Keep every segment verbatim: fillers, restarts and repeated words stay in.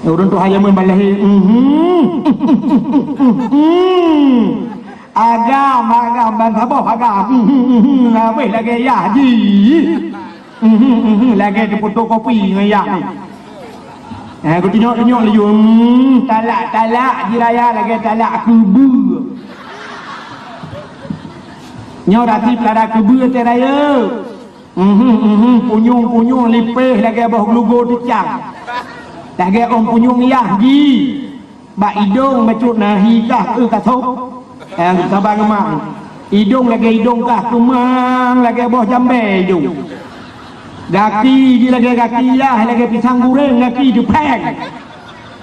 Ureuëng tuha jameun ban lahé, mhm. Agam, agam, ban saboh agam, mhm, mhm, habéh lagée yah jih. Mhm, mhm, lagée teupotokopi ngon yah ni. Eh, geutunyok-tunyok laju, hmm, talak-talak jiraya lagée talak keubeue. Nyoe rati peulada keubeue teuh rayeuk. Mhm, mhm, punyueng-punyueng lipéh lagée boh glugo teucang. Lagée ôn punyueng yah jih. Bak idong bacut na hi kah keu kasôb. Eh, saban ngon mak. Idong lagée idong kah keumang lagée boh jambée idong. Gaki jih lagée gaki yah, lagée pisang guréng gaki jih péng.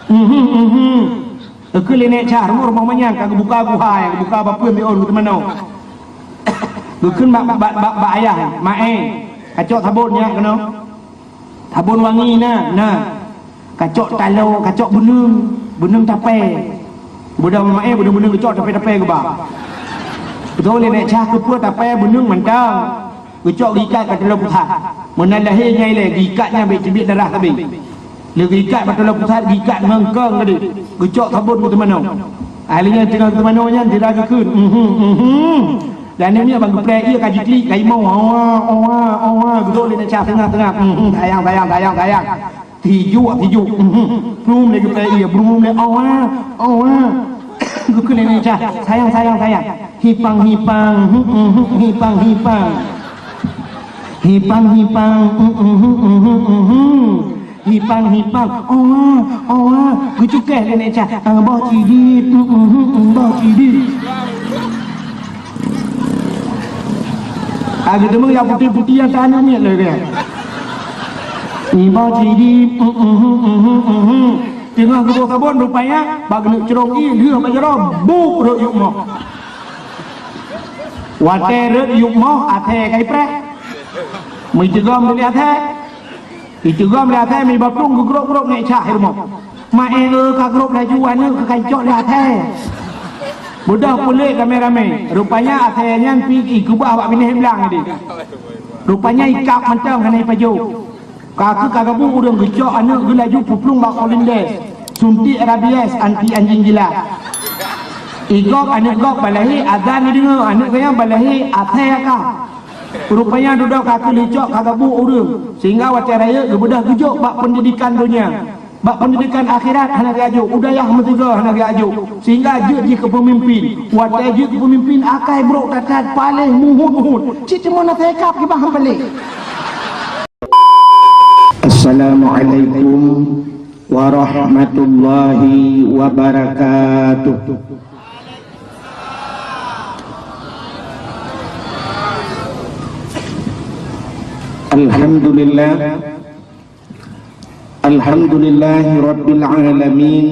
Mhm, mhm. Geukheun lé Nék Cah, rumoh-rumoh manyang ka geubuka guha, geubuka bapeue miôn geuteumanoe. Geukheun bak, bak, bak, bak ayah, "Mak, eh, kacok sabon nyak keunoe." Sabon wangi na, na. Kacok taloe, kacok beuneueng, beuneueng tapée. Beudôh meumaé, beuneueng-beuneueng geucok tapée-tapée geuba. Beutôi lé Nék Cah, keupeue tapée beuneueng mantong. Geucok geuikat bak taloe pusat. Meunan lahé nyan ilée, geuikat nyan bék teubiet darah sabe. Lé geuikat bak taloe pusat, geuikat ngon kong tadi. Geucok sabon geuteumanoe. Ahli nyan teungoh geuteumanoe nyan sira geukheun. Mhm, mhm. Dan nyan ban geupreh ié ka jiklik, ka imoe, owa, owa, owa, geudok lé Nék Cah teungoh-teungoh. Mhm, sayang, sayang, sayang, sayang. Tijuk, tijuk. Mhm. Brum lé geupreh ié, brum lé, owa, owa. Geukheun lé Nék Cah, sayang, sayang, sayang. Hipang, hipang, mhm, mhm, hipang, hipang. Hipang, hipang, mhm, mhm, mhm, mhm. Hipang, hipang, owa, owa. Geucukéh lé Nék Cah, ah, boh cidit, mhm, mhm, boh cidit. Ah, geuteumeung nyang putéh-putéh nyang tahan miet lé geuh. Nibak sidi, mhm, mhm, mhm, mhm. Teungoh geuboh sabon rupanya, bak geuneuk crông ié lheueh bak jaroe, buk rhot yup moh. Watée rhot yup moh, athée ka ipreh. Meuteugom lé athée. Iteugom lé athée, meuiba plueng geugrôp-grôp Nék Cah i rumoh. Maé, eu, ka grôp laju aneuëk ka kacok lé athée. Beudôh puléh ramé-ramé. Rupanya athée nyan pih ikeubah bak binéh blang tadi. Rupanya ikab mantong hana ipajoh. Ka keuh ka gabuk ureuëng geucok aneuëk geuh laju peuplueng bak Polindes. Suntik rabies anti anjing gila. Igob aneuëk gob balahé azan ideungoe, aneuëk geuh nyan balahé athée ka. Rupanya dudoe ka keuh licok ka gabuk ureuëng, sehingga watée rayeuk geubeudôh geujok bak peundidikan donya. Bak peundidikan akhirat hana geujok, u dayah meusigoe hana geujok, sehingga jeuet jih keu peumimpin. Watée jeuet keu peumimpin akai brok that-that paléh muhut-muhut. Cit teuma na teukab kibah han paléh. Assalamualaikum warahmatullahi wabarakatuh. Alhamdulillah. Alhamdulillahi rabbil alamin.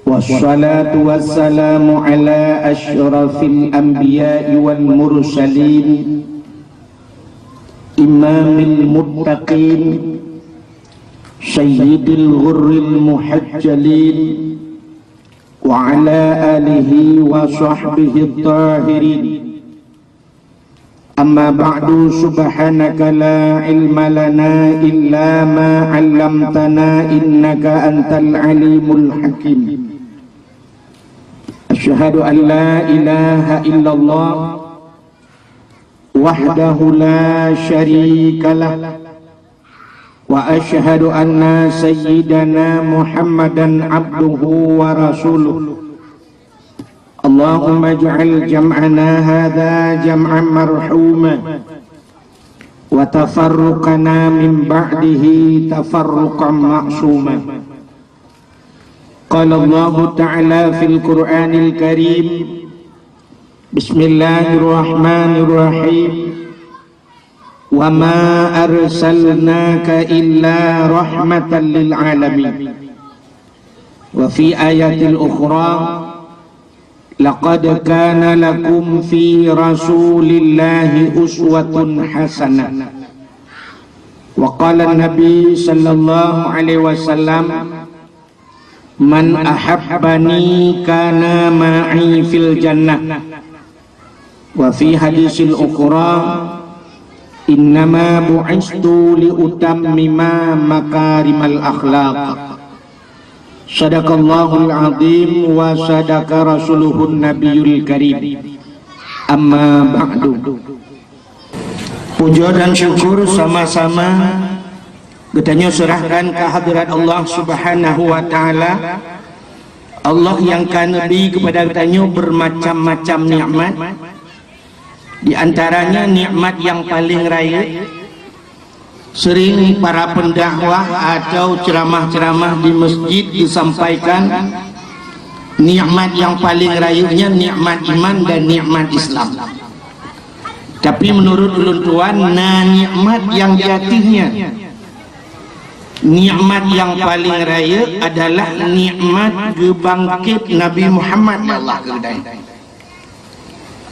Wassalatu wassalamu ala asyrafil anbiya'i wal mursalin, imamil muttaqin, sayyidil ghurril muhajjalin, wa ala alihi wa sahbihi tahirin. Amma ba'du, subhanaka la ilma lana illa ma 'allamtana innaka antal alimul hakim. Asyhadu an la ilaha illallah wahdahu la syarika lah. Wa asyhadu anna sayyidana Muhammadan abduhu wa rasuluh. Allahumma ij'al jam'ana hadza jam'an marhuma, wa tafarruqana min ba'dihi tafarruqan ma'suma. Qala Allahu ta'ala fil Qur'anil Karim, Bismillahirrahmanirrahim. Wa ma arsalnaka illa rahmatan lil alamin. Wa fi ayatil ukhra, laqad kana lakum fi Rasulillahi uswatun hasanah. Wa qala Nabi sallallahu alaihi wasallam, "Man ahabbani kana ma'i fil jannah." Wa fi hadisil ukhra, "Innama bu'istu li utammima makarimal akhlaq." Sadaqallahul azim wa sadaqa rasuluhun nabiyul karim. Amma ba'du. Puja dan syukur sama-sama geutanyoe seurahkan keu hadirat Allah Subhanahu wa Ta'ala. Allah nyang ka neubri keupada geutanyoe beurmacam-macam nikmat. Di antaranya nikmat nyang paleng rayeuk, sering para pendakwah atau ceramah-ceramah di masjid disampaikan, nikmat nyang paleng rayeuk nyan nikmat iman dan nikmat Islam. Tapi menurut ulôn tuan, na nikmat nyang di ateueh nyan. Nikmat nyang paleng rayeuk adalah nikmat geubangkét Nabi Muhammad lé Allah keu geutanyoe.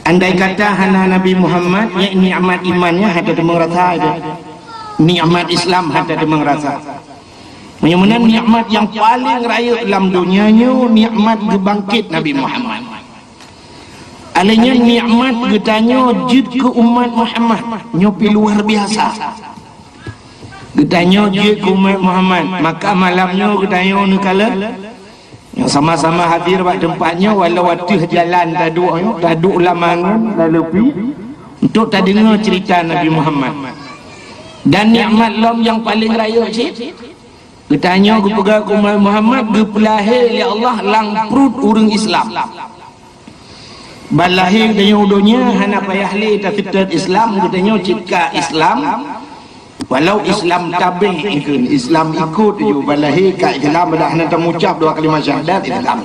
Andai kata hana Nabi Muhammad, nyan nikmat iman nyan hana teumang rasa itu. Nikmat Islam hana teumang rasa. Meunyoe meunan nikmat nyang paleng rayeuk lam donya nyoe nikmat geubangkét Nabi Muhammad. Alèh nyan nikmat geutanyoe jeuet keu umat Muhammad nyoe pih luar biasa. Geutanyoe jeuet keu umat Muhammad, maka malam nyoe geutanyoe neukalon nyang sama-sama hadir bak teumpat nyoe, walau ateueh jalan taduek nyoe, taduek lam angon, lam leupie, untuk tadeungoe ceurita Nabi Muhammad. Dan nikmat lom nyang paleng rayeuk cit, geutanyoe geupeugah keu umat Muhammad geupeulahé lé Allah lam pruet ureueng Islam. Ban lahé geutanyoe u donya hana payah lé taseutôt Islam, geutanyoe cit ka Islam. Walau Islam tabé ikheun, Islam ikot ju, ban lahé ka Islam, dak hana tamucab dua kalimat syahadat Islam.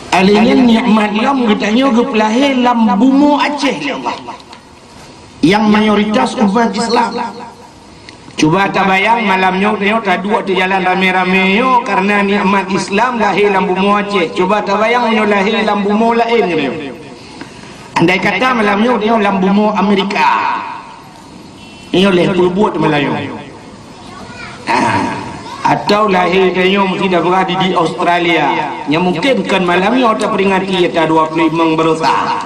Alèh nyan nikmat lom geutanyoe geupeulahé lam bumoe Aceh lé Allah. Nyang mayoritas umat Islam. Cuba tabayang malam nyoe, nyoe taduek di jalan ramé-ramé nyoe karena nikmat Islam lahé lam bumoe Aceh. Cuba tabayang nyoe lahé lam bumoe laén nyoe. Andai kata malam nyoe, nyoe lam bumoe Amerika. Nyoe lé peubuet Meulayu. Ah, atau lahé tanyoe meusidang di, di Australia. Nyang mungkin kon malam nyoe taperingati ata dua puluh lima baroesa.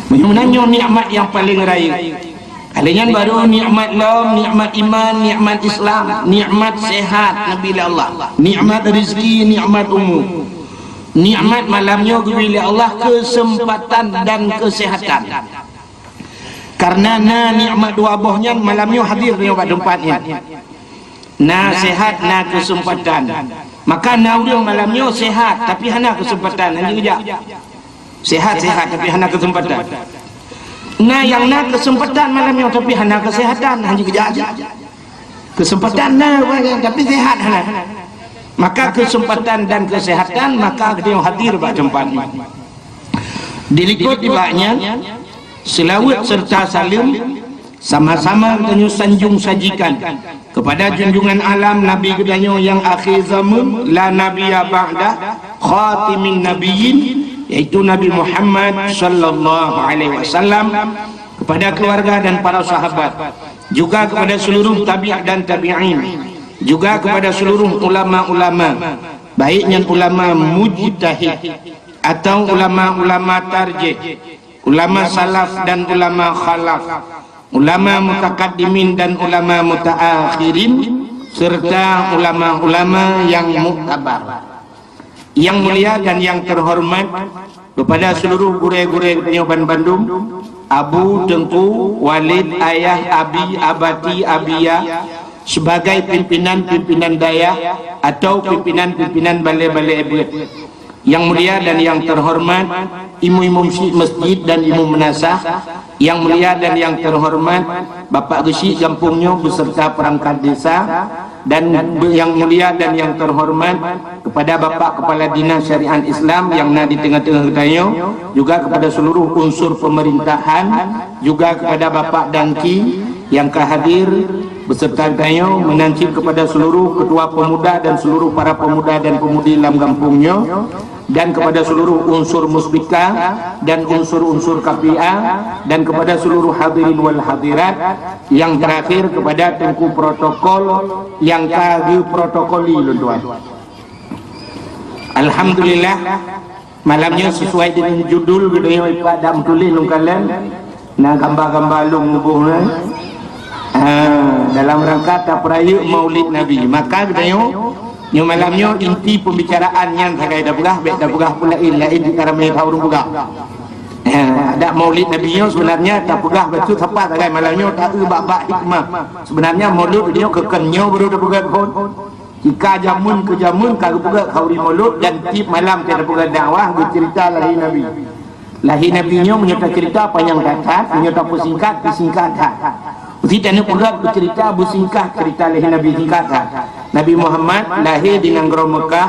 Meunyoe meunan nyoe nikmat nyang paleng rayeuk. Alèh nyan baru nikmat lom, nikmat iman, nikmat Islam, nikmat sehat neubri lé Allah, nikmat rezeki, nikmat umu. Nikmat malam nyoe geubri lé Allah keuseumpatan dan keuseuhatan. Karena na nikmat dua boh nyan malam nyoe hadir nyoe bak teumpat nyan. Na sehat, na keuseumpatan. Maka na ureueng malam nyoe sehat, tapi hana keuseumpatan, hana geujak. Sehat-sehat, tapi hana keuseumpatan. Na nyang na keuseumpatan malam nyoe, tapi hana keuseuhatan, hana geujak. Keuseumpatan na, tapi sehat hana. Maka keuseumpatan dan keuseuhatan, maka geutanyoe hadir bak teumpat nyoe. Dilikot nibak nyan, seulaweuet seureuta saleuem sama-sama geutanyoe sanjong sajikan keupada junjungan alam Nabi geutanyoe nyang akhé zameun, la nabiyya ba'dah, khatimin nabiyyin, yaitu Nabi Muhammad sallallahu alaihi wasallam, keupada keuluwarga dan para sahabat, juga keupada seuluruh tabi' dan tabi'in, juga keupada seuluruh ulama-ulama, baik nyan ulama mujtahid atawa ulama-ulama tarjih, ulama salaf dan ulama khalaf, ulama mutakaddimin dan ulama mutaakhirin, serta ulama-ulama nyang muktabar. Nyang mulia dan nyang teuhoreumat keupada seuluruh gurée-gurée geutanyoe ban bandum, Abu, Teungku, Walid, Ayah, Abi, Abati, Abiya, sebagai pimpinan-pimpinan dayah atau pimpinan-pimpinan balée-balée beuet. Nyang mulia dan nyang teuhoreumat, imum-imum syik masjid dan imum meunasah, nyang mulia dan nyang teuhoreumat, Bapak Geuchik gampông nyoe beserta perangkat desa, dan nyang mulia dan nyang teuhoreumat kepada Bapak Kepala Dinas Syariat Islam nyang na di teungoh-teungoh geutanyoe, juga kepada seluruh unsur pemerintahan, juga kepada Bapak Danki nyang ka hadir beserta geutanyoe, meunan cit kepada seluruh ketua pemuda dan seluruh para pemuda dan pemudi lam gampông nyoe, dan kepada seluruh unsur muspika dan unsur-unsur K P A, dan kepada seluruh hadirin wal hadirat, nyang terakhir kepada teungku protokol nyang ka geuprotokoli lôn tuan. Alhamdulillah, malam nyoe sesuai dengan judul geutanyoe ipat dak meutuléh lôn kalon, na gamba-gamba lôn muboh nyoe. Ha, dalam rangka tapeurayeuk Maulid Nabi. Maka geutanyoe, nyoe malam nyoe inti pembicaraan nyan sagai tapeugah, bèk tapeugah peue laén, laén cit ka ramé that ureueng peugah. Ha, adat Maulid Nabi nyoe sebenarnya tapeugah bacut sapat sagai malam nyoe, taeu bak-bak hikmah. Sebenarnya Maulud nyoe keu keunoe baru tapeugah phôn. Jika jameun keu jameun ka geupeugah khauri Maulud dan tiep malam ka geupeugah dakwah geucerita lahé Nabi. Lahé Nabi nyoe meunyoe tacerita panyang that-that, meunyoe tapeusingkat, peusingkat that. Meusti taneuk peugah beucerita beusingkat cerita lahé Nabi singkat that. Nabi Muhammad lahé di nanggroe Meukah,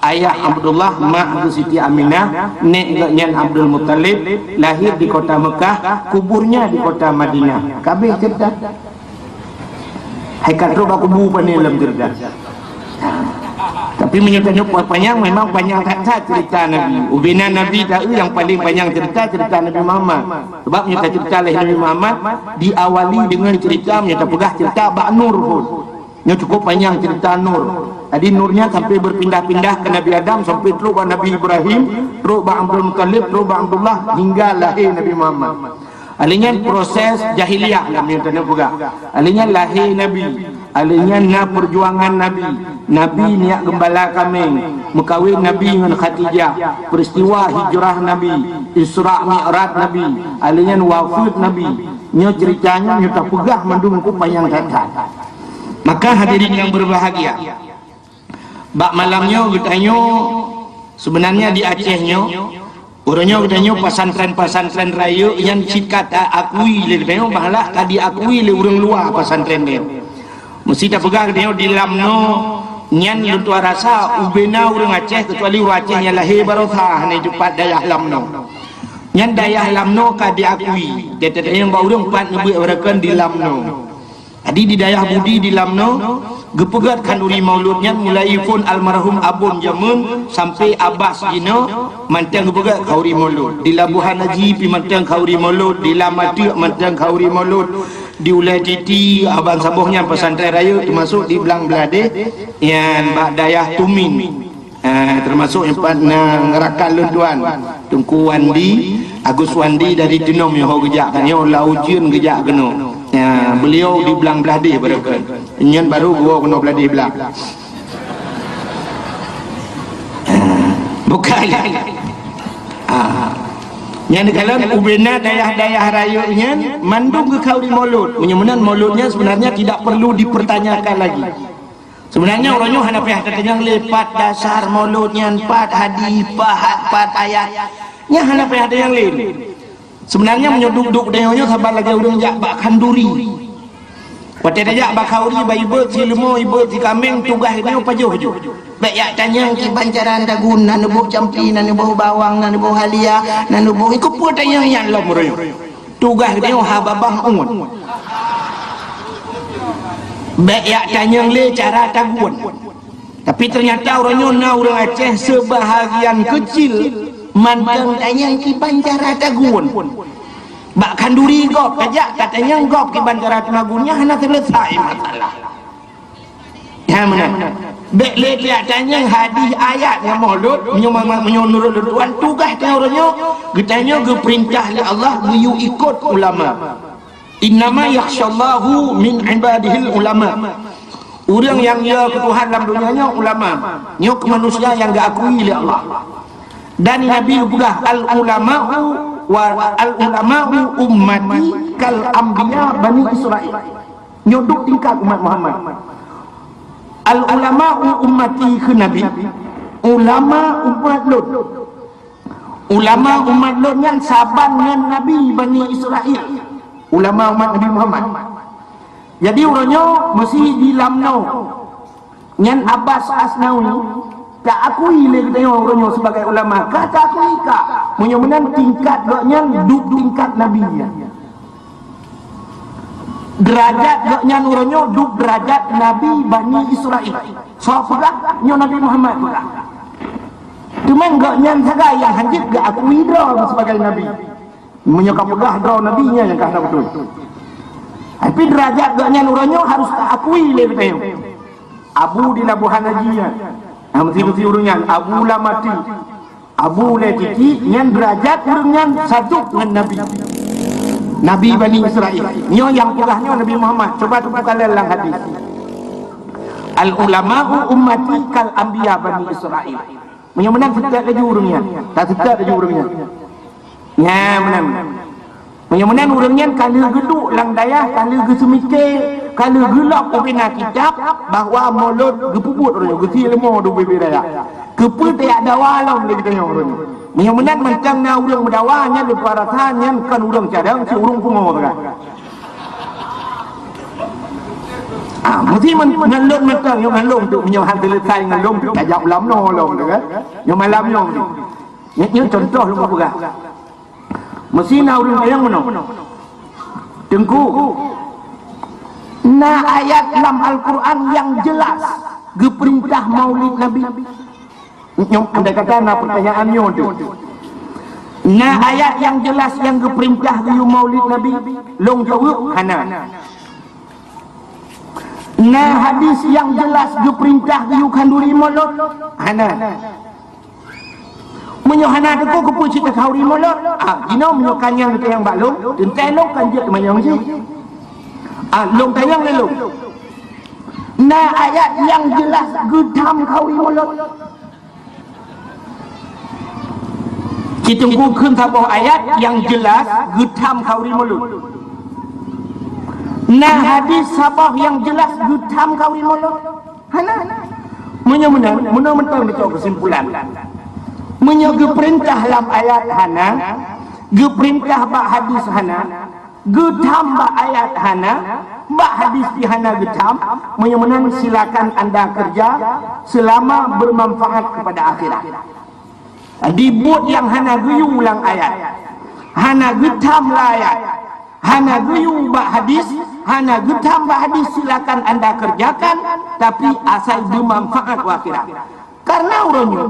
ayah Abdullah, mak Abu Siti Aminah, nèk geuh nyan Abdul Muttalib, lahé di kota Meukah, kuburnya di kota Madinah. Ka abéh cerita. Hai ka trok bak kubu pane lom cerita. Tapi meunyoe tanyoe panyang, memang panyang that-that cerita Nabi. Ubena Nabi taeu nyang paleng panyang cerita, cerita Nabi Muhammad. Sebab meunyoe tacerita lé Nabi Muhammad, diawali dengan cerita, meunyoe tapeugah cerita bak nur phôn. Nyoe cukup panyang cerita nur. Jadi nur nyan sampai berpindah-pindah ke Nabi Adam, sampai trok bak Nabi Ibrahim, trok bak Abdul Muttalib, trok bak Abdullah, hingga lahé Nabi Muhammad. Alèh nyan proses jahiliyah lam nyoe tanyoe peugah. Alèh nyan lahé Nabi. Alèh nyan na perjuangan Nabi. Nabi neujak geumbala kaméng. Meukawen Nabi ngon Khadijah. Peristiwa hijrah Nabi. Isra Mi'raj Nabi. Alèh nyan wafeuet Nabi. Nyoe cerita nyoe, nyoe tapeugah mandum ku panyang that-that. Maka hadirin yang berbahagia, bak malam nyoe geutanyoe, sebenarnya di Aceh nyoe, uroe nyoe geutanyoe pesantren-pesantren rayeuk nyan cit ka taakui lé geutanyoe, malah ka diakui lé ureueng luwa pesantren nyoe. Meusti tapeugah geutanyoe di Lamno nyan lôn tuan rasa ubena ureueng Aceh, kecuali ureueng Aceh nyang lahé baroesa hana jipat dayah Lamno. Nyan dayah Lamno ka diakui. Geutanyoe bak ureueng pat neubeuet barakan di Lamno. Jadi di dayah Budi di Lamno, geupeugét khanduri Maulud nyan mulai phon almarhum Abon jameun sampai Abbas jinoe mantong geupeugét khanduri Maulud. Di Labuhan Haji pih mantong khanduri Maulud, di Lamateuk mantong khanduri Maulud, di Ulèe Titi, Aban Saboh nyan pesantren rayeuk, teumasuk di Blang Bladeh, nyan bak dayah Tumin. Ah, teumasuk nyang pat na rakan lôn tuan, Teungku Wandi, Agus Wandi dari Teunom nyoe ho geujak ka nyoe, lau ujeuen geujak keunoe. Ah, beliau di Blang Bladeh baroekon. Nyan baru geuwoe keunoe Bladeh Blang. Ah, bukan. Ah. Nyan dikalon ubena dayah-dayah rayeuk nyan mandum geukhanduri Maulud. Meunyoe meunan Maulud nyan sebenarnya tidak perlu dipertanyakan lagi. Sebenarnya uroe nyoe hana payah tatanyong lé pat dasar Maulud nyan, pat hadih, pat, pat ayat. Nyan hana payah tatanyong lé. Sebenarnya meunyoe duek-duek tanyoe nyoe saban lagèe ureueng jak bak khanduri. Watèe tajak bak khanduri, bak ibeuet si leumo, ibeuet si kaméng, tugaih geutanyoe pajoh ju. Bèk jak tanyong kiban cara tagun, na neuboh campli, na neuboh bawang, na neuboh halia, na neuboh, ikôt peue tanyong nyan lom uroe nyoe. Tugaih geutanyoe haba babah uet. Bèk jak tanyong lé cara tagun. Tapi ternyata uroe nyoe na ureueng Aceh seubahagian keucil mantong tanyong kiban cara tagun. Bak khanduri gob, tajak tatanyong gob kiban cara tagun, nyan hana seuleusai masalah. Nyan meunan. Bèk lé tajak tanyong hadih ayat ngon Maulud, meunyoe ma-, ma-, meunyoe nurot lôn tuan, tugaih tanyoe uroe nyoe, geutanyoe geupeurintah lé Allah geuyue ikôt ulama. "Innama yakhsyallaha min ibadihil ulama." Ureueng nyang yo keu Tuhan lam donya nyoe ulama. Nyoe keu manusia nyang geuakui lé Allah. Dan Nabi geupeugah, "Al ulama'u wa al ulama'u ummati kal anbiya Bani Israil." Nyoe duek tingkat umat Muhammad. "Al ulama'u ummati," kheun Nabi, "ulama umat lôn." Ulama umat lôn nyan saban ngon Nabi Bani Israil. Ulama umat Nabi Muhammad. Jadi uroe nyoe meusi di Lamno. Nyan Abbas Asnawi taakui lé geutanyoe uroe nyoe sebagai ulama. Ka taakui ka. Meunyoe meunan tingkat gobnyan duek tingkat Nabi nyan. Derajat gobnyan uroe nyoe duek derajat Nabi Bani Israil. Soe peugah? Nyoe Nabi Muhammad peugah. Teuma gobnyan sagai nyang hanjeuet geuakui droe sebagai nabi. Meunyoe ka peugah droe nabi, nyan nyang ka hana beutôi. Tapi derajat gobnyan uroe nyoe harus taakui lé geutanyoe. Abu di Labuhan Haji nyan. Nah, meusi-meusi ureueng nyan, Abu Lamatik. Abu Ulèe Titi nyan derajat ureueng nyan saduek ngon Nabi. Nabi Bani Israel. Nyoe nyang peugah nyoe Nabi Muhammad. Coba teupeue kalon lam hadis. "Al ulama'u ummati kal anbiya Bani Israel." Meunyoe meunan seutôt laju ureuëng nyan. Taseutôt laju ureuëng nyan. Nyan meunan. Meunyoe meunan ureuëng nyan ka lheueh geuduek lam dayah, ka lheueh geuseumike, ka lheueh geulok ubena kitab bahwa mulod geupeubuet ureuëng nyoe, geusie leumo di ubé-ubé dayah. Keupeue tajak dawa lom lé geutanyoe ureuëng nyoe? Meunyoe meunan mantong na ureuëng meudawa nyan, leupah rasa nyan kon ureuëng cadang, si ureuëng pungo sagai. Ah, meusti men-, ngon lôn mantong, nyoe ngon lôn tu, meunyoe han seuleusai ngon lôn tu, tajak ulam noe lom tu kan. Nyoe malam nyoe tu. Nyoe, nyoe contoh lôn peugah. Meusti na ureuëng tanyong meunoe. Teungku, na ayat lam Al-Quran nyang jelas geupeurintah maulid Nabi? Nyoe, andai kata na peutanyaan nyoe tu. Na ayat nyang jelas nyang geupeurintah geuyue maulid Nabi? Lôn jaweueb, hana. Na hadis nyang jelas geupeurintah geuyue khanduri mulod? Hana. Meunyoe hana, teungku, keupeue cit takhanduri mulod? Ah, jinoe meunyoe ka nyan geutanyong bak lôn, teuntèe lôn kan jeuet teumanyong cit. Ah, lôn tanyong lé lôn. Na ayat nyang jelas geutham khanduri mulod? Cit teungku kheun saboh ayat nyang jelas geutham khanduri mulod. Na hadis saboh nyang jelas geutham khanduri mulod? Hana. Meunyoe meunan, meunoe mantong neucok keusimpulan. Meunyoe geupeurintah lam ayat hana, geupeurintah bak hadis hana, geutham bak ayat hana, bak hadis pih hana geutham, meunyoe meunan silakan anda kerja selama bermanfaat kepada akhirat. Di buet nyang hana geuyue lam ayat, hana geutham lam ayat, hana geuyue bak hadis, hana geutham bak hadis, silakan anda kerjakan, tapi asai bermanfaat u akhirat. Karena uroe nyoe,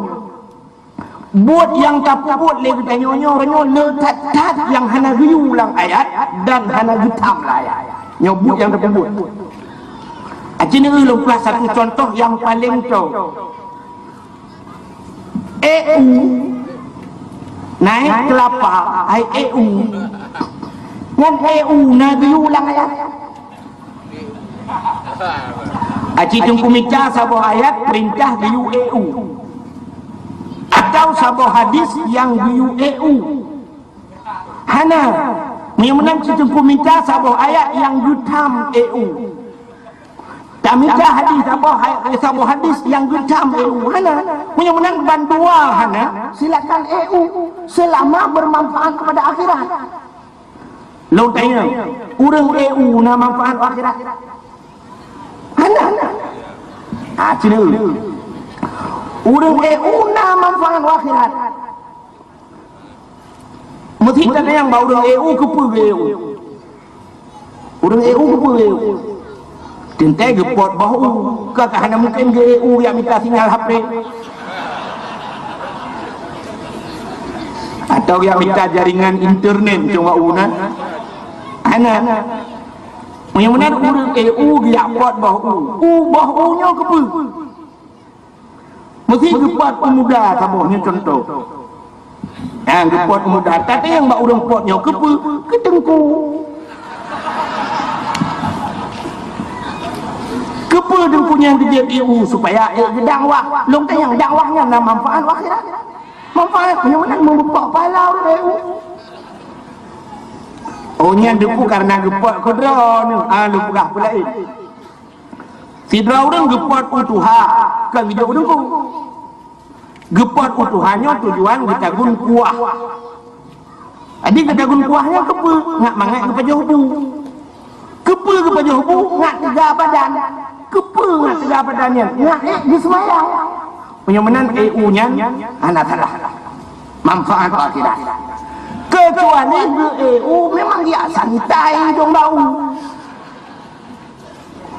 buet nyang tapeubuet lé geutanyoe nyoe uroe nyoe le that-that nyang hana geuyue lam ayat dan hana geutham lam ayat. Nyoe buet nyang tapeubuet. Aci neueu lôn peugah satu contoh nyang paleng toe. E U, naik kelapa, hai E U. Nyan E U na geuyue lam ayat? Aci teungku mita saboh ayat peurintah geuyue E U. Atau saboh hadis nyang geuyue E U. Hana. Meunyoe meunan cit teungku mita saboh ayat nyang geutham E U. Tamita hadis saboh ha-, saboh hadis nyang geutham E U. Hana. Meunyoe meunan bandua hana, silakan E U selama bermanfaat kepada akhirat. Lôn tanyong, ureuëng E U na manfaat u akhirat? Hana. Ah, cina. Ureuëng E U na manfaat u akhirat? Meusi tatanyong bak ureuëng E U keupeue geu-E U. Ureuëng E U keupeue geu-E U. Teuntèe geupot boh u. Ka, ka hana mungken geu-E U jak mita sinyal H P. Atau jak mita jaringan internet cuma u na. Hana. Meunyoe meunan ureuëng E U geujak pot boh u. U boh u nyoe keupeue? Meusi geupot peumuda saboh nyoe contoh. Nyang geupot peumuda, tatanyong bak ureuëng pot nyoe keupeue? Keu teungku. Keupeue teungku nyan geujeuet E U supaya ék geudakwah? Lôn tanyong dakwah nyan na manfaat u akhirat? Manfaat, meunyoe meunan meubeupak pahala ureuëng E U. Oh, nyan teungku karena geupot keudroe nyoe, ah, lôn peugah peulaén. Sidroe ureuëng geupot u tuha, kon geujok u teungku. Geupot u tuha nyoe tujuan geutagun kuah. Jadi geutagun kuah nyoe keupeue? Ngat mangat geupajoh bu. Keupeue geupajoh bu? Ngat teuga badan. Keupeue ngat teuga badan nyan? Ngat ék geuseumayang. Meunyoe meunan E U nyan hana salah. Manfaat akhirat. Keucuali geu-E U memang dia santai dong bau.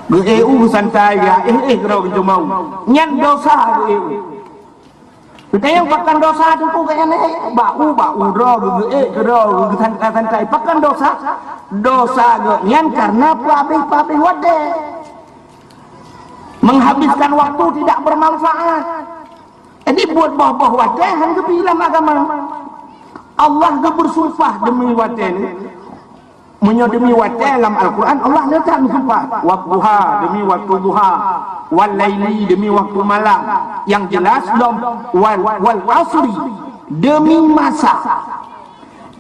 Geu-E U santai ya, éh, éh, keudroe geujumau. Nyan dosa geu-E U. Geutanyong pakon dosa teungku geuh nyan, éh, bak u, bak u droe geu-, geu-, éh, keudroe geu-, geusantai-santai. Pakon dosa? Dosa geuh nyan karena peuabéh-peuabéh watée. Menghabiskan waktu tidak bermanfaat. Jadi buet boh-boh watée han geubi lam agama. Allah geubeusumpah deumi watée nyoe. Meunyoe demi watée lam Al-Quran, Allah le that meusumpah, "Wadduha," demi waktu duha, "wal laili," demi waktu malam. Nyang jeulaih lom, "wal, wal asri," demi masa.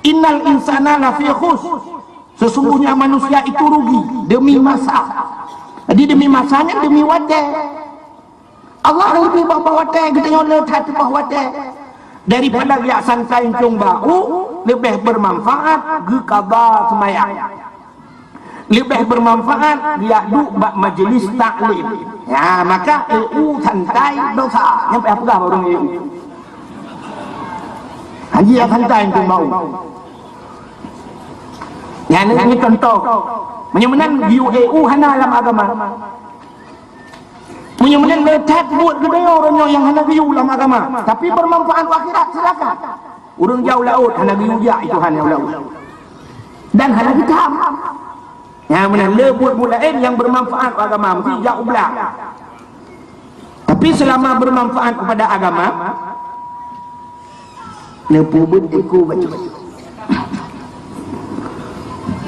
"Innal insana lafi khusr," sesungguhnya manusia itu rugi, demi masa. Jadi demi masa nyan demi watée. Allah leubeh bak watée, geutanyoe le that bak watée. Daripada geujak santai encong bak u, leubeh bermanfaat geuqadha seumayang. Leubeh bermanfaat geujak duek bak majlis taklim. Ya, maka eu santai dosa. Nyang payah peugah bak ureuëng eu. Haji ya santai encong bak u. Nyan ni contoh. Meunyoe meunan geuyue eu hana lam agama. Meunyoe meunan le that buet geutanyoe uroe nyoe nyang hana geuyue lam agama, tapi bermanfaat u akhirat, silakan. Ureuëng jak u laôt hana geuyue jak, itu hana u laôt. Dan hana geutam. Nyang meunan le buet-buet laén nyang bermanfaat u agama, mesti jak u blang. Tapi selama bermanfaat kepada agama, neupeubuet iko bacut.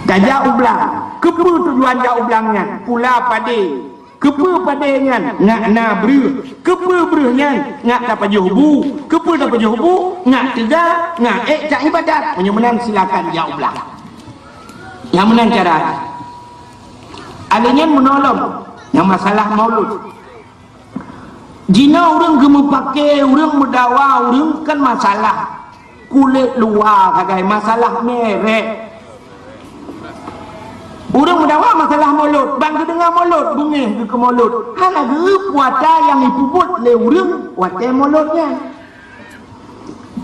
Tajak u blang. Keupeue tujuan jak u blang nyan? Pula padé. Keupeue padé nyan? Ngat na breueh. Keupeue breueh nyan? Ngat tapajoh bu. Keupeue tapajoh bu? Ngat teuga, ngat ék taibadat. Meunyoe meunan silakan jak u blang. Nyang meunan cara. Alèh nyan meunolong nyang masalah maulud. Jinoe ureuëng geumeupaké, ureuëng meudawa, ureuëng kan masalah kulét luwa sagai, masalah merek. Ureuëng meudawa masalah mulod, ban geudeungoe mulod, beungéh geuh keu mulod. Hana geupeue atra nyang jipeubuet lé ureuëng watée mulod nyan.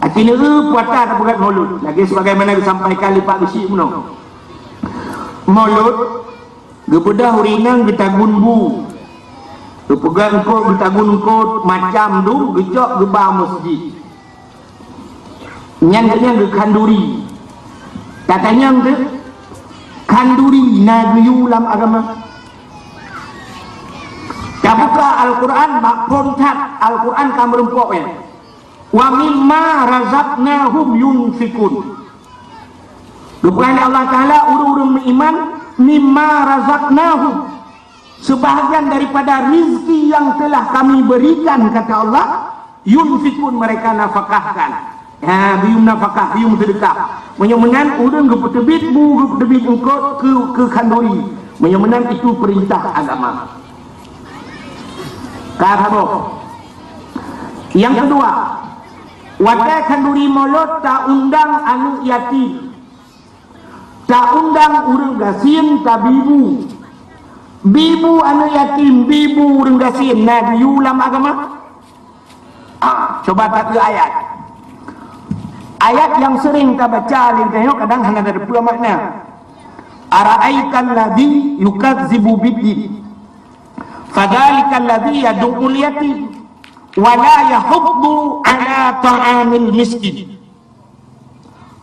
Akhé neueu peue atra tapeugét mulod, lagée sebagaimana geusampaikan lé Pak Geuchik meunoe. Mulod, geubeudôh ureuëng inong geutagun bu, geupeugét eungkôt geutagun eungkôt, macam dum geucok geuba meuseujid. Nyan geuhnyan geukhanduri. Tatanyong teuh, khanduri na geuyue lam agama? Tabuka Al-Quran bak phon that, Al-Quran ka meurumpok nyan. "Wa mimma razaqnahum yunfiqun." Geupeugah lé Allah Taala, ureuëng-ureuëng meuiman, "mimma razaqnahum," sebahagian daripada rizki yang telah Kami berikan, kata Allah, "yunfiqun," mereka nafakahkan. Ha, geuyue nafakah, geuyue seudeukah. Meunyoe meunan, ureuëng geupeuteubiet bu, geupeuteubiet eungkôt keu, keu khanduri. Meunyoe meunan, itu perintah agama. Ka saboh. Nyang keudua, watée khanduri mulod taundang aneuëk yatim. Taundang ureuëng gasien tabi bu. Bi bu aneuëk yatim, bi bu ureuëng gasien, na geuyue lam agama? Ah, cuba taeu ayat. Ayat nyang sering tabaca lé geutanyoe kadang hana tateupeue makna. "Ara'aital ladzi yukazzibu biddin, fadzalikal ladzi yadu'ul yatim, wa la yahuddu ala ta'amil miskin."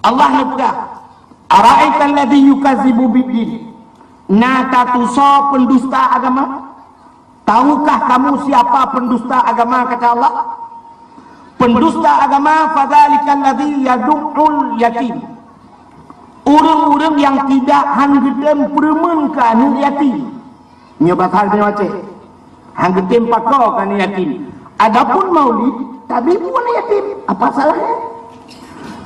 Allah neupeugah, "Ara'aital ladzi yukazzibu biddin." Na tatusoe peundusta agama? Tahukah kamu siapa pendusta agama, kata Allah? Pendusta agama, "Fadzalikal ladzi yadu'ul yatim." Ureuëng-ureuëng nyang tidak han geutem peureumeun keu aneuëk yatim. Nyoe basa geutanyoe Aceh. Han geutem pakoe keu aneuëk yatim. Adapun maulid, tabi bu aneuëk yatim. Apa salahnya?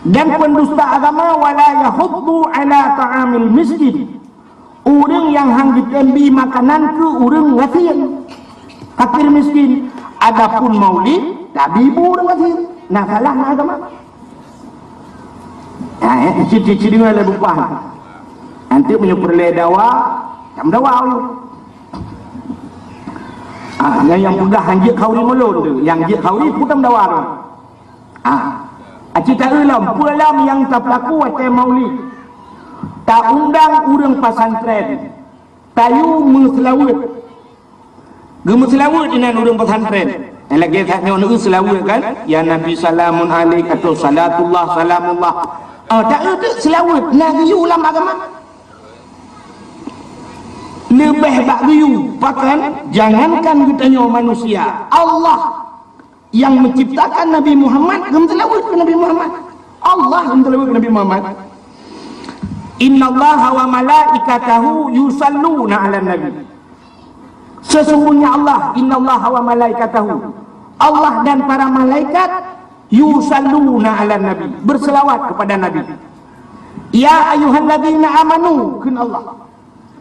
Dan pendusta agama, "Wa la yahuddu ala ta'amil miskin." Ureuëng nyang han geutem bi makanan keu ureuëng gasien, fakir miskin. Adapun maulid, tabi bu ureuëng gasien. Na salah na agama? Ha, eh, cit-cit deungoe lé bupah. Nanti meunyoe peureulée dawa, tam dawa ulôn. Ah, nyang, nyang peugah han jeuet khanduri mulod tu, nyang jeuet khanduri peue tam dawa tu. Ah, aci taeu lom, peue lom nyang tapeulaku watée maulid. Taundang ureuëng pesantren, tayue meuseulaweuet. Geumeuseulaweuet inan ureuëng pesantren. Nyang lagée that nyoe neueu seulaweuet kan? "Ya Nabi salamun alaik," atau "Salatullah salamullah." Ah, taeu teuk seulaweuet, na geuyue lam agama? Leubeh bak geuyue, pakon? Jangankan geutanyoe manusia, Allah yang menciptakan Nabi Muhammad, geumeuseulaweuet keu Nabi Muhammad. Allah geumeuseulaweuet keu Nabi Muhammad. "Innallaha wa malaikatahu yusalluna 'alan nabi." Sesungguhnya Allah, "Innallaha wa malaikatahu", Allah dan para malaikat, "yusalluna 'alan nabi", berselawat kepada Nabi. "Ya ayyuhalladzina amanu", kheun Allah,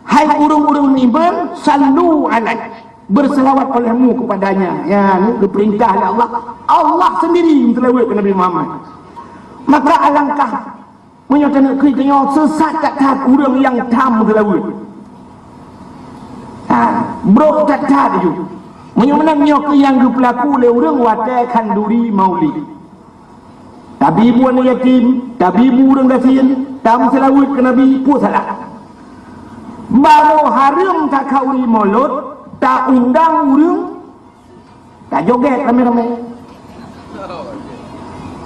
"Hai ureuëng-ureuëng meuiman, sallu alaihi, berselawat olehmu kepadanya." Ya, ni geupeurintah lé Allah. Allah sendiri meuseulaweuet keu Nabi Muhammad. Maka alangkah meunyoe taneuk keu tanyoe sesat that-that ureuëng nyang tham meuseulaweuet. Ha, brok that-that ju. Meunyoe meunan nyoe keuh nyang geupeulaku lé ureuëng watée khanduri maulid. Tabibu aneuk yatim, tabibu ureuëng gasien, tameuseulaweuet keu Nabi, peue salah? Barô hareuem takhauri maulud, taundang ureuëng, tajogét ramé-ramé.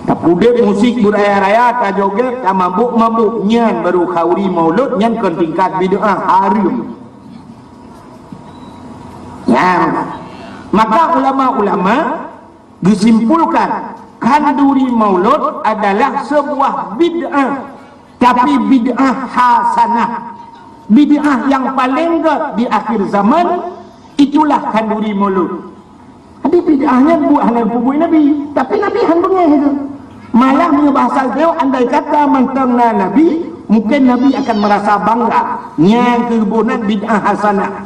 Tapudeb musik budaya raya, tajogét, tamabôk-mabôk, nyan barô khauri maulud, nyan kon tingkat bid'ah, hareuem. Nyan. Maka ulama-ulama geusimpulkan, khanduri maulud adalah sebuah bid'ah, tapi bid'ah hasanah. Bid'ah nyang paleng gét di akhir zaman, itulah khanduri maulud. Jadi bid'ah nyan buet hana geupeubuet Nabi, tapi Nabi han beungéh itu. Malah meunyoe bahasa geutanyoe, andai kata mantong na Nabi, mungkin Nabi akan merasa bangga. Nyan keuh bunoe bid'ah hasanah.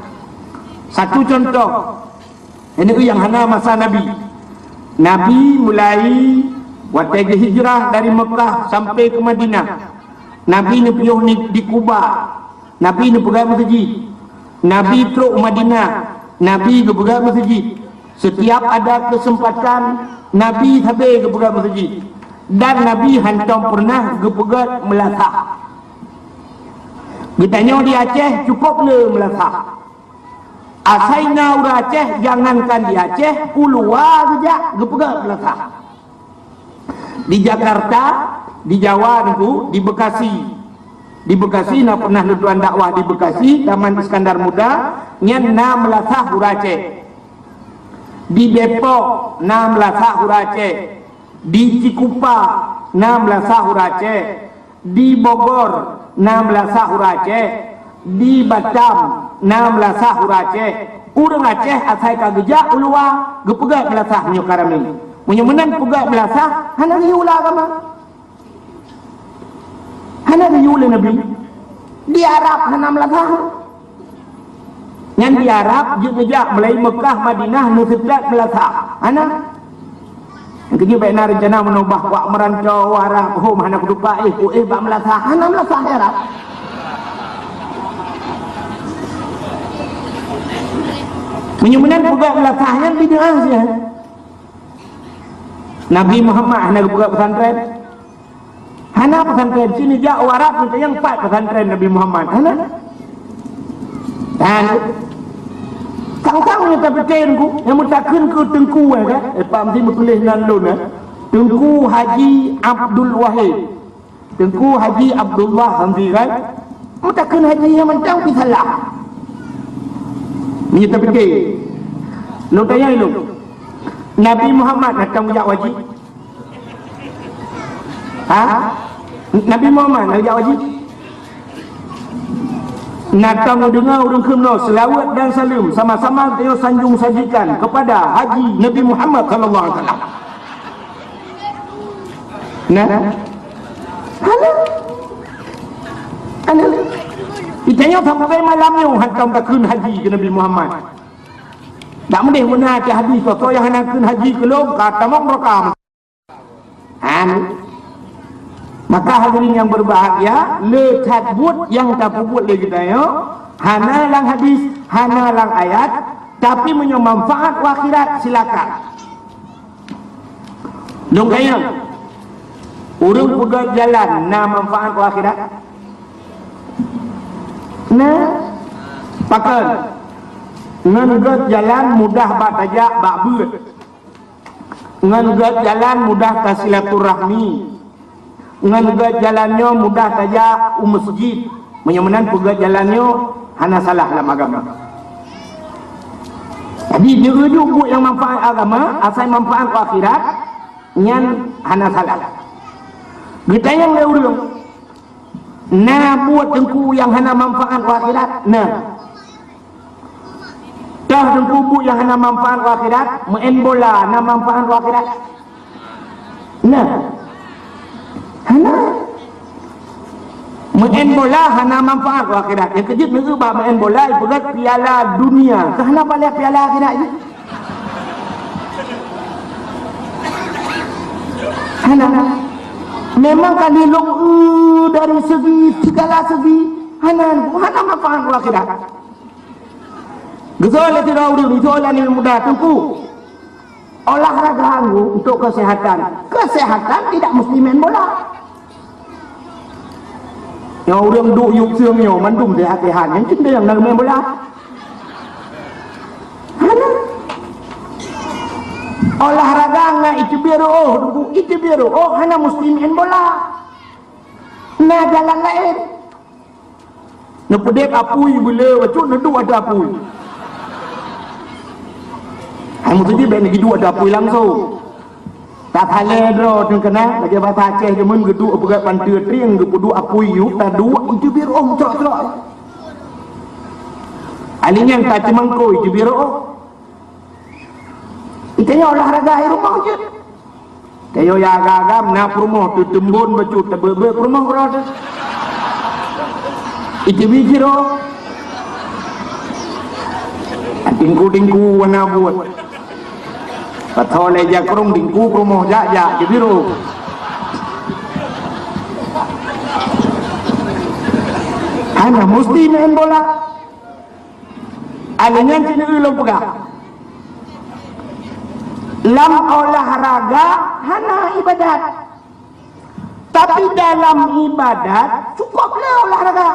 Satu contoh, ini nyang hana masa Nabi. Nabi mulai watée geuhijrah dari Mekah sampai ke Madinah. Nabi neupiôh ni di Kuba. Nabi neupeugah meuseujid. Nabi trok u Madinah. Nabi geupeugah meuseujid. Setiap ada kesempatan, Nabi sabe geupeugah meuseujid. Dan Nabi hantom pernah geupeugah meulasah. Geutanyoe di Aceh cukup le meulasah. Asai na ureuëng Aceh, jangankan di Aceh, u luwa geujak geupeugah meulasah. Di Jakarta, di Jawa Teungku, di Bekasi. Di Bekasi na pernah lôn tuan dakwah di Bekasi, Taman Iskandar Muda, nyan na meulasah ureuëng Aceh. Di Depok na meulasah ureuëng Aceh. Di Cikupa na meulasah ureuëng Aceh. Di Bogor na meulasah ureuëng Aceh, di Batam na meulasah ureuëng Aceh. Ureuëng Aceh asai ka geujak u luwa geupeugah meulasah meunyoe ka ramé. Meunyoe meunan peugah meulasah, hana geuyue lé agama. Hana geuyue lé Nabi. Di Arab hana meulasah. Nyan di Arab, jeuet neujak mulai Mekah, Madinah, neuseutôt meulasah. Hana. Keujeuet bèk na reuncana meunoe bah wak meurantô u Arab, hom hana kutupa éh, ku éh bak meulasah. Hana meulasah di Arab. Meunyoe meunan peugah meulasah nyan bid'ah siah. Nabi Muhammad hana geupeugah pesantren. Hana pesantren, sini jak u Arab, nyang pat pesantren Nabi Muhammad. Hana. Dan kang-kang nyang tapike ku, nyang meutakheun keu teungku, eh, kan? Eh, Pak Mesti meutuléh nan lôn, eh. Teungku Haji Abdul Wahid. Teungku Haji Abdullah Hamdi, kan? Meutakheun haji nyang mantong pih salah. Nyang tapike. Lôn tanya lôn. Nabi Muhammad datang jak haji. Ha? Nabi Muhammad na jak haji? Na tameudeungoe ureuëng kheun nyoe, seulaweuet dan saleuem sama-sama tanyoe sanjong sajikan kepada Haji Nabi Muhammad sallallahu alaihi wasallam. Nah. Hana. Hana. Itanyoe sampai malam nyoe hantom takheun haji keu Nabi Muhammad. Tak meudeh beuna cit hadis, soe nyang hana kheun haji keu lôn, ka tamong neuraka. Anu. Maka hadirin yang berbahagia, le that buet nyang tapeubuet lé geutanyoe, hana lam hadis, hana lam ayat, tapi meunyoe manfaat u akhirat, silakan. Lôn kayang, ureuëng peugöt jalan na manfaat u akhirat? Na. Pakon? Ngon göt jalan mudah bak tajak bak beuet. Ngon göt jalan mudah tasilaturahmi. Ngon göt jalan nyoe mudah tajak u meuseujid. Meunyoe meunan peugöt jalan nyoe hana salah lam agama. Jadi, di ujong buet nyang manfaat agama, asai manfaat u akhirat, nyan hana salah. Geutanyong lé ureuëng, Na buet Teungku nyang hana manfaat u akhirat? Na. Toh Teungku buet nyang hana manfaat u akhirat? Meu'en bola na manfaat u akhirat? Na. Hana. Meu'en bola hana manfaat u akhirat. Nyang keujeuet neueu bak meu'en bola, ipeugah piala dunia. Keu hana paléh piala akhirat jih? Hana. Memang ka lilong, eh, dari segi, segala segi. Hana, hana manfaat u akhirat. Geuseuôt lé sidroe ureueng, geuseuôt lé aneuk muda, Teungku. Olahraga untuk kesehatan. Kesehatan tidak mesti main bola. Nyang ureueng duek yub seueng nyoe mandum sehat-sehat, nyang cit nyang na main bola. Hana. Olahraga ngon iteubiet reuôh, Teungku, iteubiet reuôh hana mesti main bola. Na jalan laén. Neupeudeb apui beuleu bacut neuduek ateueh apui. Hai meuteujih bèk neuduek ateueh apui langsong. Tasalée droe teuh keunan, lagèe basa Aceh jameun geuduek peugöt panteue trieng geupeuduek apui yub taduek iteubiet reuôh meucrok-crok. Alinyan taceumangkôi iteubiet reuôh. Itanyoe olahraga i rumoh jeuet. Tayoe ya agam-agam na peurumoh teuteumbon bacut tabeuet-beuet peurumoh keudroe teuh. Iteubiet reuôh. Tingku-tingku wana buet. Patho lé jakrong tingku peurumoh jak-jak iteubiet reuôh. Hana mesti main bola. Alinyan cit ulôn peugah. Lam olahraga hana ibadat. Tapi dalam ibadat cukup le olahraga.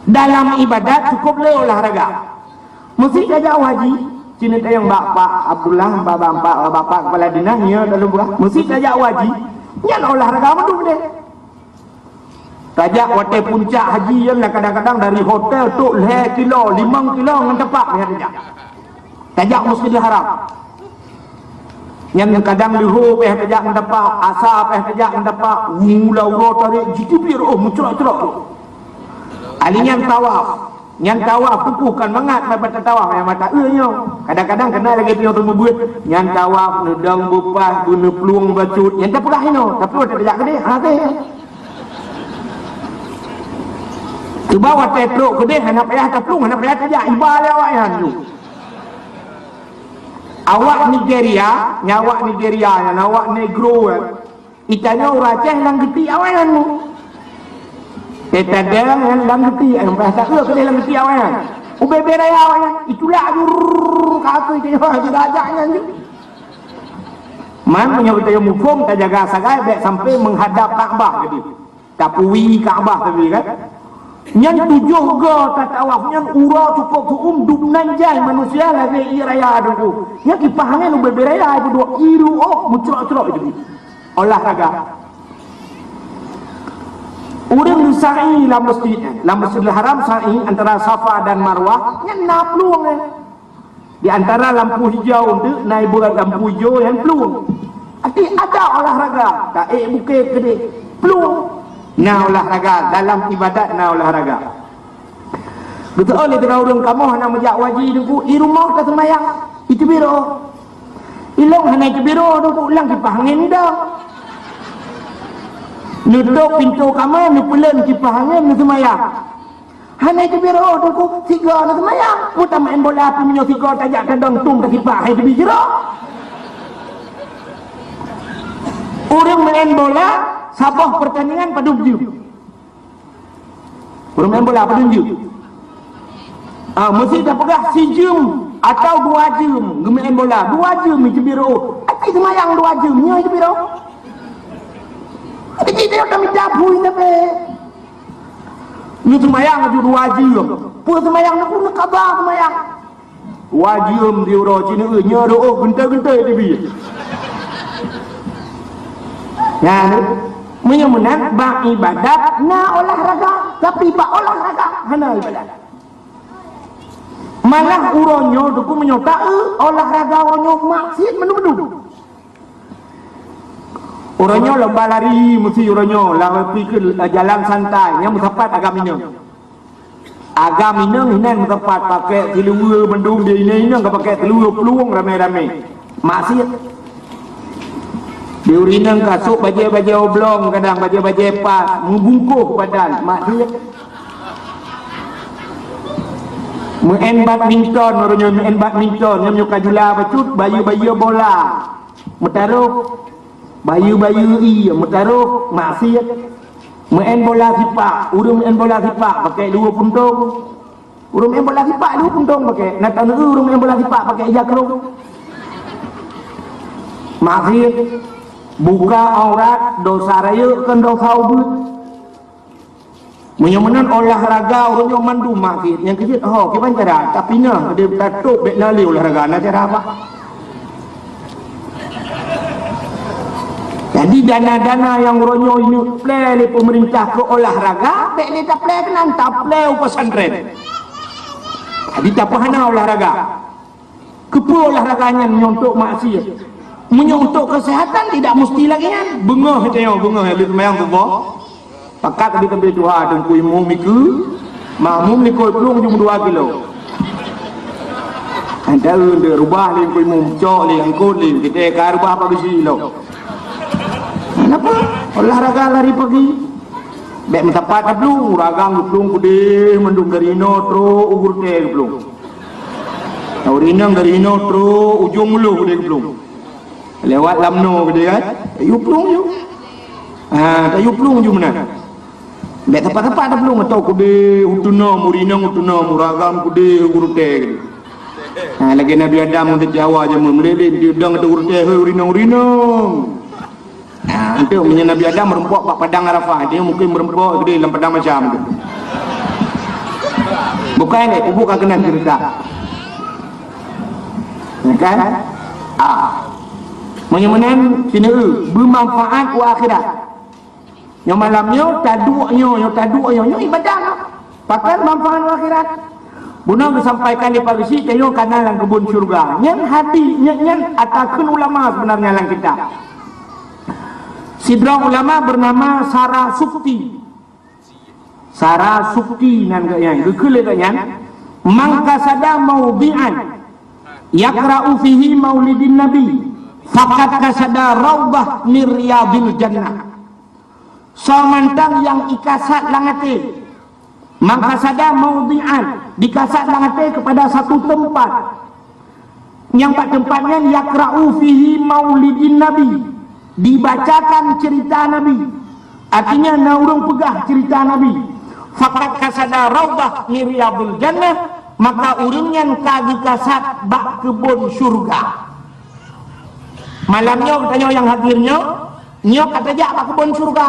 Dalam ibadat cukup le olahraga. Meusi tajak haji, sini tayang bak Pak Abdullah, bak, bak, bak, bak Pak Kepala Dinas, nyo dalam buah. Meusi tajak haji, nyan olahraga mandum deh. Tajak watèe puncak haji nyan kadang-kadang dari hotel trôk lhèe kilo, limong kilo ngon tapak lhèe tajak. Tajak Masjidil Haram. Nyan kadang leuhô payah tajak ngon tapak, asa payah tajak ngon tapak, mula uroe tarék jiteubiet reuôh meucrok-crok. Alinyan tawaf. Nyan tawaf Teungku kon mangat bak mata tawaf nyang mata eu nyoe. Kadang-kadang keunan lagèe tanyoe teumeubeuet. Nyan tawaf neudong beupaih beuneuplueng bacut. Nyan tapeugah inoe, tapi watèe tajak keudeh, hana teuh. Cuba watèe trôk keudeh hana payah taplueng, hana payah tajak, iba lé awaknyan nyoe. Awak Nigeria, nyan awak Nigeria nyan, awak Negro, eh. Itanyoe ureueng Aceh lam geuti awai nyan. Teuh tadeng nyan lam geuti, eh, bahasa eu keudeh lam geuti awai nyan. Ubé-bé raya awai nyan, itulak jurr ka ateueh itanyoe, sudah ajak nyan ju. Man meunyoe geutanyoe muphom, tajaga sagai bèk sampai menghadap Ka'bah keudeh. Tapui Ka'bah tadi kan. Nyan tujoh go tatawaf nyan uroe cukôp seuuem dum nan jai manusia lagèe ié raya Teungku. Nyan kipah angén ubé-bé raya ipeudôk ié reuôh meucrok-crok itu. Olahraga. Ureueng sa'i lam masjid, lam Masjidil Haram sa'i antara Safa dan Marwah, nyan na plueng, eh. Di antara lampu hijau tu na ibuat lampu hijau nyang plueng. Arti ada olahraga, taék bukét keudeh, plueng. Na olahraga, dalam ibadat na olahraga. Beutôi lé droe ureueng kamoe hana meujak haji Teungku, i rumoh taseumayang, iteubiet reuôh. Ilôn hana iteubiet reuôh Teungku, lam kipah angén dong. Neutôp pintoe kamé, neupeuleuen kipah angén, neuseumayang. Hana iteubiet reuôh Teungku, sigoe neuseumayang. Meutamah main bola pih meunyoe sigoe tajak tadong tueng takipah, hai teubiet reuôh. Ureueng main bola, saboh peurtandingan padum jeuem? Ureueng main bola padum jeuem? Ah, meusi tapeugah sijeuem atau dua jeuem geumain bola. Dua jeuem iteubiet reuôh. Aci seumayang dua jeuem, nyoe iteubiet reuôh. Aci teubiet reuôh kami dapui tapi. Nyoe seumayang laju dua jeuem. Peue seumayang Teungku, neuqadha seumayang. Dua jeuem siuroe cit nyoe, nyoe reuôh geuntôi-geuntôi teubiet. Nyan, meunyoe meunan, bak ibadat na olahraga, tapi bak olahraga hana ibadat. Malah uroe nyoe Teungku meunyoe taeu, olahraga uroe nyoe maksiet mandum-mandum. Uroe nyoe lomba lari meusi uroe nyoe, lam arti keu jalan santai, nyang meusapat agam inong. Agam inong hinan meusapat, pakai siluweue mandum di inong-inong ka pakai siluweue plueng ramé-ramé. Maksiet. Di ureueng inong ka sôk bajée-bajée oblong, kadang bajée-bajée pas, meubungkôh badan, maksiet. Meu'en badminton, uroe nyoe meu'en badminton, nyoe ka jula bacut, bayeue-bayeue bola. Meutarôh, bayeue-bayeue ié, meutarôh, maksiet. Meu'en bola sipak, ureueng meu'en bola sipak pakai dua puntông. Ureueng meu'en bola sipak dua puntông pakai. Na taneuk ureueng meu'en bola sipak pakai ija krông. Maksiet, buka aurat, dosa rayeuk kon dosa ubeut. Meunyoe meunan olahraga uroe nyoe mandum maksiet, nyang keujeuet ho kiban cara, tapi na deh tatôp bék na lé olahraga, na cara apa? Jadi dana-dana nyang uroe nyoe ineuk plé lé peumeurintah keu olahraga, bék lé taplé keunan, taplé u pesantren. Jadi tapeuhana olahraga. Keupeue olahraga nyan meunyoe untuk maksiet? Meunyoe untuk kesehatan tidak mesti lagi nyan. Beungoh tanyoe, beungoh lheueh seumayang suboh. Pakat teubi-teubi tuha teungku imum ikeue, makmum likot plueng ujong dua kilo. Anda untuk rubah lé teungku imum, cok lé, angkot lé, kita ka rubah pageusi lo. Kenapa? Olahraga lari pagi. Bék meusapat tablueng, ureueng agam geuplueng keudeh mandum dari inoe trok u gurutée geuplueng. Ureueng inong dari inoe trok ujong muloh keudeh geuplueng. Lewat lam noe keudeh kan? Tayue plueng ju. Ha, tayue plueng ju meunan. Bék sapat-sapat taplueng atau keudeh u teunom, ureueng inong u teunom, ureueng agam keudeh u gurutée keudeh. Ha, lagée Nabi Adam ngon Siti Hawa jameun meulilén, diudang atau gurutée, hei ureueng inong, ureueng inong. Nah, untuk meunyoe Nabi Adam meureumpok bak padang Arafah, dia mungkin meureumpok gede lam padang macam tu. Bukan, eh, bukan kena cerita. Ya kan? Ah. Meunyoe meunan, sini, eh, bermanfaat u akhirat. Nyoe malam nyoe, taduek nyoe, nyoe taduek nyoe, nyoe ibadah lah. Pakon manfaat akhirat. Bunoe geusampaikan di Pak Geuchik, tanyoe kana lam keubon syurga. Nyan hadis, nyan, nyan atakheun ulama sebenarnya lam kitab. Sidroe ulama bernama Sarasukti. Sarasukti nan geuh nyan, geukheun lé geuh nyan, "Man qasada maudhi'an yaqra'u fihi maulidin nabi, faqad qasada raudhah min riyadhil jannah." Soe mantong nyang ikasad lam até, man qasada maudhi'an, dikasad lam até kepada satu tempat, nyang bak teumpat nyan yaqra'u fihi maulidin nabi, dibacakan cerita Nabi, artinya na ureueng peugah cerita Nabi, faqad qasada raudhah min riyadhil jannah, maka ureueng nyan ka geukasad bak keubon syurga. Malam nyoe geutanyoe nyang hadir nyoe, nyoe ka tajak bak keubon syurga.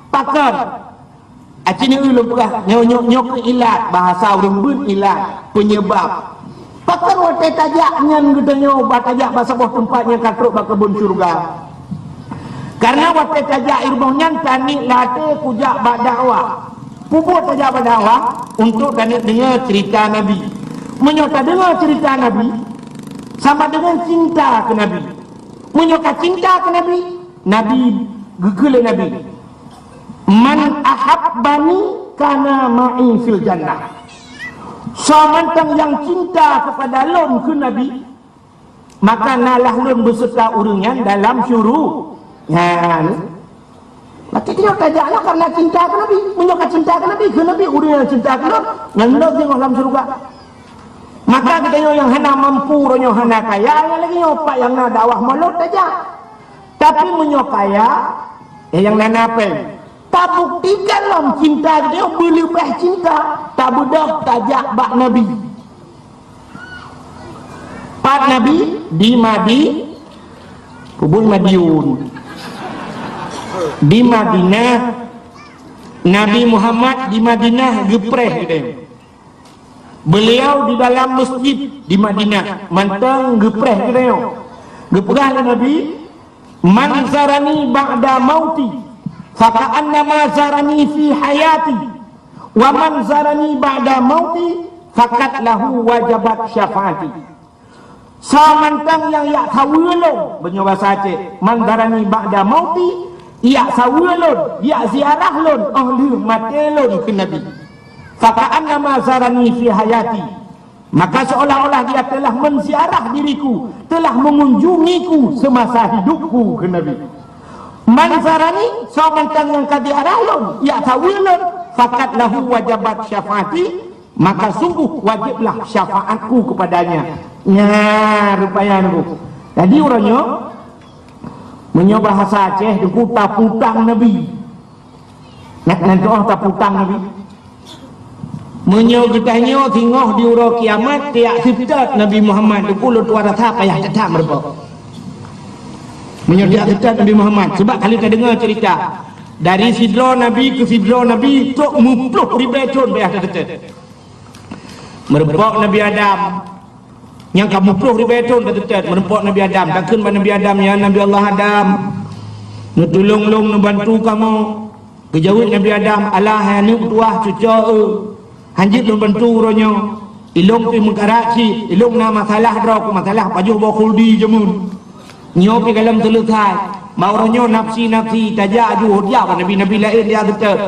Pakon? Aci nyoe ulôn peugah, nyoe, nyoe, nyoe keuh ilat, bahasa ureueng beuet ilat, penyebab. Pakon watée tajak nyan geutanyoe, bah tajak bak saboh teumpat nyang ka trok bak keubon syurga? Karena watée tajak i rumoh nyan, taniet lam até kujak bak dakwah. Peue buet tajak bak dakwah? Untuk taniet deungoe cerita Nabi. Meunyoe tadeungoe cerita Nabi, sama dengan cinta keu Nabi. Meunyoe ka cinta keu Nabi, Nabi geukheun lé Nabi, "Man ahabbani kana ma'i fil jannah." Soe mantong nyang cinta kepada lôn keu Nabi, maka nalah lôn beuseureuta ureueng nyan dalam syuru-, nyan. Berarti dia tajak lah karena cinta keu Nabi. Meunyoe ka cinta keu Nabi, keu Nabi ureueng nyang cinta keu lôn, nyan lôn teungoh lam syeuruga. Maka geutanyoe nyang hana mampu, uroe nyoe hana kaya, nyan lagée nyoe pat nyang na dakwah mulod tajak. Tapi meunyoe kaya, eh, nyang na-na péng, tabuktikan lom cinta geutanyoe beuleubeh cinta, tabeudôh tajak bak Nabi. Pat Nabi? Di Madi-, peue buet Madiun. Di Madinah. Nabi Muhammad di Madinah geupreh geutanyoe. Beliau di dalam masjid di Madinah, mantong geupreh geutanyoe. Geupeugah lé Nabi, "Man zarani ba'da mauti, faka'annama zarani fi hayati. Wa man zarani ba'da mauti, faqad lahu wajabat syafaati." Soe mantong nyang jak saweue lôn, meunyoe basa Aceh, man zarani ba'da mauti, jak saweue lôn, jak ziarah lôn óh lheueh maté lôn, kheun Nabi. Faka'annama zarani fi hayati. Maka seolah-olah dia telah menziarah diriku, telah mengunjungiku semasa hidupku, kheun Nabi. Man zarani, soe mantong nyang ka ziarah lôn, jak saweue lôn, faqad lahu wajabat syafaati, maka sungguh wajiblah syafaatku kepadanya. Nyan rupanya, Teungku. Jadi, uroe nyoe, meunyoe bahasa Aceh, Teungku, taputang Nabi. Nyan, nyan tu'oh taputang Nabi. Meunyoe geutanyoe singoh di uroe kiamat, tajak seutôt Nabi Muhammad, Teungku, lôn tuan rasa payah that-that meurumpok. Meunyoe tajak seutôt Nabi Muhammad, sabab ka lheueh tadeungoe ceurita, dari sidroe nabi keu sidroe nabi, trok meuplôh ribèe thôn payah taseutôt. Meurumpok Nabi Adam, nyang ka meuplôh ribèe thôn taseutôt, meurumpok Nabi Adam, takheun bak Nabi Adam, "Ya Nabi Allah Adam, neutulông lôn, neubantu kamoe." Geujaweueb Nabi Adam, "Alah, hai aneuk tuah, cuco eu, hanjeuet lôn bantu uroe nyoe. Ilông pih meukarat cit, ilông na masalah droe, keu masalah pajoh boh khuldi jameun. Nyoe pih gohlom seuleusai. Bak uroe nyoe nafsi-nafsi, tajak aju, jak bak nabi-nabi laén tajak seutôt.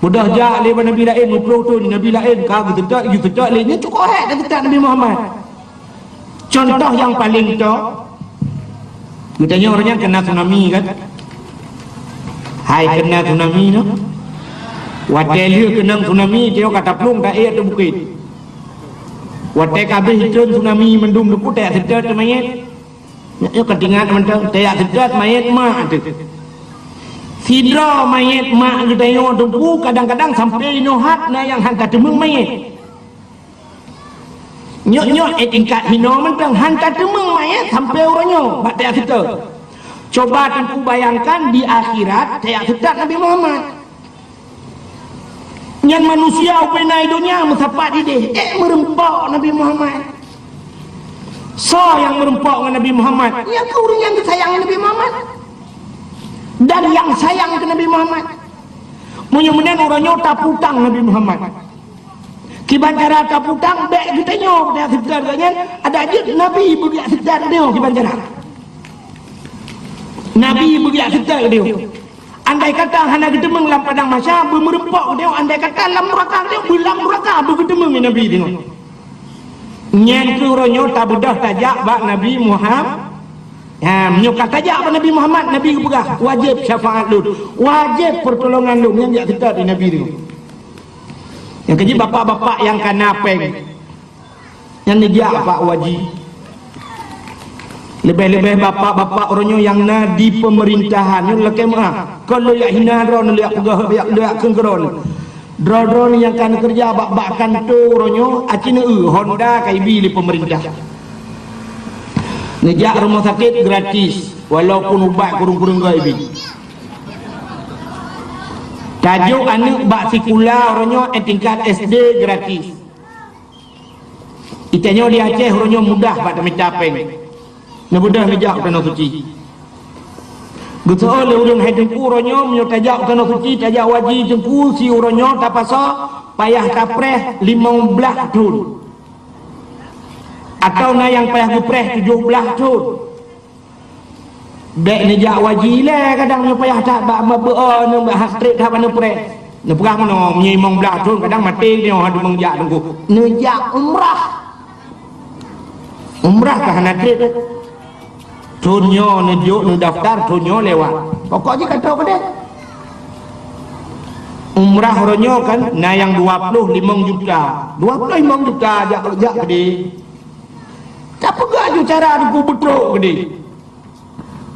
Beudôh jak lé bak nabi laén, meuplôh thôn nabi laén ka geuseutôt, geuseutôt lé nyan, cukôp hék taseutôt Nabi Muhammad." Contoh nyang paleng top, geutanyoe uroe nyan keunong tsunami, kan? Hai keunong tsunami nyoe. Watèe lheueh keunong tsunami, tanyoe ka taplueng taék ateueh bukét. Watèe ka abéh treun tsunami mandum, Teungku, tajak seutôt manyét. Nyoe ka teuingat mantong, tajak seutôt manyét mak teuh. Sidroe manyét mak geutanyoe, Teungku, kadang-kadang sampoe inoe that na nyang han tateumeung manyét. Nyoe-nyoe, eh, tingkat hinoe mantong, han tateumeung manyét sampoe uroe nyoe bak tajak seutôt. Coba Teungku bayangkan di akhirat tajak seutôt Nabi Muhammad. Nyan manusia ubena i donya meusapat idéh, eh, meurumpok Nabi Muhammad. Soe nyang meurumpok ngon Nabi Muhammad? Nyan keuh ureueng nyang geusayang Nabi Muhammad. Dan nyang sayang keu Nabi Muhammad. Meunyoe meunan uroe nyoe taputang Nabi Muhammad. Kiban cara taputang, bèk geutanyoe tajak seutôt geuh nyan, adak jeuet Nabi beujak seutôt geutanyoe kiban cara. Nabi beujak seutôt geutanyoe. Andai kata hana geuteumeung lam padang mahsyar, beumeurumpok geutanyoe, andai kata lam nuraka geutanyoe, beulam nuraka beugeuteumeung Nabi geutanyoe. Nyan keuh uroe nyoe tabeudôh tajak bak Nabi Muhammad. Ha, meunyoe ka tajak bak Nabi Muhammad, Nabi geupeugah, "Wajéb syafaat lôn, wajéb peurtulongan lôn," nyan jak seutôt di Nabi geutanyoe. Nyang keujeuet bapak-bapak nyang kana pèng, nyan neujak bak Abu Haji. Leubeh-leubeh bapak-bapak uroe nyoe nyang na di peumeurintahan, nyoe lakèe meu'ah. Kon lôn jak hina droeneuh, lôn jak peugah, lôn jak, lôn jak kheun keu droeneuh. Droeneuh nyang ka neukeureuja bak, bak kantô uroe nyoe, aci neueu Honda ka ibi lé peumeurintah. Neujak rumoh sakét gratis, walaupun ubat kureueng-kureueng goe ibi. Tajok aneuk bak sikula uroe nyoe, eh, tingkat S D gratis. Geutanyoe di Aceh uroe nyoe mudah bak tamita pèng. Neubeudôh neujak u Tanoh Suci. Geuseuôt lé ureueng, "Hai Teungku, uroe nyoe meunyoe tajak u Tanoh Suci, tajak Abu Haji Teungku, si uroe nyoe tapasoe payah tapreh limong blaih thon. Atau na nyang payah geupreh tujoh blaih thon." Bèk neujak Abu Haji lé, kadang nyoe payah that bak, bak beuo, nyoe bak hat-trick that bak neupreh. Neupeugah meunoe, meunyoe limong blaih thon kadang maté nyoe hana teumeung jak Teungku. Neujak umrah. Umrah ka hana trép. Thon nyoe neujok neudaftar, thon nyoe lewat. Pokok jih ka trok keudeh. Umrah uroe nyoe kan na nyang dua ploh limong juta. Dua ploh limong juta jak, jak keudeh. Tapeugah ju cara Teungku beutrok keudeh.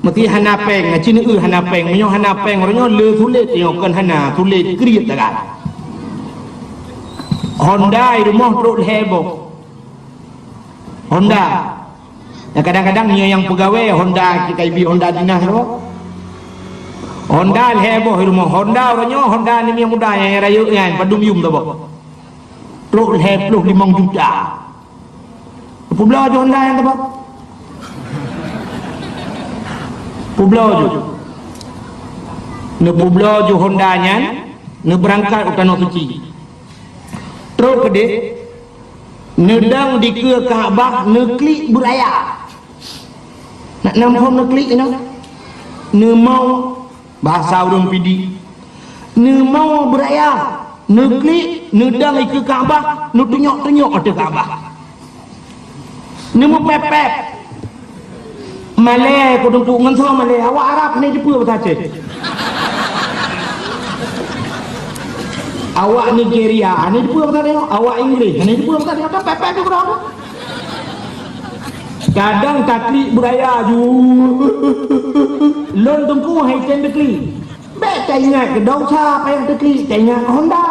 Meusti hana pèng, aci neueu hana pèng. Meunyoe hana pèng, uroe nyoe le sulet, nyoe kon hana, sulet kriet tagai. Honda i rumoh trok lhèe boh. Honda. Nyang kadang-kadang nyoe nyang peugawée Honda, kita ibi Honda dinas tu. Honda lhèe boh i rumoh. Honda uroe nyoe, Honda aneuk miet muda nyang rayeuk nyan, padum yum saboh. Trok lhèe ploh limong juta. Peubloe ju Honda nyan teuma. Peubloe ju. Neupeubloe ju Honda nyan, neubeurangkat u Tanoh Suci. Trok keudeh, Neudong dikeue Ka'bah, neuklik beuraya. Nak nam phom neuklik inoe? Neumau, bahasa ureuëng Pidie. Neumau beuraya, neuklik, neudong dikeue Ka'bah, neutunyok-tunyok ateueh Ka'bah. Neumeupép-pép. Malée keu teungku ngon soe malée, awak Arab hana jipeue bahasa Aceh. Awak Nigeria hana jipeue bahasa Aceh, awak Inggris hana jipeue bahasa Aceh, tapi pépék tu keudroe. Kadang taklik beuraya ju. Lôn teungku hai tem taklik. Bék taingat keu desya payah taklik, taingat keu Honda.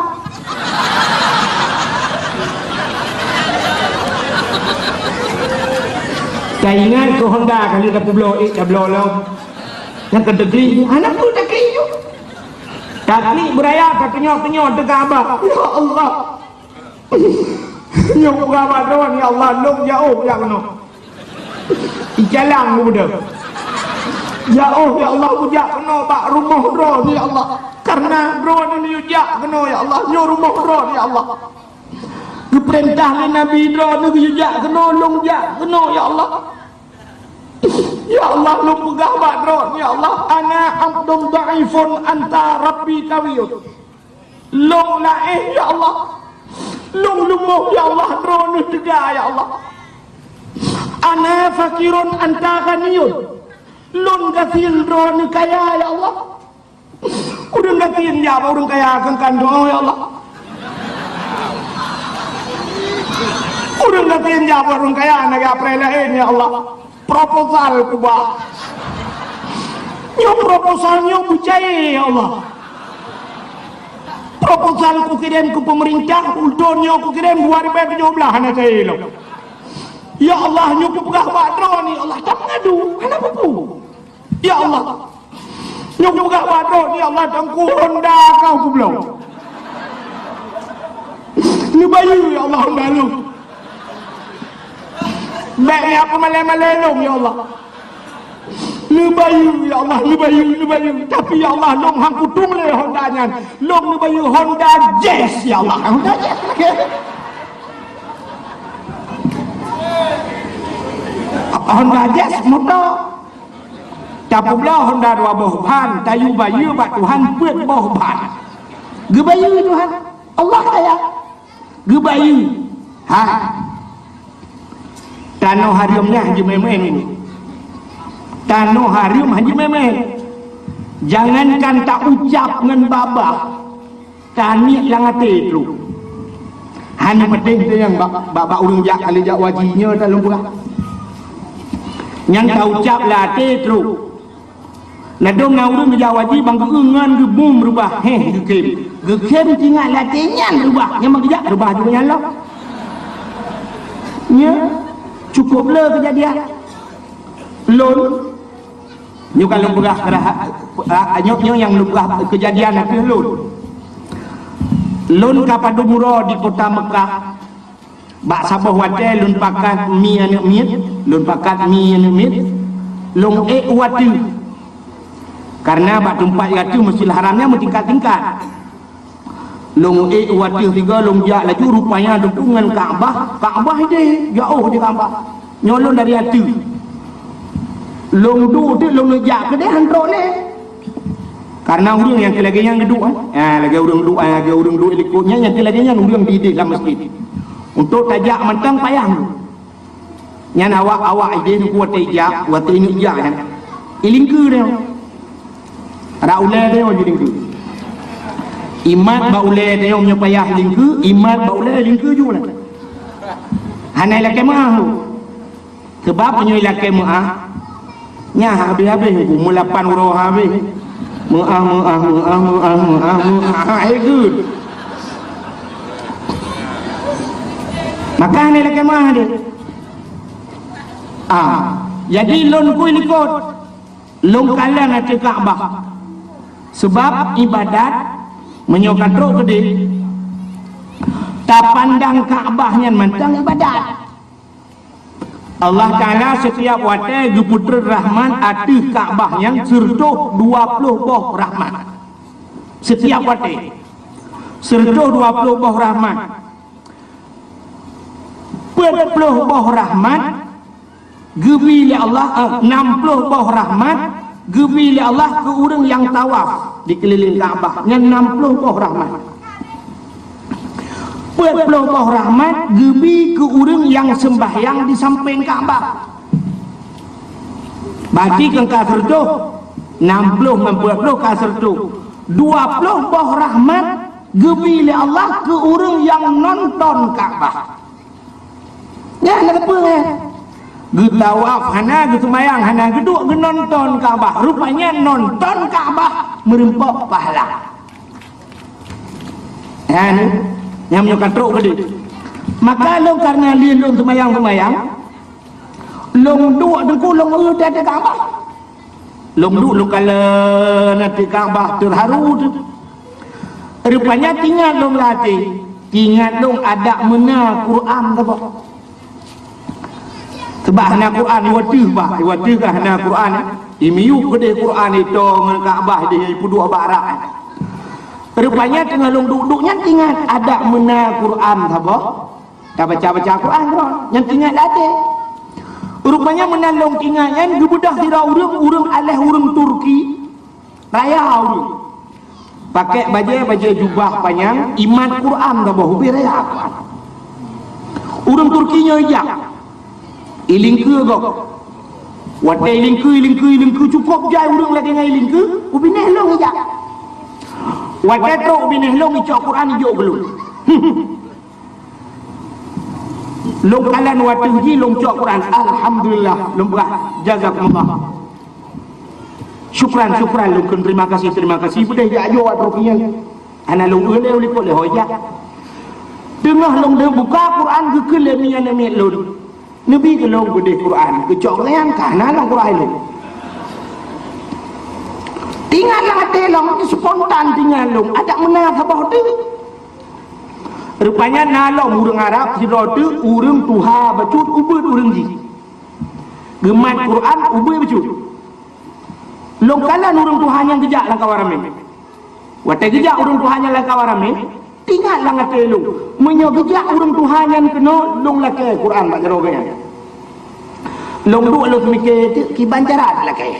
Taingat keu Honda ka lheueh tapubloe ék tabloe lom. Nyang keu taklik, hana peue taklik ju. Taklik beuraya ka teunyoe-teunyoe teuka abah. Ya Allah. Nyoe peugah bak droe, ya Allah, lôn jaoh jak keunoe. Icalang muda. Jaoh, ya Allah, ujak keunoe bak rumoh droe, ya Allah. Karena droe neujak keunoe, ya Allah. Nyoe rumoh droe, ya Allah. Geupeurintah lé Nabi droe neujak keunoe, lôn jak keunoe, ya Allah. Ya Allah, lôn peugah bak droe, ya Allah, ana abdun dhaifun anta rabbi qawiyun. Lôn laén, ya Allah. Lôn leumoh, ya Allah, droeneuh teuga, ya Allah. Ana fakirun anta ghaniyun. Lôn gasien, droeneuh kaya, ya Allah. Ureuëng gasien jak bak ureuëng kaya keu kandong, ya Allah. Ureuëng gasien jak bak ureuëng kaya, na geupreh laén, ya Allah. Proposal kuba. Nyoe proposal nyoe beucaya, ya Allah. Proposal kukirém keu peumeurintah, ulôn nyoe kukirém dua ribèe tujoh blaih hana caya lom. Ya Allah, nyoe kupeugah bak droeneuh, ya Allah, tapeungadu, hana peue-peue. Ya Allah, nyoe kupeugah bak droeneuh, ya Allah, teungku Honda kau kubloe. Neubayeue, ya Allah, Honda lôn. Bék neupeue malée-malée lôn, ya Allah. Neubayeue, ya Allah, neubayeue, neubayeue. Tapi, ya Allah, lôn han kutueng lé Honda nyan. Lôn neubayeue Honda Jazz, ya Allah. Honda Jazz. Honda Jazz moto. Tapeubloe Honda dua boh ban, tayue bayeue bak Tuhan peuet boh ban. Geubayeue Tuhan. Allah kaya. Geubayeue. Ha. Tanoh hareuem nyan hana jimeu'én-meu'én. Tanoh hareuem hana jimeu'én-meu'én. Jangankan taucab ngon babah, taniet lam até trok. Hana peudeh teuh nyang bak, bak, bak ureuëng jak, kali jak haji nyoe taleueng peugah. Nyang taucab lam até trok. Ladôm na ureuëng geujak haji bang geueu ngon geubum reubah, héh, geukhém. Geukhém teuingat lam até nyan reubah, nyang meugeujak reubah juga nyan lom. Nya, cukup le keujadian. Lôn, nyoe ka lôn peugah keuraha-, a, nyoe, nyoe nyang lôn peugah keujadian ateueh lôn. Lôn ka padum uroe di kota Meukah. Bak saboh watée lôn pakat mi aneuëk miet, lôn pakat mi aneuëk miet, lôn ék u ateueh. Karena bak teumpat ateueh Masjidil Haram nyan meutingkat-tingkat. Lôn ék u ateueh tiga, lôn jak laju, rupanya deungon Ka'bah, Ka'bah ideh, jaoh di Ka'bah. Nyoe lôn dari ateueh. Lôn duek teuk lôn jak keudeh han trok lé. Karena ureuëng nyang keu lagée nyan geuduek, eh. Ah, lagée ureuëng duek, ah, lagée ureuëng duek likot nyan, nyang keu lagée nyan ureuëng di ideh lam masjid. Untuk tajak mantong payah. Nyan awak, awak ideh nyoe watée jak, watée ingat jak nyan. Ilingkeue deh. Rak ulée deh nyoe jilingkeue. Imat bak ulée deh nyoe meunyoe payah lingkeue, imat bak ulée lingkeue ju lah. Hana ilakée meu'ah tu. Sebab meunyoe ilakée meu'ah, nyan habéh-habéh, umur lapan uroe habéh. Meu'ah, meu'ah, meu'ah, meu'ah, meu'ah, meu'ah, eh, geuh. Maka hana ilakée meu'ah deh. Ah, jadi lôn kui likot. Lôn kalon ateueh Ka'bah. Sebab ibadat, meunyoe ka trok keudeh, tapandang Ka'bah nyan mantong ibadat. Allah Ta'ala setiap watée geupeutreun rahmat ateueh Ka'bah nyan sireutôh dua ploh boh rahmat. Setiap watée. Sireutôh dua ploh boh rahmat. Peuet ploh boh rahmat geubi lé Allah, eh, nam ploh boh rahmat geubi lé Allah keu ureuëng nyang tawaf di keulileng Ka'bah. Nyan nam ploh boh rahmat. Peuet ploh boh rahmat geubi keu ureuëng nyang seumbahyang di sampéng Ka'bah. Berarti kan ka seureutoh, nam ploh ngon peuet ploh ka seureutoh. Dua ploh boh rahmat geubi lé Allah keu ureuëng nyang nonton Ka'bah. Nyan na teupeue, eh? Geutawaf hana, geuseumayang hana, geuduek geunonton Ka'bah. Rupanya nonton Ka'bah meureumpok pahala. Nyan, nyang meunyoe ka trok keudeh. Maka lôn karena lé lôn seumayang-seumayang, lôn duek teungku lôn eu di ateueh Ka'bah. Lôn duek lôn kalon ateueh Ka'bah teuharu teuh. Rupanya tingat lôn lam até, tingat lôn adak meuna Quran saboh. Sabab hana Quran, iwateuh bah, iwateuh ka hana Quran, imiyup keudeh Quran ito ngon Ka'bah deh ipeuduek bak rak. Rupanya teungoh lôn duek-duek nyan tingat adak meuna Quran saboh. Tabaca-baca Quran keudroe, nyan tingat lam até. Rupanya meunan lôn tingat nyan geubeudôh sidroe ureuëng, ureuëng aléh ureuëng Turki, raya ureuëng. Pakai bajée, bajée jubah panyang, imat Quran saboh, ubé raya Quran. Ureuëng Turki nyoe ijak, ilingkeue gob. Watée ilingkeue, ilingkeue, ilingkeue cukôp jai ureuëng lagée nyan ilingkeue, u binéh lôn ijak. Watée trok u binéh lôn icok Quran ijok keu lôn. Lôn kalon wateuh jih lôn cok Quran. Alhamdulillah, lôn peugah, jazakumullah. Syukran, syukran, lôn kheun terima kasih, terima kasih. Beudeh jak ajoe trok nyan. Hana lôn eu lé u likot lé ho ijak. Teungoh lôn deuh buka Quran geukheun lé miet-miet lôn. Neubi keu lôn beudeh Quran, geucok nyan ka hana lam Quran lôn. Tingat lam até lôn, spontan tingat lôn, adak meuna saboh teuk. Rupanya na lom ureuëng Arab sidroe teuk, ureuëng tuha bacut ubit ureuëng jih. Geumat Quran ubit bacut. Lôn kalon ureuëng tuha nyan geujak lam kawan ramé. Watée geujak ureuëng tuha nyan lam kawan ramé, tingat lam até lôn, meunyoe geujak ureuëng tuha nyan keunoe, lôn lakée Quran bak jaroe geuh nyan. Lôn duek lôn pike teuk kiban cara talakée.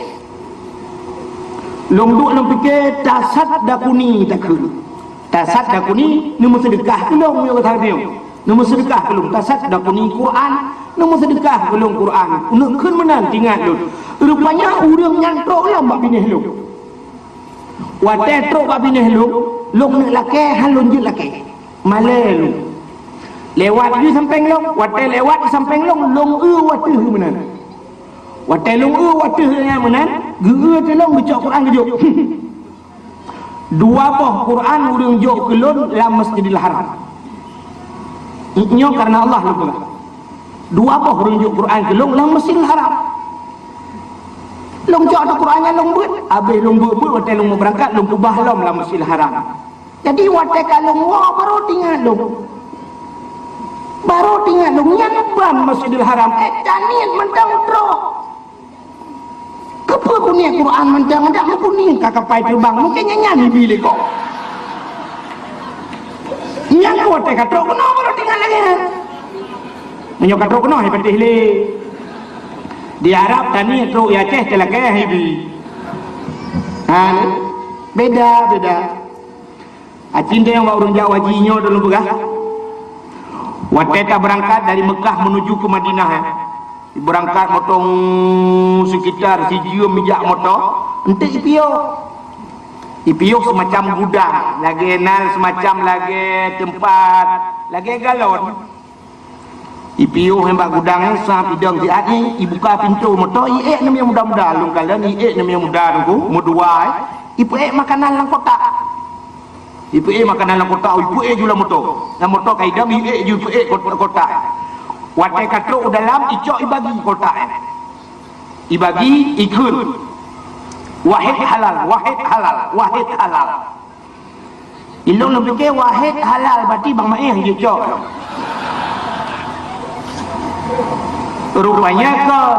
Lôn duek lôn pike tasaddaquni takheun. Tasaddaquni, neumeuseudeukah keu lôn, meunyoe gata nyoe. Neumeuseudeukah keu lôn, tasaddaquni Quran, neumeuseudeukah keu lôn Quran. Neukheun meunan tingat lôn. Rupanya ureuëng nyan trok lom bak binéh lôn. Watée trok bak binéh lôn, lôn neuk lakée, han lôn jeuet lakée. Malée lôn. Lewat di sampéng lôn, watée lewat di sampéng lôn, lôn eu wateuh meunan. Watée lôn eu wateuh nyan meunan, geu-eu teulông geucok Quran geujok. Dua boh Quran ureuëng jok keu lôn lam Masjidil Haram. Nyoe karena Allah lôn peugah. Dua boh ureuëng jok Quran keu lôn lam Masjidil Haram. Lôn cok ata Quran nyan lôn beuet, habéh lôn beuet-beuet watée lôn meubeurangkat lôn keubah lom lam Masjidil Haram. Jadi watée ka lôn woe baru tingat lôn. Baru tingat lôn nyan ban Masjidil Haram. Eh, taniet mantong trok. Keupeue kuniet Quran mantong, dak meukuniet ka kapai teubang, mungken nyan nyan ibi lé gob. Nyan watée ka trok keunoe baru tingat lagée nyan. Meunyoe ka trok keunoe, hai patéh lé. Di Arab taniet trok, di Aceh talakée ibi. Ha, beda, beda. Aci nyoe bak ureuëng jak haji nyoe dulu peugah. Watée tabeurangkat dari Mekah menuju ke Madinah, ya. Beurangkat motong sekitar sijeuem jak moto, enteuk ipiôh. Ipiôh semacam gudang, lagée nan semacam lagée teumpat, lagée galon. Ipiôh nyan bak gudang nyan, sab idong siat nyan, ibuka pintoe moto, iék namiet muda-muda, lôn kalon iék namiet muda teungku, meudua, eh, ipeuék makanan lam kotak. Ipeuék makanan lam kotak, ipeuék ju lam moto. Lam moto ka idong, iék ju ipeuék kot-, kotak. Watée ka trok u dalam, icok ibagi kotak nyan. Ibagi, ikheun. Wahid halal, wahid halal, wahid halal. Ilôn lôn pike wahid halal, berarti bang Maéh jicok. Rupanya kon.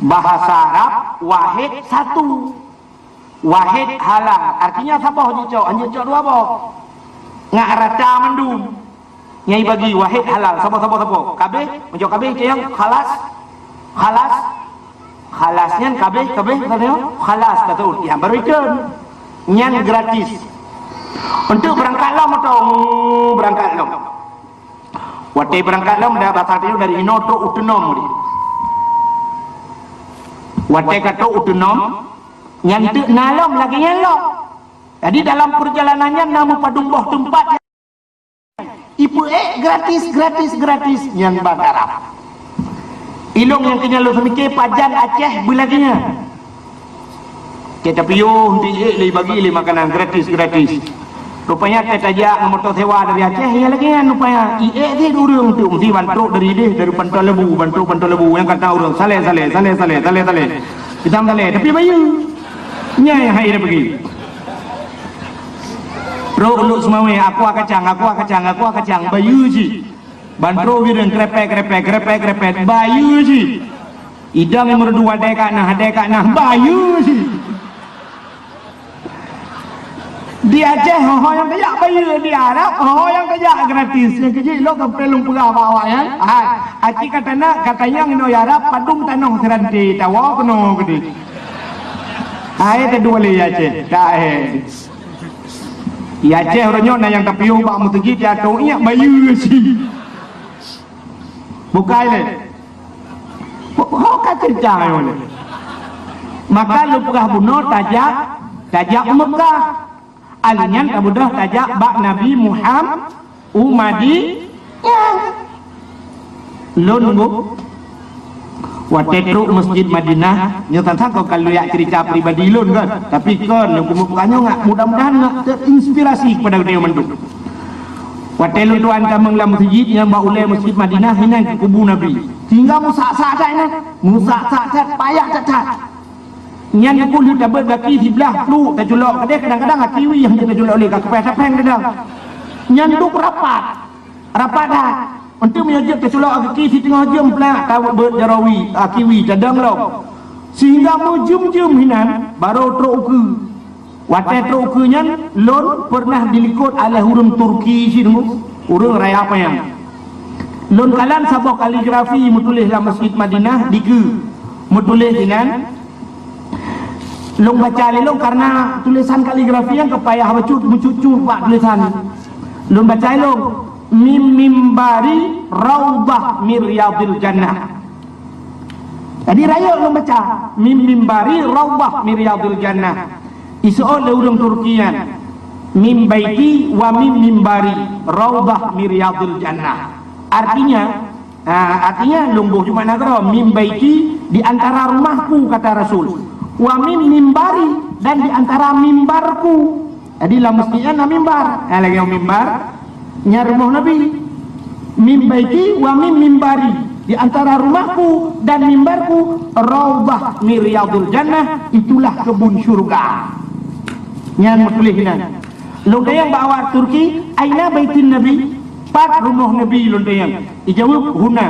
Bahasa Arab, wahid satu. Wahid halal, artinya saboh jicok, hana jicok dua boh. Ngat rata mandum. Nyang bagi wahid halal, saboh, saboh, saboh. Kabeh, meunyoe kabeh teuh nyang khalas, khalas, khalas nyan kabeh, kabeh, kabeh, khalas, kata ureueng nyang baru ikon. Nyan gratis. Untuk beurangkat lom atau beurangkat lom. Watée beurangkat lom, dah basa teuh dari inoe trok u teunom. Watée ka trok u teunom, nyan teuk na lom lagée nyan lom. Jadi dalam peurjalanan nyan na meupadum boh teumpat. Ipeuék gratis, gratis, gratis, nyan ban Arab. Ilong nyang keu nyan lôn seumike pajan Aceh beulagée nyan. Keu tapiôh, hana iék lé bagi lé makanan gratis, gratis. Rupanya keu tajak ngon moto sewa dari Aceh, ya lagée nyan rupanya. Iék cit ureueng tu, meusti ban trok dari ideh, dari Panton Lebu, ban trok Panton Lebu, nyang kata ureueng, saleh, saleh, saleh, saleh, saleh, saleh. Hitam saleh, tapi bayeue. Nyan nyang hai dah pergi. Rok luk seumawé, aqua kacang, aqua kacang, aqua kacang, bayeue cit. Ban trok ureueng krepet, krepet, krepet, krepet, bayeue cit. Idang nyang meureudu, adée ka na, adée ka na, bayeue cit. Di Aceh, ho-ho nyang tajak bayeue, di Arab, ho-ho nyang tajak gratis. Nyang keu jih lôn sampoe lôn peugah bak awaknyan. Hai, aci ka tanyong, ka tanyong inoe Arab, padum tanoh seuranté, tawoe keunoe keudeh. Hai, teudua lé Aceh, dah, eh. Di Aceh uroe nyoe na nyang tapiôh bak meuseujid, ya, tong iék bayeue cit. Bukai lé. Ho ka ceurita nyoe lé. Maka lôn peugah bunoe tajak, tajak u Meukah. Alheuh nyan tabeudôh tajak bak Nabi Muham-, u Madi-, nyan. Lôn nunggu. Watée trok Masjid Madinah, nyoe tantang kon ka lôn jak ceurita pribadi lôn kan. Tapi kon lôn keumeung peugah nyoe ngat, mudah-mudahan ngat teuinspirasi keupada geutanyoe mandum. Watée lôn tuan tamong lam meuseujid nyang bak ulée Masjid Madinah, inan keu kubu Nabi. Sehingga meusak-sak that inan, meusak-sak that, payah that-that. Nyan keuh lheueh tabeuet gaki siblah pluek taculok, keudeh kadang-kadang gaki wie nyang taculok lé, ka keupah tapéng kadang. Nyan duek rapat, rapat that. Untuk meunyoe jeuet taculok gaki siteungoh jeuem plak tabeuet jaroe wie, gaki wie tadong lom. Sehingga meujeuem-jeuem hinan barô trok ukeue. Watée trok ukeue nyan, lôn peureunah dilikot oleh ureuëng Turki sidroe, ureuëng raya panyang. Lôn kalon saboh kaligrafi meutuléh lam Masjid Madinah dikeue. Meutuléh inan, lôn baca lé lôn karena tulésan kaligrafi nyang ka payah bacut, meucut-cut bak tulésan. Lôn baca lé lôn, "Mim mimbari raudhah min riyadil jannah." Jadi rayeuk lôn baca, "Mim mimbari raudhah min riyadil jannah." Iseuôt lé ureuëng Turki nyan, "Mim baiti wa mim mimbari raudhah min riyadil jannah." Artinya, ah, artinya lôn boh cuma na keudroe, "Mim baiti, di antara rumahku," kata Rasul, "wa mim mimbari, dan di antara mimbarku." Jadi lam masjid nyan na mimbar. Ha, lagée mimbar, nyan rumoh Nabi. "Mim baiti wa mim mimbari, di antara rumahku dan mimbarku, raudhah min riyadil jannah, itulah kebun syurga." Nyan meutuléh inan. Lôn tanyong bak awak Turki, "Aina baitin Nabi?" "Pat rumoh Nabi?" lôn tanyong. Ijaweueb, "Huna."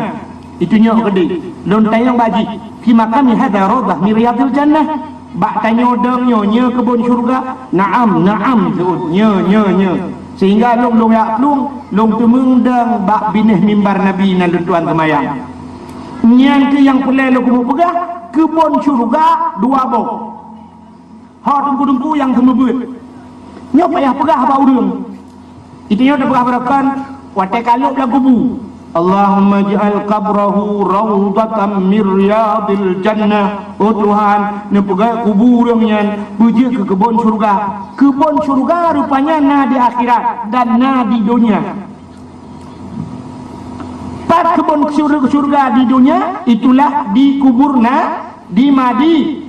Itunyok keudeh. Lôn tanyong bak jih, "Fi maqami hadza raudhah min riyadil jannah?" Bak tanyoe dong nyoe, nyoe keubon syeuruga? "Na'am, na'am," seuôt, "Nyoe, nyoe, nyoe." Sehingga lôn, lôn jak plueng, lôn teumeung dong bak binéh mimbar Nabi nan lôn tuan seumayang. Nyan keuh nyang peureulée lôn keuneuk peugah, keubon syeuruga dua boh. Ho teungku-teungku nyang seumeubeuet. Nyoe payah peugah bak ureuëng. Iteunyoe tapeugah baroekon, watée ka lheueh lam kubu, "Allahumma ij'al qabrahu raudhatan min riyadil jannah." Oh Tuhan, neupeugét kubu ureuëng nyan beujeuet keu keubon syeuruga. Keubon syeuruga rupanya na di akhirat dan na di donya. Pat keubon syur-, syeuruga di donya, itulah di kubur na, di Madi.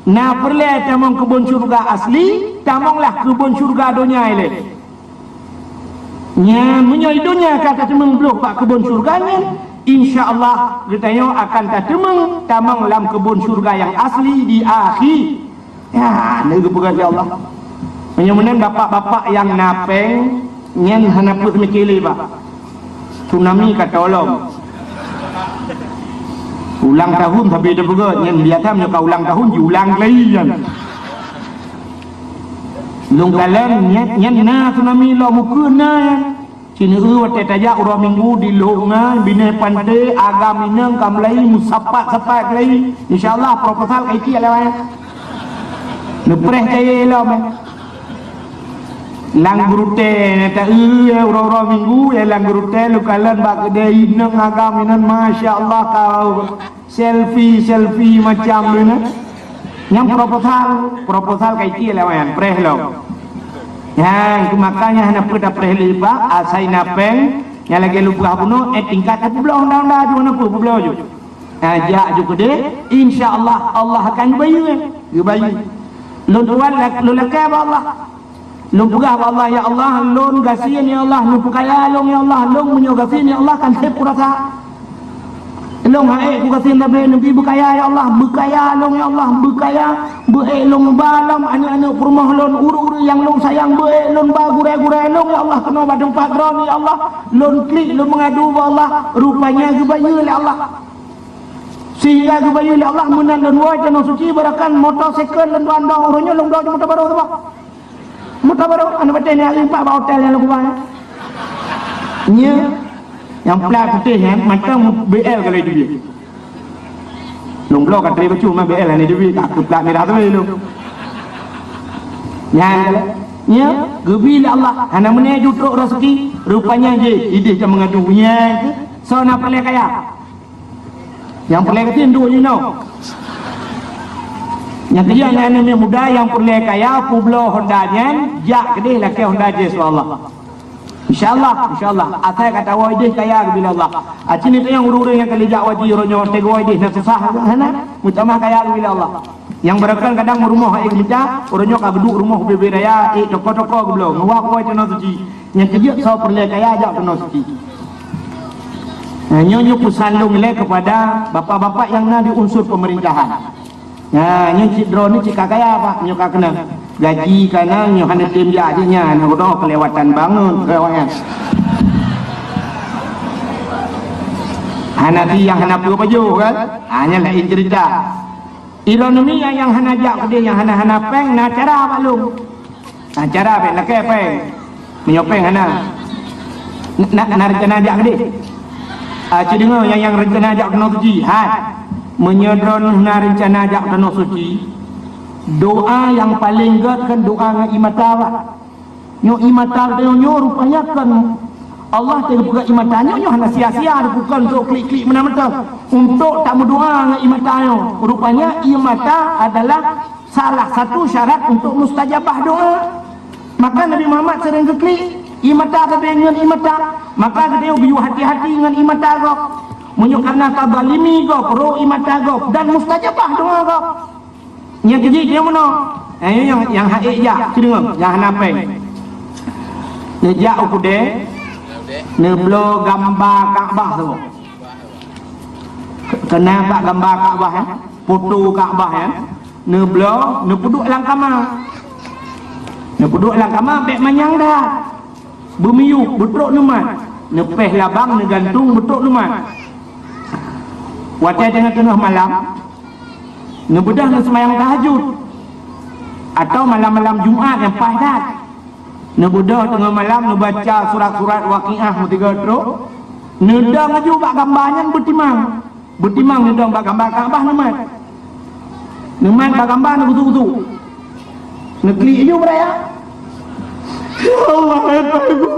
Na peureulée tamong keubon syeuruga asli, tamonglah keubon syeuruga donya ilée. Nyan, meunyoe di donya ka tateumeung bloh bak keubon syeuruga nyan, insya Allah geutanyoe akan tateumeung tamong lam keubon syeuruga nyang asli di akhi. Ya, lé geupeugah lé Allah. Meunyoe meunan bapak-bapak nyang na péng, nyan hana peuet meucilé, bah. Tsunami ka tolong. Ulang tahun sabe teupeugah, nyan biasa meunyoe ka ulang tahun, jiulang lagi nyan. Lôn kalon, nyan, nyan na tsunami lom ukeue na nyan. Ineuk watée tajak uroe Minggu di Lhok Ngan, binéh panté, agam inong ka mulai meusapat-sapat lagi. Insya Allah proposal ka itiek lé awaknyan. Neupreh cayée lom, eh. Lam gurutée, ta-, eh, uroe-uroe Minggu, eh, lam gurutée, leukalon bak keudée inong agam inan, masya Allah, ka selfie, selfie macam tu, nah. Nyang proposal, proposal ka itiek lé awaknyan, preh lom. Nyang, makanya hana peue tapreh lé bak, asai na péng, nyang lagée lumpah bunoe, eh, tingkat ka peubloe honda-honda ju, hana peue, peubloe ju. Nah, jak ju keudeh, insya Allah, Allah akan geubayeue, geubayeue. Lôn tuan, lôn lakée bak Allah. Lôn peugah bak Allah, "Ya Allah, lôn gasien, ya Allah, neupeukaya lôn, ya Allah, lôn meunyoe gasien, ya Allah, kan seb kurasa. Lôn hana ék kugasien, tapi neubi beukaya, ya Allah, beukaya lôn, ya Allah, beukaya, beu ék lôn ba lom aneuëk-aneuëk peurumoh lôn, ureuëng-ureuëng nyang lôn sayang, beu ék lôn ba gurée-gurée lôn, ya Allah, keunoe bak teumpat droeneuh, ya Allah, lôn klik, lôn meungadu bak Allah, rupanya geubayeue lé Allah." Sehingga geubayeue lé Allah meunan lôn woe tanoh suci, bahkan moto second lôn tuan dong, uroe nyoe lôn dong moto barô saboh. Moto barô, aneuk batée nyan impak bak hotel nyang lôn keubah nyan. Nyoe, nyang plat putéh nyan, mantong B L ka lheueh teubiet. Lôn bloe ka trép bacut, ma B L hana teubiet, ka keu plat mirah sabe lôn. Nyan ka lheueh. Nyoe, geubi lé Allah, hana meuné ju trok raseuki, rupanya jih, ideh ka meungadu, nyan keuh, soe na peureulée kaya. Nyang peureulée gasien duek jinoe. Nyang keujeuet aneuk-aneuk muda nyang peureulée kaya, peubloe honda nyan, jak keudeh lakée honda jih, insya Allah. Insya Allah, insya Allah. Asai ka tawoe ideh kaya geubi lé Allah. Aci ni teunyong ureuëng-ureuëng nyang ka lheueh jak haji uroe nyoe, watée geuwoe ideh na susah hana, meutamah kaya geubi lé Allah. Nyang barokon kadang rumoh ék geumica, uroe nyoe ka geuduek rumoh ubé-ubé raya, ék toko-toko geubloe, meuwah-wah tanoh suci. Nyang keujeuet soe peureulée kaya jak keunoe suci. Nah, nyoe, nyoe peusan lôn ilée keupada bapak-bapak nyang na di unsur peumeurintahan. Nah, nyoe cit droeneuh cit ka kaya, Pak, nyoe ka keunong. Gaji ka na, nyoe hana tem jak jih nyan, uroe kelewatan banget, kelewatan. Hana ti nyang hana peue pajoh, kan? Ha, nyan laén ceurita. Ironomi nyang, nyang hana jak keudeh, nyang hana, hana péng, na cara bak lôn. Na cara bék lakée péng. Meunyoe péng hana. Na, na, na reuncana jak keudeh? Ah, ci deungoe nyang, nyang reuncana jak keunoe suci. Hai. Meunyoe droeneuh na reuncana jak keunoe suci, doa nyang paleng gét kan doa ngon ié mata, Pak. Nyoe ié mata teuh nyoe rupanya kan Allah teuh geupeugah ié mata nyoe, nyoe hana sia-sia, bukon untuk klik-klik meunan mantong. Untuk tameudoa ngon ié mata nyoe. Rupanya ié mata adalah salah satu syarat untuk mustajabah doa. Maka Nabi Muhammad sering geuklik ié mata, sabe ngon ié mata. Maka geutanyoe geuyue hati-hati ngon ié mata gob. Meunyoe karena tazalimi gob, rô ié mata gob dan mustajabah doa gob. Nyang keujeuet nyang meunoe. Eh, nyang, nyang hana ék jak, ci deungoe, nyang hana péng. Neujak u keudè, neubloe gamba Ka'bah tu. Keunong bak gamba Ka'bah, eh? Foto Ka'bah, eh? Neubloe, neupeuduek lam kama. Neupeuduek lam kama, bék manyang that. Beumiyueb, beutrok lumat. Neupéh labang, neugantung, beutrok lumat. Watée teungoh-teungoh malam, neubeudôh neuseumayang tahajud. Atau malam-malam Jumat nyang paih that. Neubeudôh teungoh malam, neubaca surat-surat Waqiah meusigoe trok. Neudong laju bak gamba nyan beutimang. Beutimang neudong bak gamba Ka'bah neumat. Neumat bak gamba neugusu-gusu. Neuklik laju beuraya. Ya Allah, hai Tuhanku.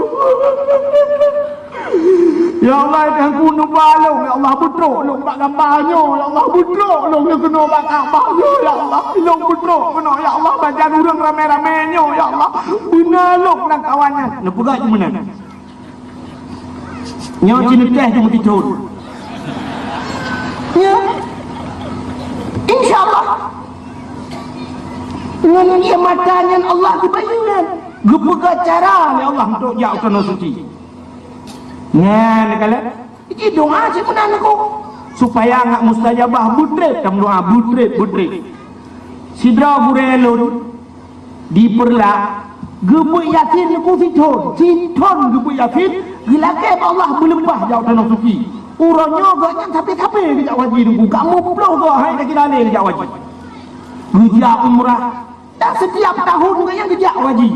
Ya Allah, hai Tuhanku, neuba lôn. Ya Allah, beutrok lôn bak gamba nyoe. Ya Allah, beutrok lôn keunoe bak Ka'bah nyoe. Ya Allah, lôn beutrok keunoe. Ya Allah, bacaan ureuëng ramé-ramé nyoe. Ya Allah, beuna lôn lam kawan nyan. Neupeugah laju meunan. Nyoe ci neutéh ju meutithon. Ya. Insya Allah. Ngon ié mata nyan Allah geubayeue nyan. Geupeugah cara lé Allah untuk jak u Tanoh Suci. Nyan kalon. Ji doa cit meunan aku. Supaya ngat mustajabah beutrép, tameudoa beutrép, beutrép. Sidroe gurée lôn di Peureulak, geubeuet Yasin nyoe sithon, sithon geubeuet Yasin, geulakée bak Allah beuleupah jak u Tanoh Suci. Uroe nyoe gobnyan sabe-sabe geujak haji nyoe, ka muplôh goe hai lagée dalé geujak haji. Geujak umrah, dan setiap tahun gobnyan geujak haji.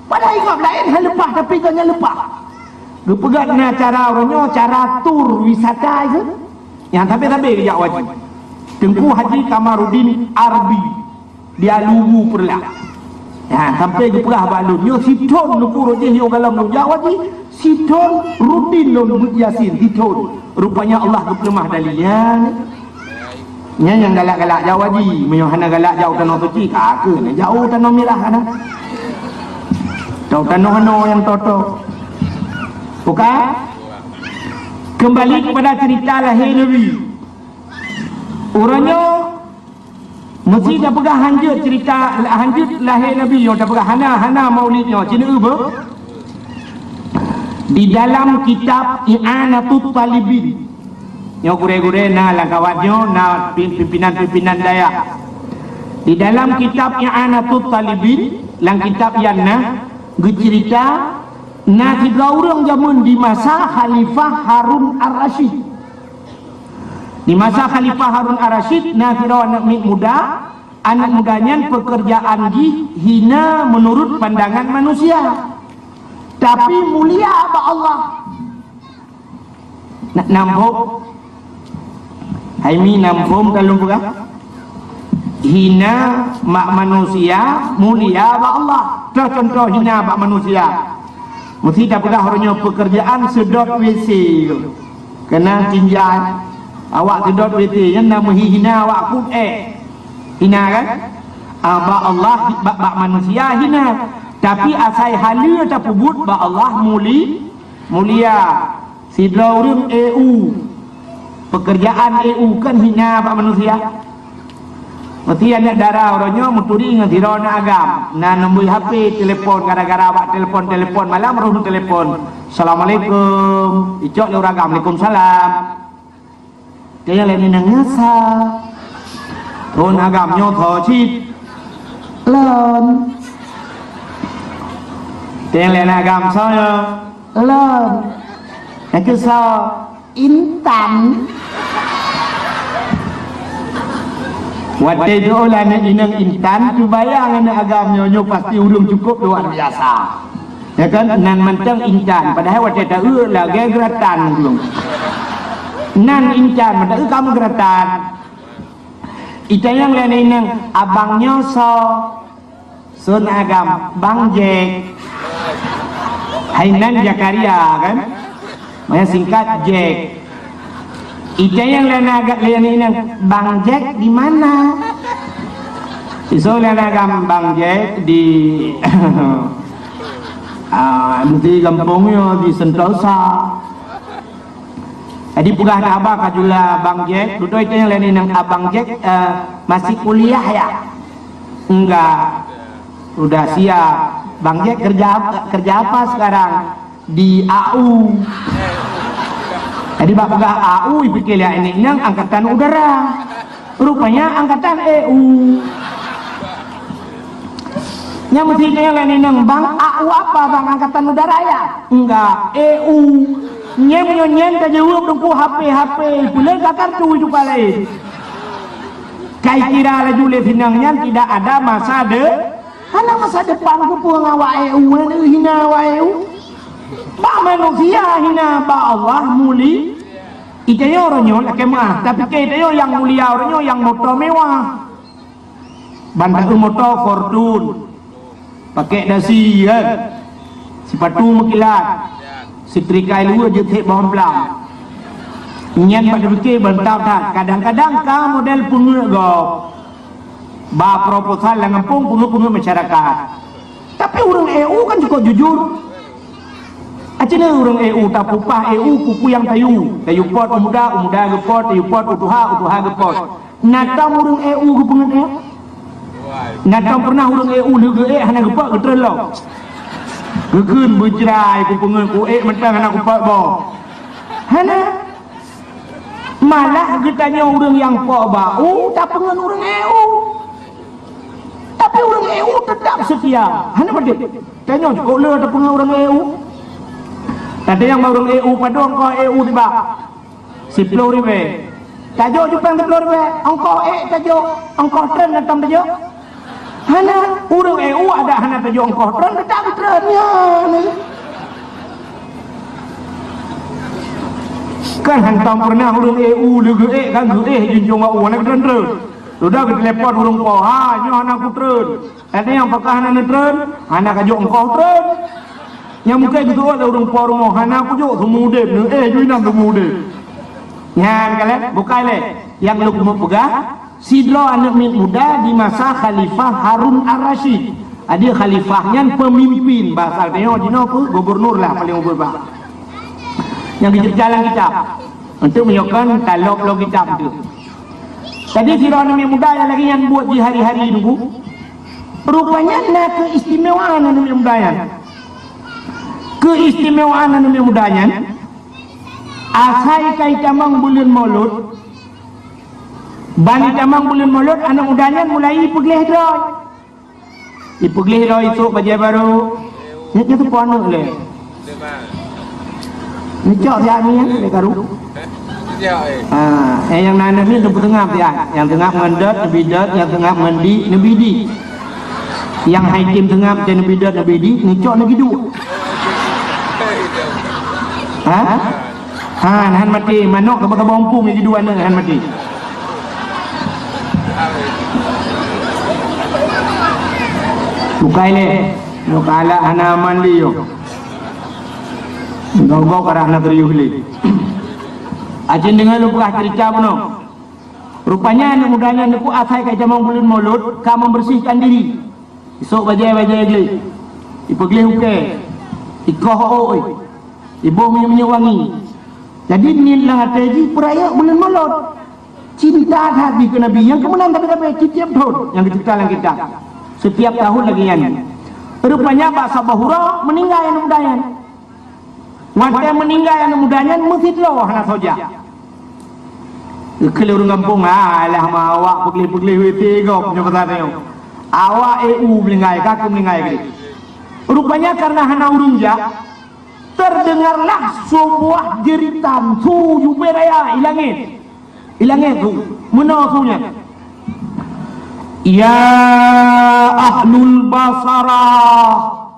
Padahai gob laén han leupah, tapi gobnyan leupah. Geupeugah na cara uroe nyoe, cara tur wisata itu. Nyang sabe-sabe geujak u haji. Teungku Haji Kamaruddin Arbi di Alubu Peureulak. Nyan sampai geupeugah bak lôn, nyoe sithon Teungku Rojih nyoe gohlom lôn jak u haji, sithon rutin lôn beuet Yasin, sithon. Rupanya Allah geupeuleumah dali nyan. Nyan nyang galak-galak jak u haji, meunyoe hana galak jak u Tanoh Suci, ka keuh na jak u Tanoh Mirah hana. Atau tanoh-tanoh nyang toto. Bukan? Kembali kepada cerita lahé Nabi. Uroe nyoe meusi tapeugah hanjeuet cerita, hanjeuet lahé Nabi nyoe tapeugah hana, hana maulid nyoe. Cina beuh? Di dalam kitab I'anatut Talibin. Nyoe gurée-gurée na lam kawat nyoe, na pi-, pimpinan-pimpinan dayah. Di dalam kitab I'anatut Talibin, lam kitab nyan na geucerita na sidroe ureuëng jameun di masa Khalifah Harun Ar-Rasyid. Di masa Khalifah Harun Ar-Rasyid na sidroe aneuëk miet muda, aneuëk muda nyan peukeurjaan jih hina meunurot pandangan manusia, tapi mulia bak Allah. Na-, nam phom? Hai mi nam phom ka lôn peugah? Hina bak manusia, mulia bak Allah. Toh contoh hina bak manusia. Meusi tapeugah uroe nyoe peukeurjaan seudot W C. Keunong tinjai. Awak seudot W C nyan na meuhi hina awak kut ék. Hina kan? Ah, bak Allah, bak, bak manusia hina. Tapi asai haleue tapeubuet bak Allah muli-, mulia. Sidroe ureuëng E U. Peukeurjaan E U kan hina bak manusia. Meusti aneuëk dara uroe nyoe meuturi ngon sidroe aneuëk agam. Na neubri H P, telepon, gara-gara bak telepon-telepon malam, roh telepon. "Assalamualaikum." Icok lé ureuëng agam, "Waalaikumsalam." Teuh lé nyan nyang nyasa. Thon agam nyoe tho cit. Lôn. Teuh lé agam soe nyoe? Lôn. Nyang keu soe? Intan. Watée jiôh lé aneuëk inong Intan, teubayang aneuëk agam nyoe, nyoe pasti ureuëng cukup luar biasa. Ya kan? Nan mantong intan. Padahai watée ta-eu lagée geuratan ureuëng. Nan intan, mata-eu kamoe geuratan. Itanyong lé nyan, "Abang nyoe soe?" "Son agam, Bang Jack." Hai nan Zakaria kan? Makna singkat Jack. Itanyong lé nyan, lé nyan, "Bang Jack di mana?" Isoe lé nyan agam, "Bang Jack di, ah, di gampông nyoe, di Sentosa." Jadi peugah haba ka jula Bang Jack, dudoe itanyong lé nyan, "Abang Jack, eh, masih kuliah ya?" "Enggak, udah siap." "Bang Jack kerja, kerja apa sekarang?" "Di A U." Jadi bak peugah A U, ipike lé nyan angkatan udara. Rupanya angkatan E U. Nyang meusti tanyong lé nyan, "Bang, A U apa, Bang? Angkatan udara ya?" "Enggak, E U." Nyan meunyoe nyan tajaweueb Teungku, "H P, H P, peuleueh ka kartu itu ka laén." Kai kira laju lé sinang nyan tidak ada masa de-, hana masa depan keupeue ngon awak E U, hana hina awak E U. Bak manusia hina, bak Allah muli. Itanyong uroe nyoe lakée meuah, tapi keu itanyong nyang mulia uroe nyoe nyang moto mewah. Ban ta-eu moto Fortune, pakek dasi kan, sipatu meukilat, seutrika luweue jeuet thek bawang plam. Nyan bak tapike ban tap that, kadang-kadang ka model peungeuet gob. Ba proposal lam gampông peungeuet-peungeuet masyarakat. Tapi ureuëng E U kan cukup jujur. Aci na ureuëng E U tapupah E U peue-peue nyang tayue. Tayue pot u muda, u muda geupot, tayue pot u tuha, u tuha geupot. Na tom ureuëng E U geupeungeuet ék? Na tom pernah ureuëng E U lheueh geuék hana geupot geutreun lom? Geukheun beujrai geupeungeuet ku ék mantong hana kupot boh. Hana. Malah geutanyoe ureuëng nyang po bak u tapeungon ureuëng E U. Tapi ureuëng E U teutap seutia. Hana padub. Tanyoe cukôp le tapeungon ureuëng E U. Tanyong bak ureuëng E U, "Padub ongkoh E U tiba?" "Siploh ribée." "Tajok cupang siploh ribée, ongkoh ék tajok, ongkoh treun na tom tajok?" Hana, ureuëng E U adak hana tajok ongkoh treun, teutap treun nyan. Kan hantom peureunah ureuëng ék u lé geuék kan geuék junjong u hana geutreun-treun. Sudah geutelepon ureuëng po, "Ha, nyoe hana kutreun." Ada nyang pakah hana neutreun, hana kajok engkoh treun. Nyang mungken geuteuôt lé ureuëng po rumoh, hana kujok seumudeb, neuéh ju inong seumudeb. Nyan kaleh, bukai lé. Nyang lôn keumeung peugah, sidroe aneuëk miet muda di masa Khalifah Harun Ar-Rasyid. Adak khalifah nyan peumimpin, bahasa tanyoe jinoe peue, gubernur lah paléng ubit bah. Nyang geuceurita lam kitab. Untuk meunyoe kon, talop lom kitab tu. Jadi sidroe aneuëk miet muda nyang lagée nyan buet jih hari-hari nunggu. Rupanya na keistimewaan aneuëk miet muda nyan. Keistimewaan aneuëk miet muda nyan, asai ka itamong buleuen Maulud, ban itamong buleuen Maulud, aneuëk muda nyan mulai ipeugleh droe. Ipeugleh droe isôk bajée barô. Nyoe, nyoe teupeu aneuëk lé. Neucok siat nyan lé karu. Ah, eh, nyang na neubi neupeuteungab siat. Nyang teungab ngon dot, neubi dot, nyang teungab ngon di, neubi di. Nyang hai tem teungab dan neubi dot, neubi di, neucok neubi duek. Ha? Ha, han maté. Manok kaba-kaba umpung nyang dua nyan han maté. Bukai lé. Nyoe kalak hana aman lé nyoe. Gob-gob karah na serius lé. Acin deungoe lôn peugah ceurita bunoe. Rupanya aneuëk muda nyan neukuk asai ka jamong buleuen Maulud ka membersihkan diri. Isôk bajée-bajée gleh. Ipeugleh ukée. Ikoh ôk. Iboh minyeuk-minyeuk wangi. Jadi niet lam até jih peurayeuk buleuen Maulud. Cinta that jih keu Nabi nyang keumeunang tabi-tabi tiep-tiep thon nyang geuceurita lam kitab. Setiap tahun lagée nyan. Rupanya bak saboh uroe meuninggai aneuëk muda nyan. Watée meuninggai aneuëk muda nyan meusit lo hana soe jak. Geukheun lé ureuëng gampông, "Alah ma awak peugleh-peugleh wété gob nyoe keusa nyoe. Awak ék u meuninggai, ka keu meuninggai gleh." Rupanya karena hana ureuëng jak, terdengarlah sebuah jeritan su jubé raya i langét. I langét su, meunoe su nyan. Ya ahlul Basarah,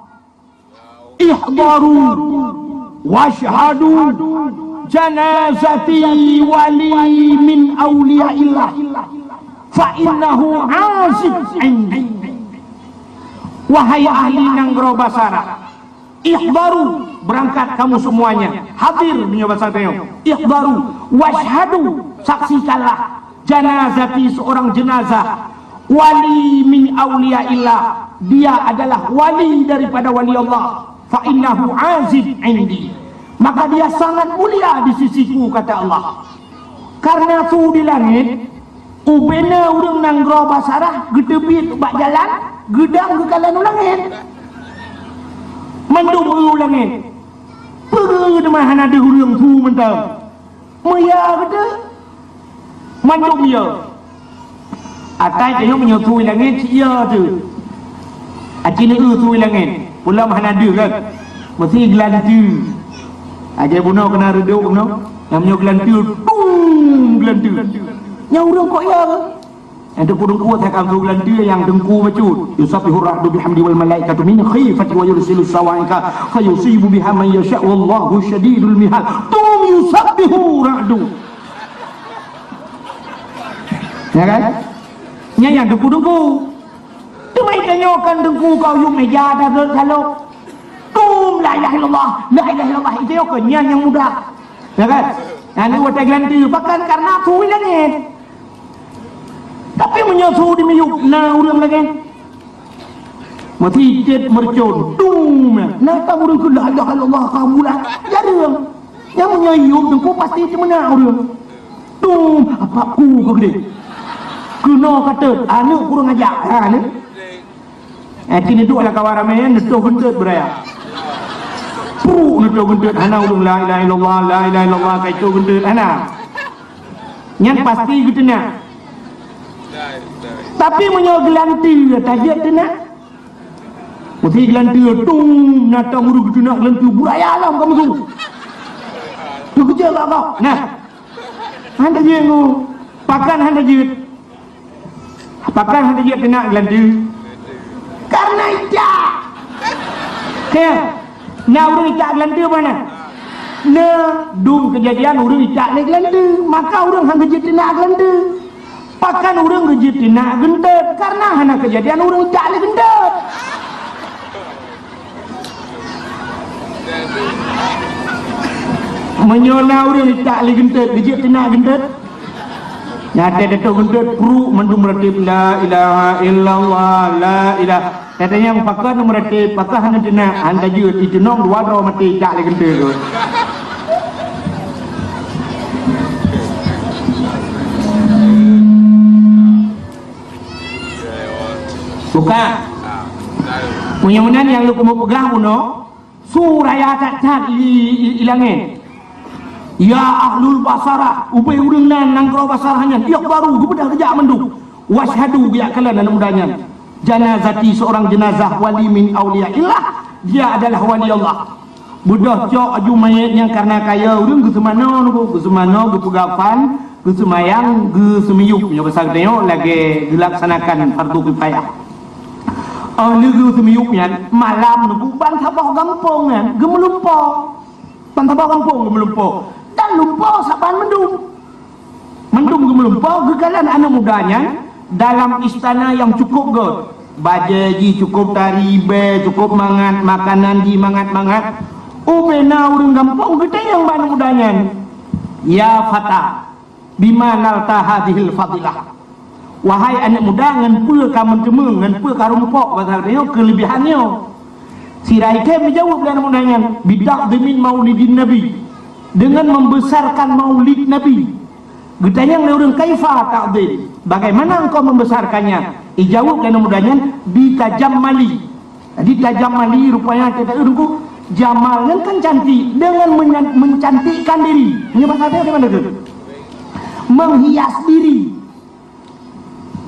ihdaru wasyhadu janazati wali min auliyaillah fa innahu azib indi. Wahai ahli nanggroe Basarah, ihdaru, berangkat kamu semuanya, hadir meunyoe basa tanyoe. Ihdaru, wasyhadu, saksikanlah, janazati, seorang jenazah, wali min auliyaillah, dia adalah wali daripada wali Allah, fa innahu azib indi, maka dia sangat mulia di sisiku, kata Allah. Karena su di langét, ubena ureuëng nanggroe Basarah geuteubiet bak jalan, geudong geukalon u langét. Mandum eu u langét. Peue teuma hana deuh ureuëng su mantong. Meuya geude. Mandum ya. Atai tanyoe meunyoe su i langét cit ya tu. Aci neu su i langét. Pulam hana deuh kan. Meusi geulanteue. Agai bunoe keunan reudok bunoe. Nyang meunyoe geulanteue, tum geulanteue. Nyang ureuëng kok ya ke? Nyang teungku-teungku takam su geulanteue nyang teungku bacut. Yusabbihu ra'du bihamdi wal malaikatu min khifati wa yursilu sawaika fayusibu biha man yasha wallahu syadidul mihal. Tum yusabbihu ra'du. Ya kan? Nyan nyang teungku-teungku. Teuma itanyoe kan teungku kau yum meja dah salok. Tum la ilaha illallah, la ilaha illallah. Itanyoe kan nyan nyang mudah. Ya kan? Nyan watée geulanteue bahkan karena su i langét. Tapi meunyoe su di miyueb na ureuëng lagée. Meusi cit meureucon, tum, na tam ureuëng keu la ilaha illallah ka bulan. Jareueng. Nyang meunyoe yum teungku pasti teumeunak ureuëng. Tum, apa ku keu gede. Keunoe ka teut, aneuëk kurang ajar. Ha ni. Eh, kini duek lam kawan ramé, neutoh geunteut beuraya. Pru neutoh geunteut, hana ureuëng la ilaha illallah, la ilaha illallah, ka itoh geunteut, hana. Nyan pasti geuteunak. Tapi meunyoe geulanteue tajeuet teunak. Meusi geulanteue tum na tam ureuëng geuteunak geulanteue beuraya lom kamoe tu. Teukeujot lah kau. Nah. Hana jeuet ngu. Pakon hana jeuet? Pakon hana jeuet teunak geulanteue? Karena icak. Keu na ureuëng icak geulanteue mana? Na dum keujadian ureuëng icak lé geulanteue, maka ureuëng han geujeuet teunak geulanteue. Pakon ureuëng geujeuet teunak geunteut, kareuna hana keujadian ureuëng icak lé geunteut. Meunyoe na ureuëng icak lé geunteut, geujeuet teunak geunteut. Nyan watée teutoh geunteut, pruek mandum meuratéb, "La ilaha illallah, la ilaha." Watée nyan pakon meuratéb, pakon hana teunak, hana jeuet, iteunong dua droe maté icak lé geunteut tu. Bukan. Meunyoe meunan nyang lôn keuneuk peugah bunoe, su raya that-that i, i, i langét. "Ya ahlul Basarah, ubé ureuëng nan nanggroe Basarah nyan, iqbalu, geubeudôh geujak mandum. Wasyhadu, geujak kalon aneuk muda nyan. Janazati, seorang jenazah wali min auliyaillah, dia adalah wali Allah." Beudôh cok aju manyét nyan kareuna kaya ureuëng geuseumanoe nyoe, geuseumanoe, geupeugah fan, geuseumayang, geuseumiyueb. Nyoe basa geutanyoe lagée geulaksanakan fardu kifayah. Oh, lheueh geuseumiyueb nyan, malam nyoe ban saboh gampông nyan geumeulumpoe. Ban saboh gampông geumeulumpoe. Dan lumpoe saban mandum. Mandum geumeulumpoe, geukalon aneuk muda nyan dalam istana nyang cukôp gét. Bajée jih cukôp tari, bée cukôp mangat, makanan jih mangat-mangat. Ubé na ureuëng gampông geutanyong bak aneuk muda nyan, "Ya fata, bima nalta hadzihil fadilah?" Wahai aneuk muda, ngon peue ka meuteumé, ngon peue ka rumpok, basa geutanyoe, keuleubehan nyoe? Sira item geujaweueb lé aneuk muda nyan, "Bita'dhimin maulidin Nabi," dengan membesarkan maulid Nabi. Geutanyong lé ureuëng, "Kaifa ta'dhim? Bagaimana engkau membesarkannya?" Ijaweueb lé aneuk muda nyan, "Bitajammali." Jadi tajammali rupanya, kata ureuëng ku, jamal nyan kan cantik, dengan menya-, mencantikkan diri. Nyoe basa dia di mana tu? Menghias diri.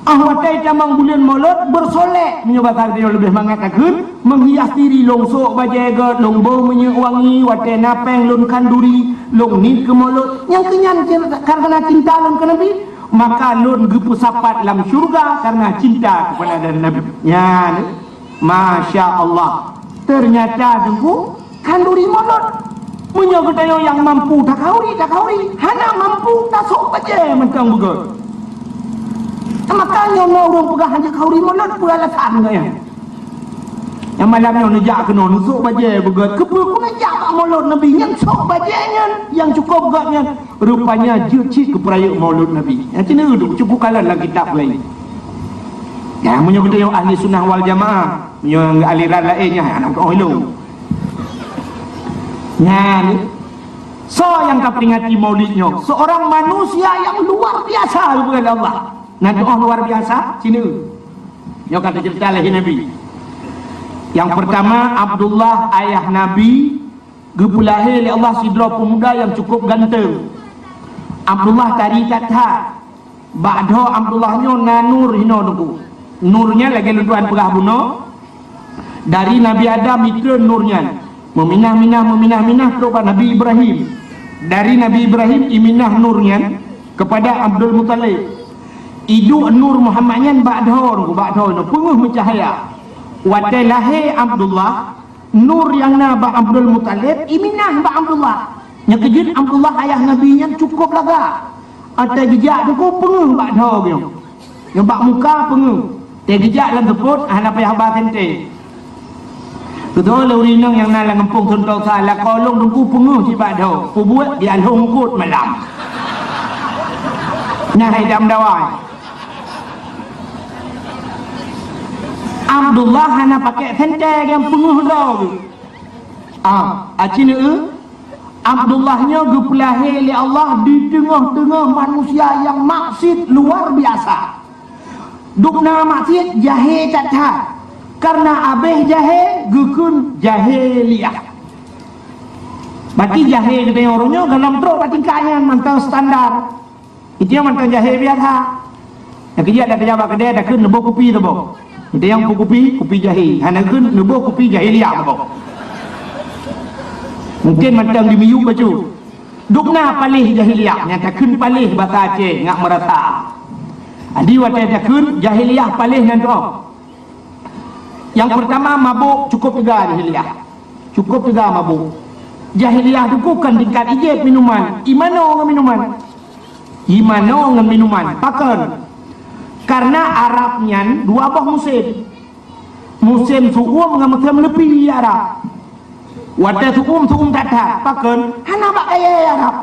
Ah, watée tamong buleuen Molot, bersolek. Meunyoe basa geutanyoe leubeh mangat takheun, menghias diri, lôn sôk bajée gét, lôn boh minyeuk wangi, watée na péng lôn khanduri, lôn niet keu Molot. Nyang keu nyan, kareuna cinta lôn keu Nabi, maka lôn geupeusapat lam syeuruga kareuna cinta keupada Nabi. Nyan, masya Allah. Ternyata, Teungku, khanduri Molot. Meunyoe geutanyoe nyang mampu takhanduri, takhanduri. Hana mampu, tasôk bajée mantong beugét. Maka nyoe na ureuëng peugah hanjeuet khanduri Molot, peue alasan geuh nyan? Nyang malam nyoe neujak keunoe, neusôk bajée beugét. Keupeue ku neujak bak Molot Nabi nyan, sôk bajée nyan nyang cukôp gét nyan? Rupanya jeuet cit keu peurayeuk Molot Nabi. Nyan cit neuduek, cukôp kalon lam kitab laén. Nyan, meunyoe geutanyoe ahli sunnah wal jamaah, meunyoe aliran laén nyan, hana meutu'oh ilôn. Nyan, soe nyang ka peringati Maulid nyoe? Seorang manusia yang luar biasa, geupeugah lé Allah. Na tu'oh luar biasa? Sini. Nyoe ka teuceurita lé Nabi. Yang pertama, Abdullah, ayah Nabi, geupeulahé lé Allah sidroe peumuda nyang cukôp ganteng. Abdullah tari that-that. Bak dhoe Abdullah nyoe na nur hinoe Teungku. Nur nyan lagée lôn tuan peugah bunoe, dari Nabi Adam jitreun nur nyan. Meuminah-minah, meuminah-minah trok bak Nabi Ibrahim. Dari Nabi Ibrahim iminah nur nyan keupada Abdul Muthalib. Iduek nur Muhammad nyan bak dhoe Teungku, bak dhoe nyoe peungeuh meucahya. Watée lahé Abdullah, nur nyang na bak Abdul Muthalib iminah bak Abdullah. Nyang keujeuet Abdullah ayah Nabi nyan cukôp lagak. Watée geujak Teungku peungeuh bak dhoe nyoe. Nyoe bak muka peungeuh. Watée geujak lam seupôt hana payah ba seuntée. Beutôi lé ureuëng inong nyang na lam gampông Suntosa, lakoe lôn Teungku peungeuh cit bak dhoe, peubuet di alhong eungkôt malam. Nyan hai dam dawai. Abdullah hana pakai sentée nyang peungeuh droe geuh. Ah, aci neu, Abdullah nyoe geupeulahé lé Allah di teungoh-teungoh manusia nyang maksiet luar biasa. Dubna maksiet jahé that-that. Kareuna abéh jahé geukheun jahiliyah. Berarti jahé geutanyoe uroe nyoe gohlom trok bak tingkat nyan mantong standar. Itu nyang mantong jahé biasa. Nyang keujeuet dak teujabat keudè takheun neuboh kupi saboh. Itu nyang kupi, kupi jahé. Hana kheun neuboh kupi jahiliyah saboh. Mungkin mantong di miyueb bacut. Dubna paléh jahiliyah, nyang takheun paléh basa Aceh ngat meurasa. Jadi watée takheun jahiliyah paléh nyan tu. Nyang peurtama mabök cukôp teuga jahiliyah. Cukôp teuga mabök. Jahiliyah teungku kon tingkat Egypt minuman, imano ngon minuman. Imano ngon minuman. Pakon? Karena Arab nyan dua boh musém. Musém su'um ngon musém leupi Arab. Watée su'um, su'um that-that. Pakon? Hana bak kayée Arab.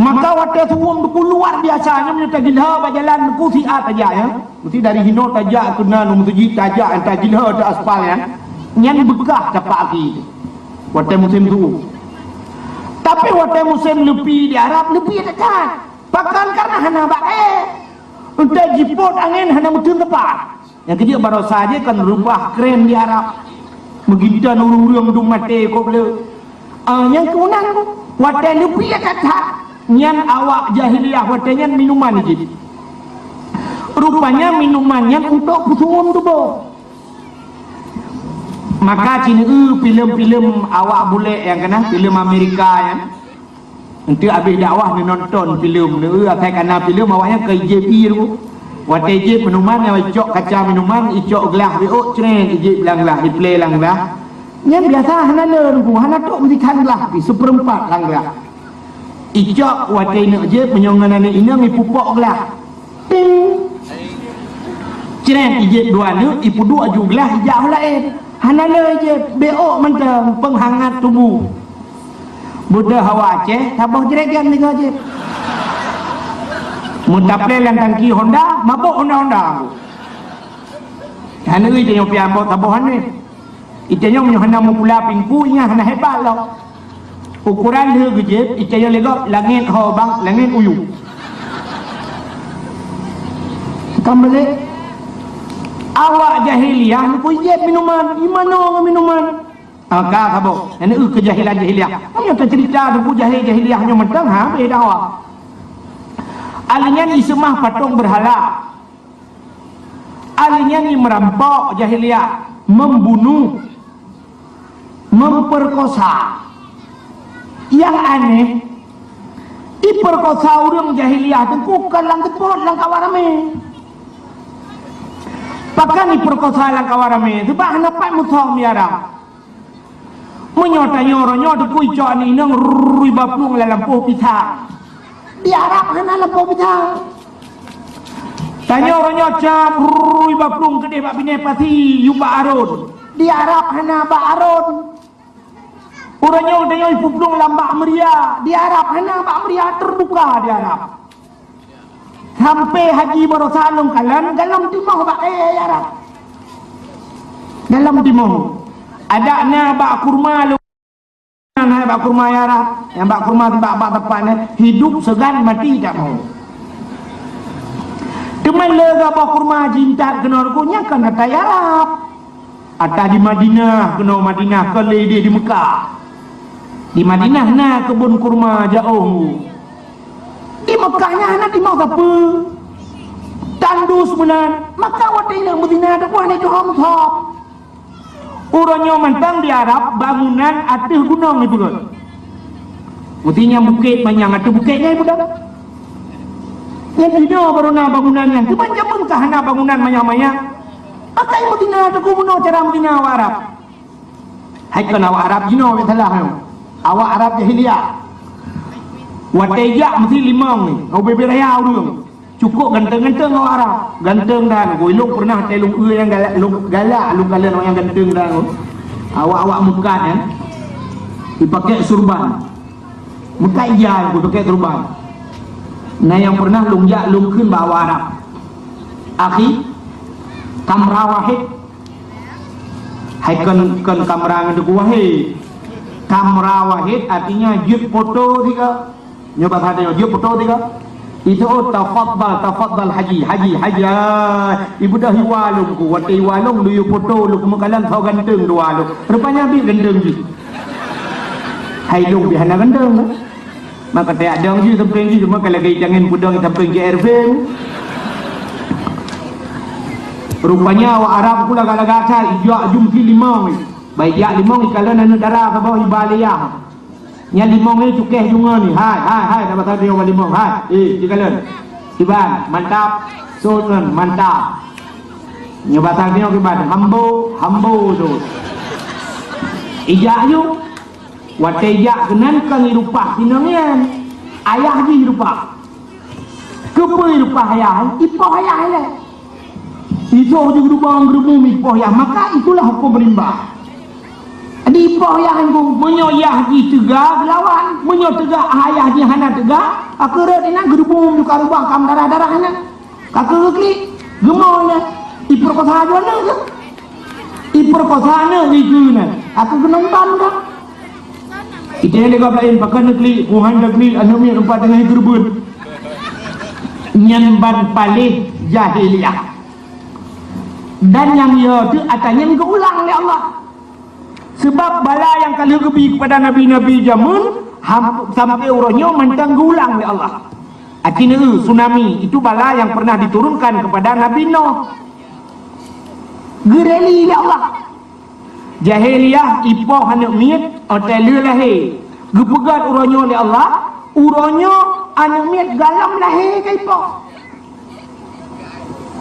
Maka watée su'um teungku luar biasa, nyan meunyoe tajeulhö bak jalan teungku siat tajak, ya. Mesti dari hinoe tajak keunan, meuseujid tajak, nyang tajeulhö di aspal, ya. Nyan beukah tapak aki. Watée musém su'um. Tapi watée musém leupi di Arab, leupi that-that. Pakon? Karena hana bak kayée. Enteuk jipot angén hana meuteun tepat. Nyang keujeuet barosa jih kan reubah kren di Arab. Meuginton ureuëng-ureuëng dum maté kok le. Ah, nyang keunang watée leupi that-that, nyan awak jahiliyah watée nyan minuman jih. Rupanya minuman nyan untuk peusuum tuboh. Maka cineue filem-filem awak bulek nyang keunang, filem Amerika nyan. Enteuk habéh dakwah neunonton filem, neu asai kana filem awaknyan ka ijép ié teungku. Watée ijép minuman nyang icok kaca minuman, icok glah biôk, cret, ijép lam glah, iplé lam glah. Nyan biasa hana le teungku, hana trok meusikan glah pih, seupeurempat lam glah. Icok watée ineuk jép meunyoe ngon aneuk inong ipupok glah. Ting. Cret, ijép dua neuk, ipeuduek aju glah ijak u laén. Hana le ijép, biôk mantong peunghangat tuboh. Beudôh hawa Aceh, saboh jregen tiga jép. Meutaplé lam tangki Honda, mabök Honda-Honda. Hana ui tanyoe pian bot saboh aneuk. Itanyoe meunyoe hana meupula pingku, ingat hana hebat lom. Ukoran lheueh geujép, itanyoe lé gob langét ho bang, langét uyuek. Ka meulék. Awak jahiliyah neupeujieb minuman, imano ngon minuman. Ah, ka saboh. Nyan keuh kejahilan jahiliyah. Meunyoe teuceurita teungku jahil-jahiliyah nyoe mantong, ha, beda awak. Ahli nyan iseumah patong beurhala. Ahli nyan merampok jahiliyah, membunuh, memperkosa. Nyang aneh, iperkosa ureuëng jahiliyah teungku kon lam seupôt lam kawan ramé. Pakon iperkosa lam kawan ramé? Sebab hana pat musoh miara. Meunyoe tanyoe uroe nyoe teupui cok aneuk inong rui baplueng lam lampôh pisang. Di Arab hana lampôh pisang. Tanyoe uroe nyoe cam rui baplueng keudeh bak binéh pasi yub bak arôn. Di Arab hana bak arôn. Uroe nyoe tanyoe ipuplueng lam bak meuria. Di Arab hana bak meuria, terbuka di Arab. Sampai haji barosa lôn kalon, golom timoh bak kayée Arab. Golom timoh. Adak na bak kurma lôn, na bak kurma Arab. Nyang bak kurma bak, bak teumpat nyan, hidup segan mati tak mau. Teuma lé gabah kurma jintat keunoe ruku, nyan kan ata Arab. Ata di Madinah, keunoe Madinah, kon lé idéh di Mekah. Di Madinah na keubon kurma jaoh. Di Mekah nyan hana timoh sapeue. Tandus meunan, maka watée inong beuzina teuh hana jihom-hom. Uroe nyoe mantong di Arab bangunan ateueh gunong ipeugét. Meusti nyang bukét manyang ateueh bukét nyan ipeugét. Nyan inoe baru na bangunan nyan. Teuma jameun ka hana bangunan manyang-manyang. Akai meuzina teungku bunoe cara meuzina awak Arab. Hai kon awak Arab jinoe nyang salah nyoe. Awak Arab jahiliyah. Watée jak meusti limong ni, ubé-bé raya ureuëng. Cukôp ganteng-ganteng awak Arab. Ganteng dan, ilôn pernah teuh lôn eu nyang galak, lôn galak, lôn kalon awak nyang ganteng dan. Awak-awak meukat nyan. Ipakai surban. Meukat ija nyang kupakai keureuban. Na nyang pernah lôn jak lôn kheun bak awak Arab, "Akhi, kamera wahid." Hai kon, kon kamera ngon teungku wahid. Kamera wahid artinya jeuet foto sigoe. Nyoe bahasa tanyoe, jeuet foto sigoe. Itu, "Oh, tafadhal, tafadhal Haji, Haji, Haji." Ah, ibeudôh iwa lôn ku, watée iwa lôn, lôn yue foto lôn ku meukalon soe ganteng dua lôn. Rupanya bit ganteng jih. Hai lôn pih hana ganteng. Maka tajak dong jih sampéng jih, cuma ka lagée tangen peudong sampéng J R V. Rupanya awak Arab ku lagak-lagak that, ijak jumeuti limong. Bah ijak limong, ikalon aneuk dara saboh iba lé yah. Nyan limong nyoe cukéh deungon ni. Hai, hai, hai, na bahasa tanyoe limong. Hai, eh, ikalon. Iban, mantap. Sot ngon, mantap. Nyoe bahasa tanyoe kiban, hambo, hambo tu. Ijak aju. Watée jak keunan kon irupah sinong nyan. Ayah jih irupah. Keupeue irupah ayah? Ipoh ayah ilée. Isoe jeugeurubong geurubum ipoh ayah. Maka itulah huköm rimba. Di ipoh ayah nyan, meunyoe ayah jih teuga geulawan, meunyoe teuga ayah jih hana teuga, akhé rot inan geurubum juga rubah kam darah-darah inan. Ka keuh klik, geumoe nyan, ipeurkosa aneuk geuh. Ipeurkosa aneuk geuh nyan, ka keuh geunonton geuh. Itée lé gob laén, pakon neuklik, Tuhan neuklik, aneuk miet teumpat teungoh geureubeuen. Nyan ban paléh jahiliyah. Dan nyang yo teuh ata nyan geuulang lé Allah. Sebab bala nyang ka lheueh geubi kepada nabi-nabi jameun, ham-, sampai uroe nyoe mantong geuulang lé Allah. Aci neu tsunami, itu bala yang pernah diturunkan kepada Nabi Nuh. Geureli lé Allah. Jahiliyah ipoh aneuk miet, watée lheueh lahé. Geupeugét uroe nyoe lé Allah, uroe nyoe aneuk miet galom lahé ka ipoh.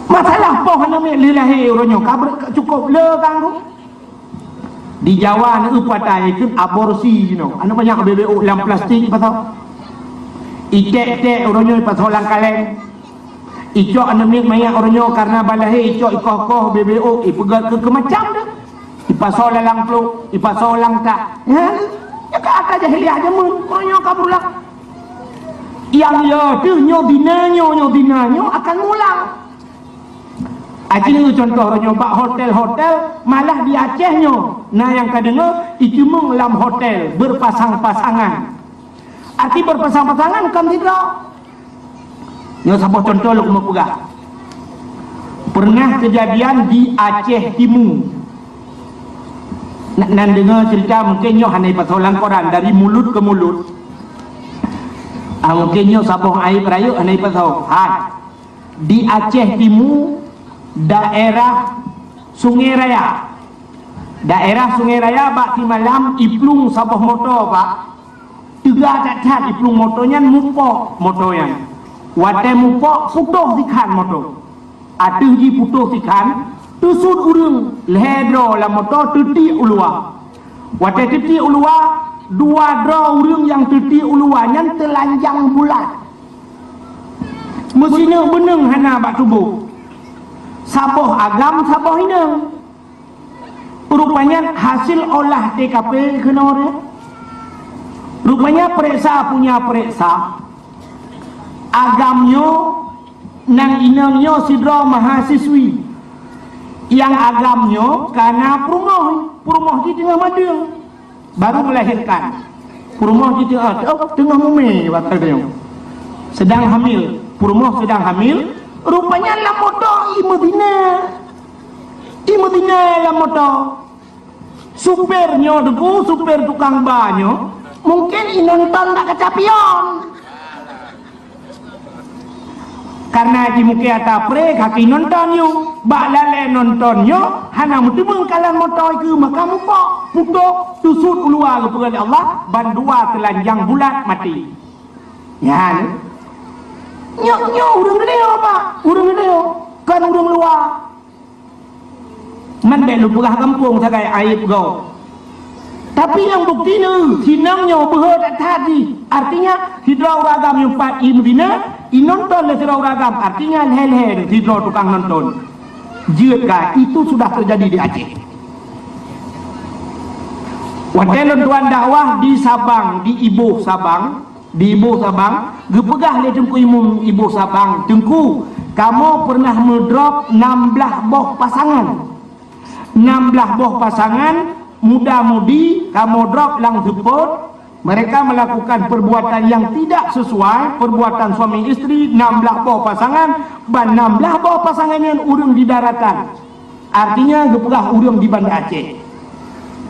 Masalah poh aneuk miet lheueh lahé uroe nyoe, ka ber-, cukup le ganggu. Di Jawa na eu patai kheun aborsi jinoe. Aneuk manyak B B O lam plastik ipasoe. Iték-iték uroe nyoe ipasoe lam kaleng. Icok aneuk miet manyak uroe nyoe karena ban lahé icok ikoh-koh B B O, ipeugét keu, keu macam tu. Ipasoe lam plôk, ipasoe lam tak. Ya, nyan ka ata jahiliyah jameun, uroe nyoe ka berulang. Nyang yo teuh nyoe dina nyoe, nyoe dina nyoe akan mulang. Aci neu contoh uroe nyoe bak hotel-hotel, malah di Aceh nyoe na nyang ka deungoe iteumeung lam hotel beurpasang-pasangan. Arti beurpasang-pasangan kon sidroe. Nyoe saboh contoh lôn keumeung peugah. Pernah keujadian di Aceh Timu. Na-, nan deungoe ceurita mungken nyoe hana ipasoe lam koran, dari mulut ke mulut. Ah, mungken nyoe saboh aib rayeuk hana ipasoe. Hai. Di Aceh Timu, daerah Sungai Raya. Daerah Sungai Raya bak simalam iplueng saboh moto, Pak. Teuga that-that iplueng moto nyan, mupok moto nyan. Watée mupok, putôh sikhan moto. Ateueh jih putôh sikhan, teusut ureuëng lhée droe lam moto teutiek u luwa. Watée teutiek u luwa, dua droe ureuëng nyang teutiek u luwa nyan teulanjang bulat. Meusineuk beuneueng hana bak tuboh. Saboh agam, saboh inong. Rupanya hasil olah T K P keunoe. Rupanya pereksa punya pereksa. Agam nyoe nang inong nyoe sidroe mahasiswi. Nyang agam nyoe kana peurumoh, peurumoh jih teungoh madeueng. Baru melahirkan. Peurumoh jih teungoh, oh, teungoh mumé watée nyoe. Sedang hamil. Peurumoh sedang hamil. Rupanya lam moto i meuzina. I meuzina lam moto. Supir nyoe teungku, supir tukang ba nyoe, mungken i nonton bak kaca pion. Karena jimukée ata pré, ka i nonton nyoe. Bak lalée nonton nyoe, hana meuteumeung kalon moto keu maka mupok, putôh, teusut u luwa geupeugah lé Allah, bandua teulanjang bulat maté. Nyan. Nyoe, nyoe ureuëng geutanyoe, Pak. Ureuëng geutanyoe. Kon ureuëng luwa. Man bék lôn peugah gampông sagai aib gob. Tapi nyang bukti neu, sinong nyoe beuhe that-that jih. Artinya, sidroe ureuëng agam nyang pat i meuzina, i nonton lé sidroe ureuëng agam. Artinya, lhée-lhée sidroe tukang nonton. Jeuet ka, itu sudah terjadi di Aceh. Watée lôn tuan dakwah di Sabang, di Iboh Sabang, Di Iboh Sabang, geupeugah lé Teungku Imum Iboh Sabang, "Teungku, kamoe peureunah meudrop nam blaih boh pasangan. Nam blaih boh pasangan, muda-mudi, kamoe drop lam seupôt, mereka melakukan perbuatan yang tidak sesuai, perbuatan suami isteri, nam blaih boh pasangan, ban nam blaih boh pasangan nyan ureuëng di daratan." Artinya geupeugah ureuëng di Banda Aceh.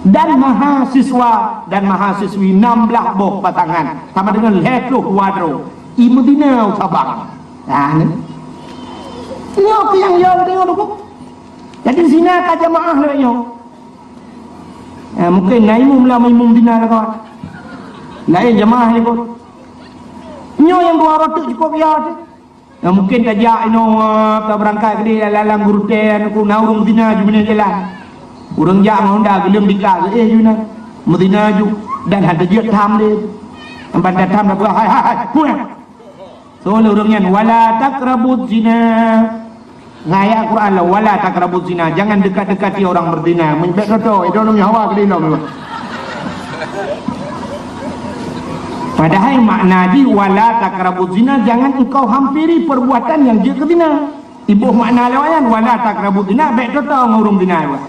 Dan mahasiswa dan mahasiswi nam blaih boh pasangan, sama dengan lhée ploh dua droe. I meuzina u Sabang. Nah, ni. Nyoe keuh nyang yo deungoe, Teungku. Jadi zina ka jamaah lagée nyoe. Eh, mungkin na imum lam imum zina lakoe. Laén jamaah ikot. Nyoe nyang dua ratus cukup ya tu. Nah, mungkin tajak inoe, eh, tabeurangkat keudeh lam, lam gurutée, na ureuëng zina ju meunan jalan. Ureuëng jak ngon honda geuleueng dika geuéh ju na. Meuzina ju. Dan hana jeuet tham lé. Ban that tham dah peugah, "Hai, hai, hai, pulang." Soe lé ureuëng nyan, "Wala taqrabuz zina." Ngon ayat Quran lah, "Wala taqrabuz zina." Jangan dekat-dekati orang berzina. Meunyo bèk toto, itu namanya hawa ke dalam. Padahal makna jih, "Wala taqrabuz zina", jangan engkau hampiri perbuatan yang jeuet keu zina. Iboh makna lewat nyan, "Wala taqrabuz zina", bèk toto ngon ureuëng zina juga.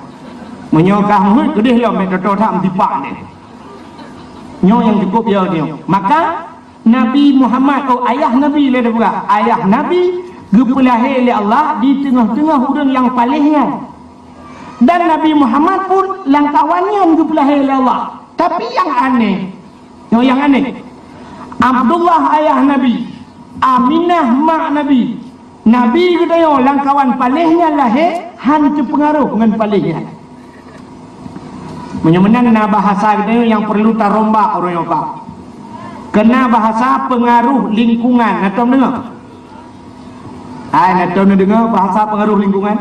Meunyoe kah meuheuet keudeh lom, bèk toto that meusipak deh. Nyoe nyang cukup ya nyoe. Maka Nabi Muhammad, oh, ayah Nabi lé dipeugah. Ayah Nabi geupeulahé lé Allah di teungoh-teungoh ureuëng nyang paléh nyan. Dan Nabi Muhammad pun lam kawan nyan geupeulahé lé Allah. Tapi nyang aneh, nyoe nyang aneh. Abdullah ayah Nabi, Aminah mak Nabi, Nabi geutanyoe lam kawan paléh nyan lahé hán teupeungaruh ngon paléh nyan. Meunyoe meunan na bahasa geutanyoe nyang perlu tarombak ureuëng nyoe ka. Keu na bahasa pengaruh lingkungan, na tom deungoe? Hai, na tom deungoe bahasa pengaruh lingkungan?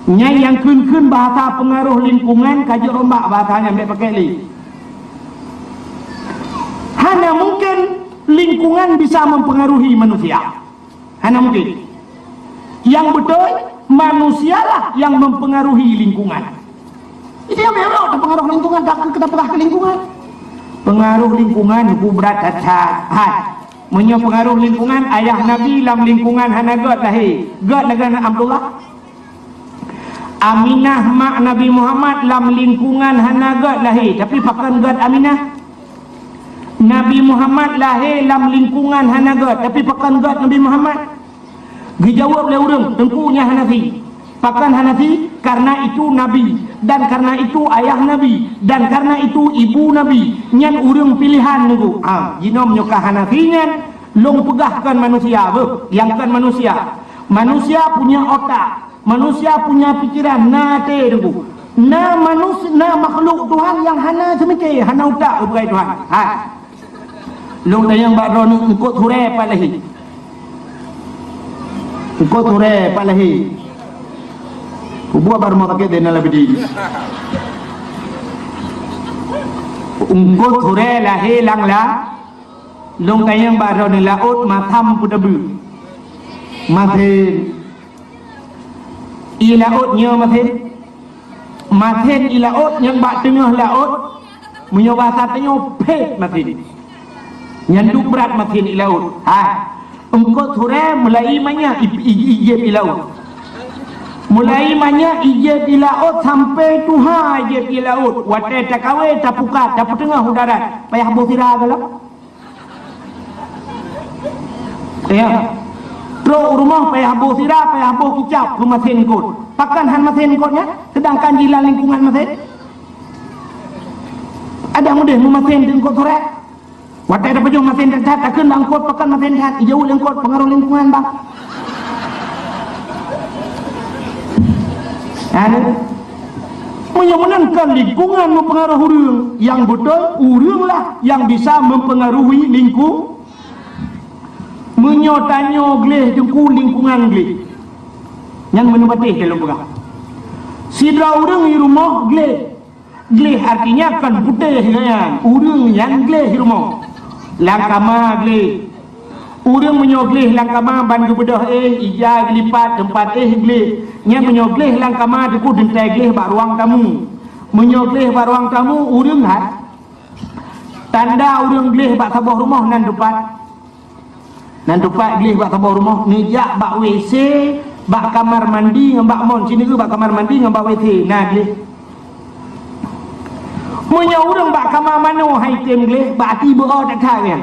Nyan nyang kheun-kheun bahasa pengaruh lingkungan ka jeuet rombak bahasa nyan, bèk pakai lé. Hana mungkin lingkungan bisa mempengaruhi manusia. Hana mungkin. Nyang beutôi, manusialah nyang mempengaruhi lingkungan. Jadi, nyang bèk rot teupeungaruh lingkungan, dak keu kita peugah keu lingkungan. Pengaruh lingkungan nyoe brat that-that. Hai. Meunyoe pengaruh lingkungan, ayah Nabi lam lingkungan hana gèt lahé. Gèt lagèe Abdullah. Aminah mak Nabi Muhammad lam lingkungan hana gèt lahé, tapi pakon gèt Aminah? Nabi Muhammad lahé lam lingkungan hana gèt, tapi pakon gèt Nabi Muhammad? Geujaweueb lé ureuëng, "Teungku, nyan Hanafi." Pakon Hanafi? Karena itu Nabi, dan karena itu ayah Nabi, dan karena itu ibu Nabi. Nyan ureuëng pilihan, Teungku. Ah, jinoe nyoe ka Hanafi nyan, lôn peugah kon manusia, beuh, nyang kon manusia. Manusia punya otak. Manusia punya pikiran, na até, Teungku. Na manus-, na makhluk Tuhan nyang hana seumiké, hana utak, bukai Tuhan. Hai. Lôn tanyong bak droeneuh, eungkôt huré pat lahé? Eungkôt huré pat lahé? Kubuat bak rumoh sakét Zainal Abidin. Eungkôt huré lahé lam la-, lôn tanyong bak droeneuh, laôt masam peue teubeuet? Masén. Ie laôt nyoe masén. Masén ie laôt nyang bak teungoh laôt, meunyoe basa tanyoe phét masén. Nyan duek brat masén ie laôt. Ha. Eungkôt huré mulai manyak i-, i-, i-, ié jieb ie laôt. Mulai manyak ié jieb ie laôt sampoe tuha ié jieb ie laôt. Watèe takawe, tapukat, tapeuteungoh u darat, payah boh sira galak. Ya. Trok u rumoh payah boh sira, payah boh kicap keu masén eungkôt. Pakon hán masén eungkôt nyan, seudangkan jilah lingkungan masén. Adak meudeh meumasén di eungkôt huré. Watèe tapajoh masén that-that, takheun bak eungkôt pakon masén that, ijaweueb lé eungkôt pengaruh lingkungan, bang. Halo. Meunyoe meunan kan lingkungan mempengaruhi ureuëng, nyang beutôi ureuëng lah nyang bisa mempengaruhi lingku-, meunyoe tanyoe gleh teungku lingkungan gleh. Nyan meuneubatéh dalam peugah. Sidroe ureuëng di rumoh gleh. Gleh artinya kan putéh nyan, ureuëng nyan gleh di rumoh. Lam kama gleh. Ureuëng meunyoe gleh lam kama ban geubeudôh éh, ija geulipat, teumpat éh gleh. Nyan meunyoe gleh lam kama teungku teuntèe gleh bak ruang tamu. Meunyoe gleh bak ruang tamu, ureuëng hat. Tanda ureuëng gleh bak saboh rumoh nan teumpat. Nan teumpat gleh bak saboh rumoh, neujak bak W C, bak kamar mandi ngon bak mon, sineuk bak kamar mandi ngon bak W C, na gleh. Meunyoe ureuëng bak kama manoe han item gleh, bak até beu-o that-that nyan.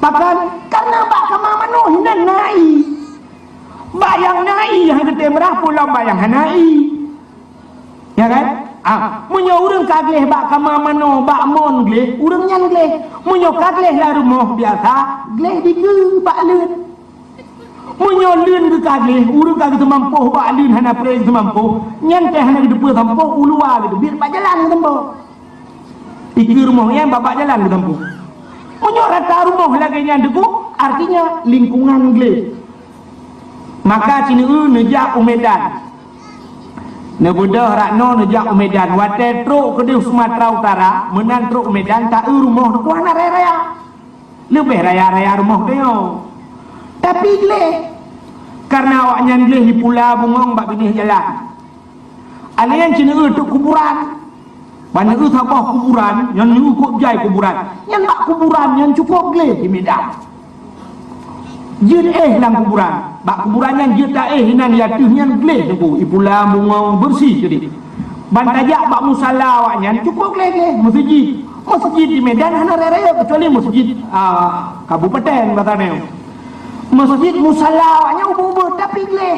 Pakon? Karena bak kama manoe hinan na ie. Bak nyang na ie han geutem rhah, peue lom bak nyang hana ie. Ya kan? Ah, meunyoe ureuëng ka gleh bak kama manoe, bak mon gleh, ureuëng nyan gleh. Meunyoe ka gleh lam rumoh biasa, gleh dikeue bak leuen. Meunyoe leuen geuh ka gleh, ureuëng ka geuseumampôh bak leuen hana pré geuseumampôh, nyan teuh hana geuteupeue sampôh, u luwa geuteubiet bak jalan geuseumampôh. Dikeue rumoh nyan bak, bak jalan geuseumampôh. Meunyoe rata rumoh lagèe nyan teungku, artinya lingkungan gleh. Maka sineuk neujak u Medan. Neubeudôh rot nyoe neujak u Medan. Watèe trôk keudéh Sumatera Utara, meunan trôk u Medan, taeu rumoh teuh hana raya-raya. Leubeh raya-raya rumoh teuh nyoe. Tapi gleh. Kareuna awaknyan gleh di Pula Bungong bak binéh jalan. Alèh nyan cit neueu teuk kuburan. Ban neueu saboh kuburan, nyan neueu kok jai kuburan. Nyan bak kuburan nyan cukôp gleh di Medan. Jeuet éh lam kuburan. Bak kuburan nyan jeuet taéh inan ateueh nyan gleh teungku. Di Pula Bungong beureuséh jadi. Ban tajak bak musala awaknyan cukôp gleh-gleh. Meuseujid. Meuseujid di Medan hana raya-raya keucuali meuseujid, ah, kabupaten basa nyoe. Meuseujid musala awaknyan ubit-ubit tapi gleh.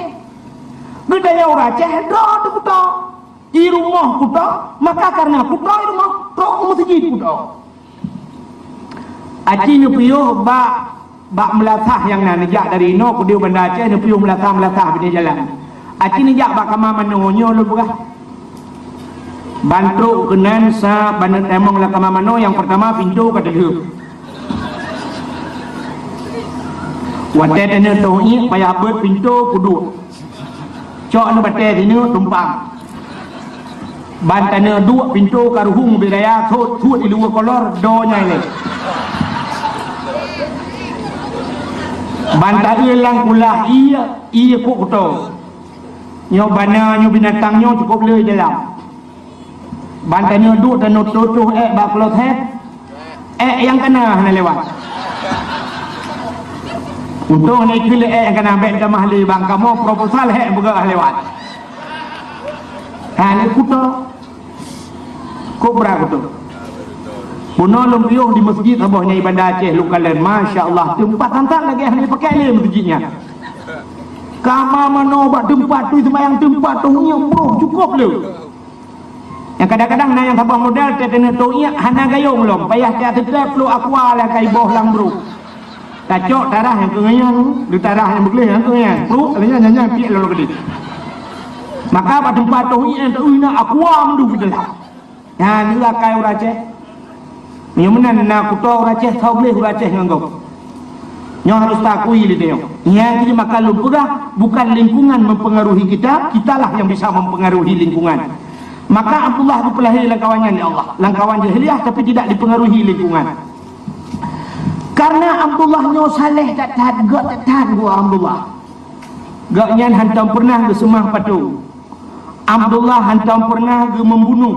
Geutanyoe ureueng Aceh droe teuh kuto. I rumoh kuto, maka kareuna kuto i rumoh, trôk u meuseujid kuto. Aci neupiôh bak, bak meulasah nyang na neujak dari inoe keudéh Banda Aceh, neupiôh meulasah-meulasah binéh jalan. Aci neujak bak kama manoe nyoe lôn peugah. Ban trôk keunan sa ban tamong lam kama manoe nyang peurtama pintoe ka teulheueh. Watèe taneuk toh iék payah beuet pintoe kuduek. Cok nibak batèe sineuk tumpang. Ban taneuk duek pintoe ka ruhueng ubé raya, sot-sot di luwa kolor, do nyang ilèe. Ban taeu lam kulah ié, ié kok kuto. Nyoe bana, nyoe binatang nyoe cukôp le dalam. Ban taneuk duek, taneuk tutoh èk bak kloset. Èk nyang kana hana lewat. Untông hana ikheun lé èk nyang kana, bèk tamah lé bang kamoe proposal èk beugah lewat. Ha, lé kuto. Kobra kuto. Bunoe lôn piôh di meuseujid saboh nyan di Banda Aceh lôn kalon. Masya Allah, teumpat sangat lagèe hana jipakai lé meuseujid nyan. Kama manoe bak teumpat tu, seumayang teumpat tu, nyan broh cukôp le. Nyang kadang-kadang na nyang saboh model, teuh taneuk toh iék hana gayông lom, payah teuh teutab pluek aqua lam kai boh lam brôk. Tacok tarah nyang keu nyan, di tarah nyang beugleh nyang keu nyan. Pluek, nyan, nyan, nyan, piek lolo geude. Maka bak teumpat toh iék nyang teuh na aqua meudum di dalam. Nyan, inilah akai ureueng Aceh. Meunyoe meunan na kuto ureueng Aceh, soe gleh ureueng Aceh ngon gob. Nyoe harus taakui lé tanyoe. Nyang keuneuk maka lôn peugah, bukan lingkungan mempengaruhi kita, kitalah yang bisa mempengaruhi lingkungan. Maka Abdullah geupeulahé lam kawan nyan lé Allah. Lam kawan jahiliyah tapi tidak dipengaruhi lingkungan. Karena Abdullah nyoe saleh that-that, gèt that-that geuh Abdullah. Gobnyan hantom peureunah geuseumah patong. Abdullah hantom peureunah geumeubunoh.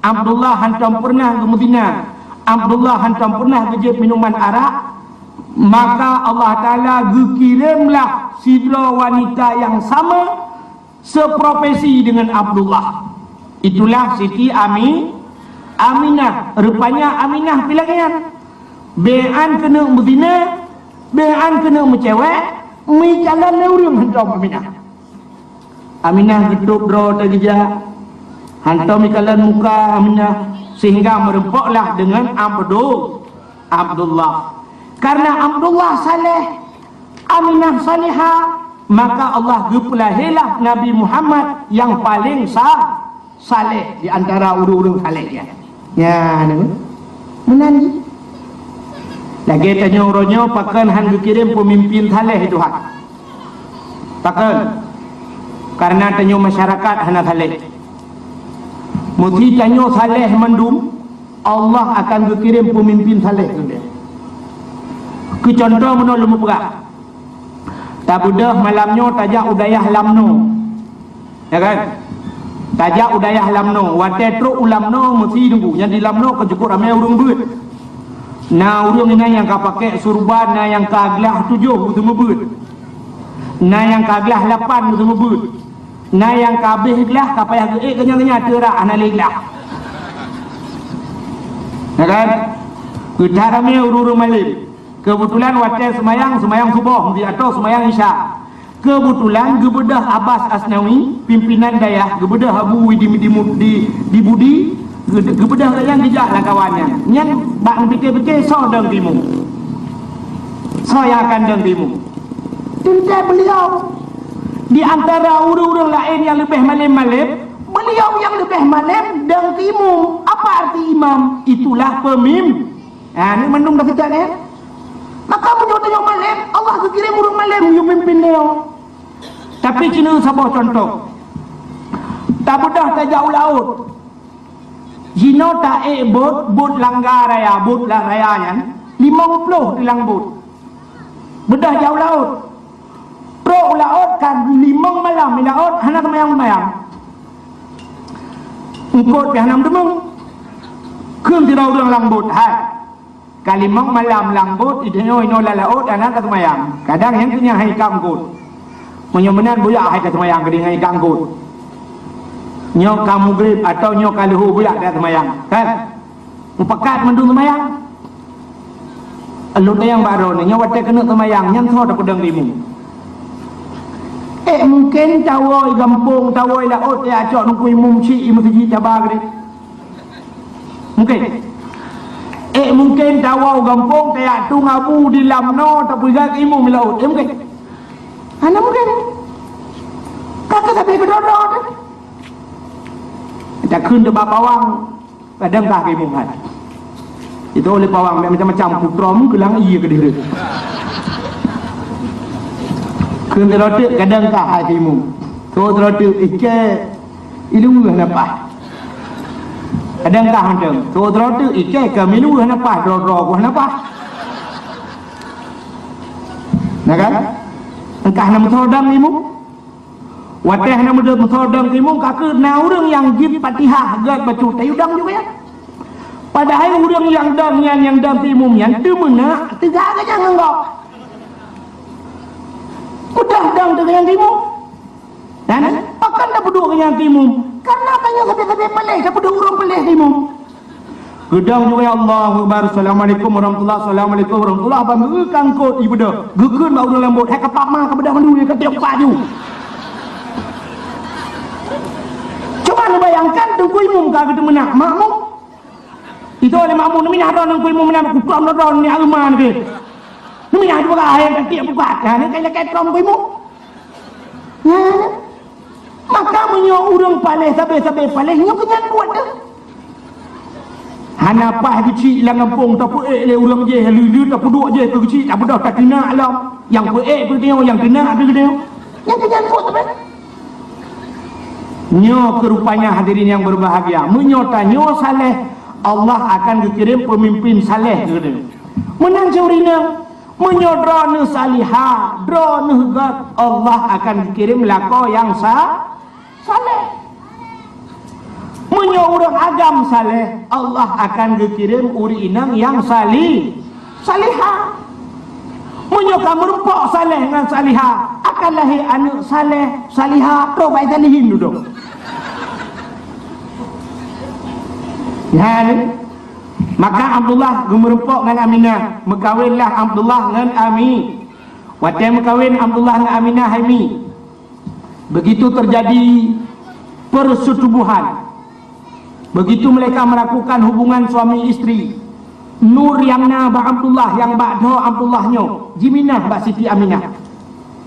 Abdullah hantom peureunah geumeuzina. Abdullah hantom peureunah geujép minuman arak. Maka Allah Taala geukiremlah sidroe wanita nyang sama seprofesi dengan Abdullah. Itulah Siti Ami-, Aminah. Rupanya Aminah pih lagèe nyan. Bèk an keuneuk meuzina, bèk an keuneuk meucewek, meukalon lé ureueng hantom Aminah. Aminah geutôb droe teuh geujak, hantom ikalon muka Aminah, sehingga meureumpoklah deungon Abdu-, Abdullah. Karena Abdullah saleh, Aminah salihah, maka Allah geupeulahèlah Nabi Muhammad nyang paleng sa-, saleh di antara ureueng-ureueng saleh nyan. Nyan, meunan jih. Lagèe tanyoe uroe nyoe pakon han geukirém peumimpin saleh Tuhan. Pakon? Karena tanyoe masyarakat hana saleh. Meusé tanyoe saleh mandum, Allah akan geukirém peumimpin saleh keu geutanyoe. Keu contoh, meunoe lôn peugah. Tabeudôh malam nyoe tajak u dayah Lamno. Ya kan? Tajak u dayah Lamno. Watèe trôk u Lamno, meusé teungku, nyang di Lamno ka cukôp ramè ureueng beuet. Na ureueng inan nyang ka pakè surban, na nyang ka glah tujoh beuseumeubeuet. Na nyang ka glah lapan beuseumeubeuet. Na nyang ka abéh glah, ka payah geuék keunyan-keunyan, teurak hana lé glah. Ya kan? Peue that ramè ureueng-ureueng malém. Keubeutulan watèe seumayang, seumayang suboh, di atau seumayang isya. Keubeutulan geubeudôh Abbas Asnawi, pimpinan dayah, geubeudôh Abu di, di, di, di Budi, geu-, geubeudôh lagèe nyan geujak lam kawan nyan. Nyan bak neupike-pike soe dong timu. Soe nyang akan dong timu. Teuntèe beliau di antara ureueng-ureueng laén nyang leubeh malém-malém, beliau nyang leubeh malém dong timu. Apa arti imam? Itulah pemim-, Ha, ni mandum dah kita ni. Maka meunyoe tanyoe malém, Allah geukirém ureueng malém yue pimpin nyoe. Tapi keuneuk saboh contoh. Tabeudôh tajak u laôt. Jinoe taék bot, bot Langga Raya, bot la-, raya nyan, limong ploh di lam bot. Beudôh jak u laôt. Trok u laôt ka limong malam di laôt, hana teumayang-mayang. Eungkôt pih hana meuteumeung. Kheun sidroe ureuëng lam bot, "Hai, ka limong malam lam bot, ideh nyoe inoe lam laôt hana ka teumayang. Kadang nyang keu nyan hai ka eungkôt. Meunyoe meunan buyak hai ka teumayang keudeh hai ka eungkôt. Nyoe ka mugrib atau nyoe ka leuhô buyak ka teumayang." Kan? Mupakat mandum seumayang. Lôn tanyong bak droeneuh, nyoe watée keuneuk seumayang, nyan soe tapeudong keu imum? Eh, mungken tawoe gampông, tawoe laôt, ya cok nungku imum cit i meuseujid caba geude. Mungken. Eh, mungken tawoe gampông, tayak tueng abu di lam noe, tapeugah keu imum laôt. Eh, mungken. Hana mungken. Ka keu sabe keudroe-droe teuh. Takheun teuh bak pawang. Kadang kah keu imum hai. Itu oleh pawang macam-macam, putroe meukelang ié keudeh. Kheun teurotek kadang kah hai keu imum. Tho teurotek ikée iluweuh hana paih. Kadang kah mantong. Tho teurotek ikée ka miluweuh hana paih, droe-droe ku hana paih. Nah kan? Engkah na meusoe dang imum. Watée hana meudo-, meusoe dang imum, ka keuh na ureuëng nyang jeuet Fatihah gét bacut tayue dang juga nyan. Padahai ureuëng nyang dang nyan, nyang dang imum nyan, teumeunak teuga geuh nyan ngon gob. Udah dang teuga nyan imum. Dan pakon tapeuduek nyan imum? Karena tanyoe sabe-sabe paléh, tapeuduek ureuëng paléh imum. Geudong juga, "Ya Allahu Akbar, Assalamualaikum warahmatullah, Assalamualaikum warahmatullah." Ban geu kangkot ibeudôh. Geukheun bak ureuëng lambot, "Hai kapap ma ka beudôh mandum, ka tiok paju." Cuba neubayangkan, teungku imum ka geuteumeunak makmum. Itu oleh makmum, "Neuminah droe teungku imum meunan, kutom droe ni aruman ke." Neuminah juga, "Hai ka tiok bukat." Ha, ni kai lakée trom teungku imum. Nyan. Maka meunyoe ureuëng paléh sabe-sabe paléh, nyoe keu nyan buet deuh. Hana paih geuchik lam gampông, tapeuék lé ureuëng jéh, lheueh tapeuduek jéh keu geuchik, tabeudôh tateunak lom. Nyang peuék peutinyoe, nyang teunak peutinyoe. Nyan keu nyan buet sabe. Nyoe keu rupanya hadirin yang berbahagia. Meunyoe tanyoe saléh, Allah akan geukirém peumimpin saléh keu geutanyoe. Meunan cit ureuëng inong, meunyoe droeneuh salihah, droeneuh gét, Allah akan geukirém lakoe nyang sa-, saléh. Meunyoe ureuëng agam saléh, Allah akan geukirém ureuëng inong nyang sali-, salihah. Meunyoe ka meurumpok saléh ngon salihah, akan lahé aneuëk saléh, salihah, trok bak salihin dudoe. Nyan. Maka Abdullah geumeurumpok ngon Aminah, meukawenlah Abdullah ngon Ami. Watée meukawen Abdullah ngon Aminah hai Mi, begitu terjadi persetubuhan, begitu mereka melakukan hubungan suami istri, nur nyang na bak Abdullah, nyang bak dhoe Abdullah nyoe, jiminah bak Siti Aminah.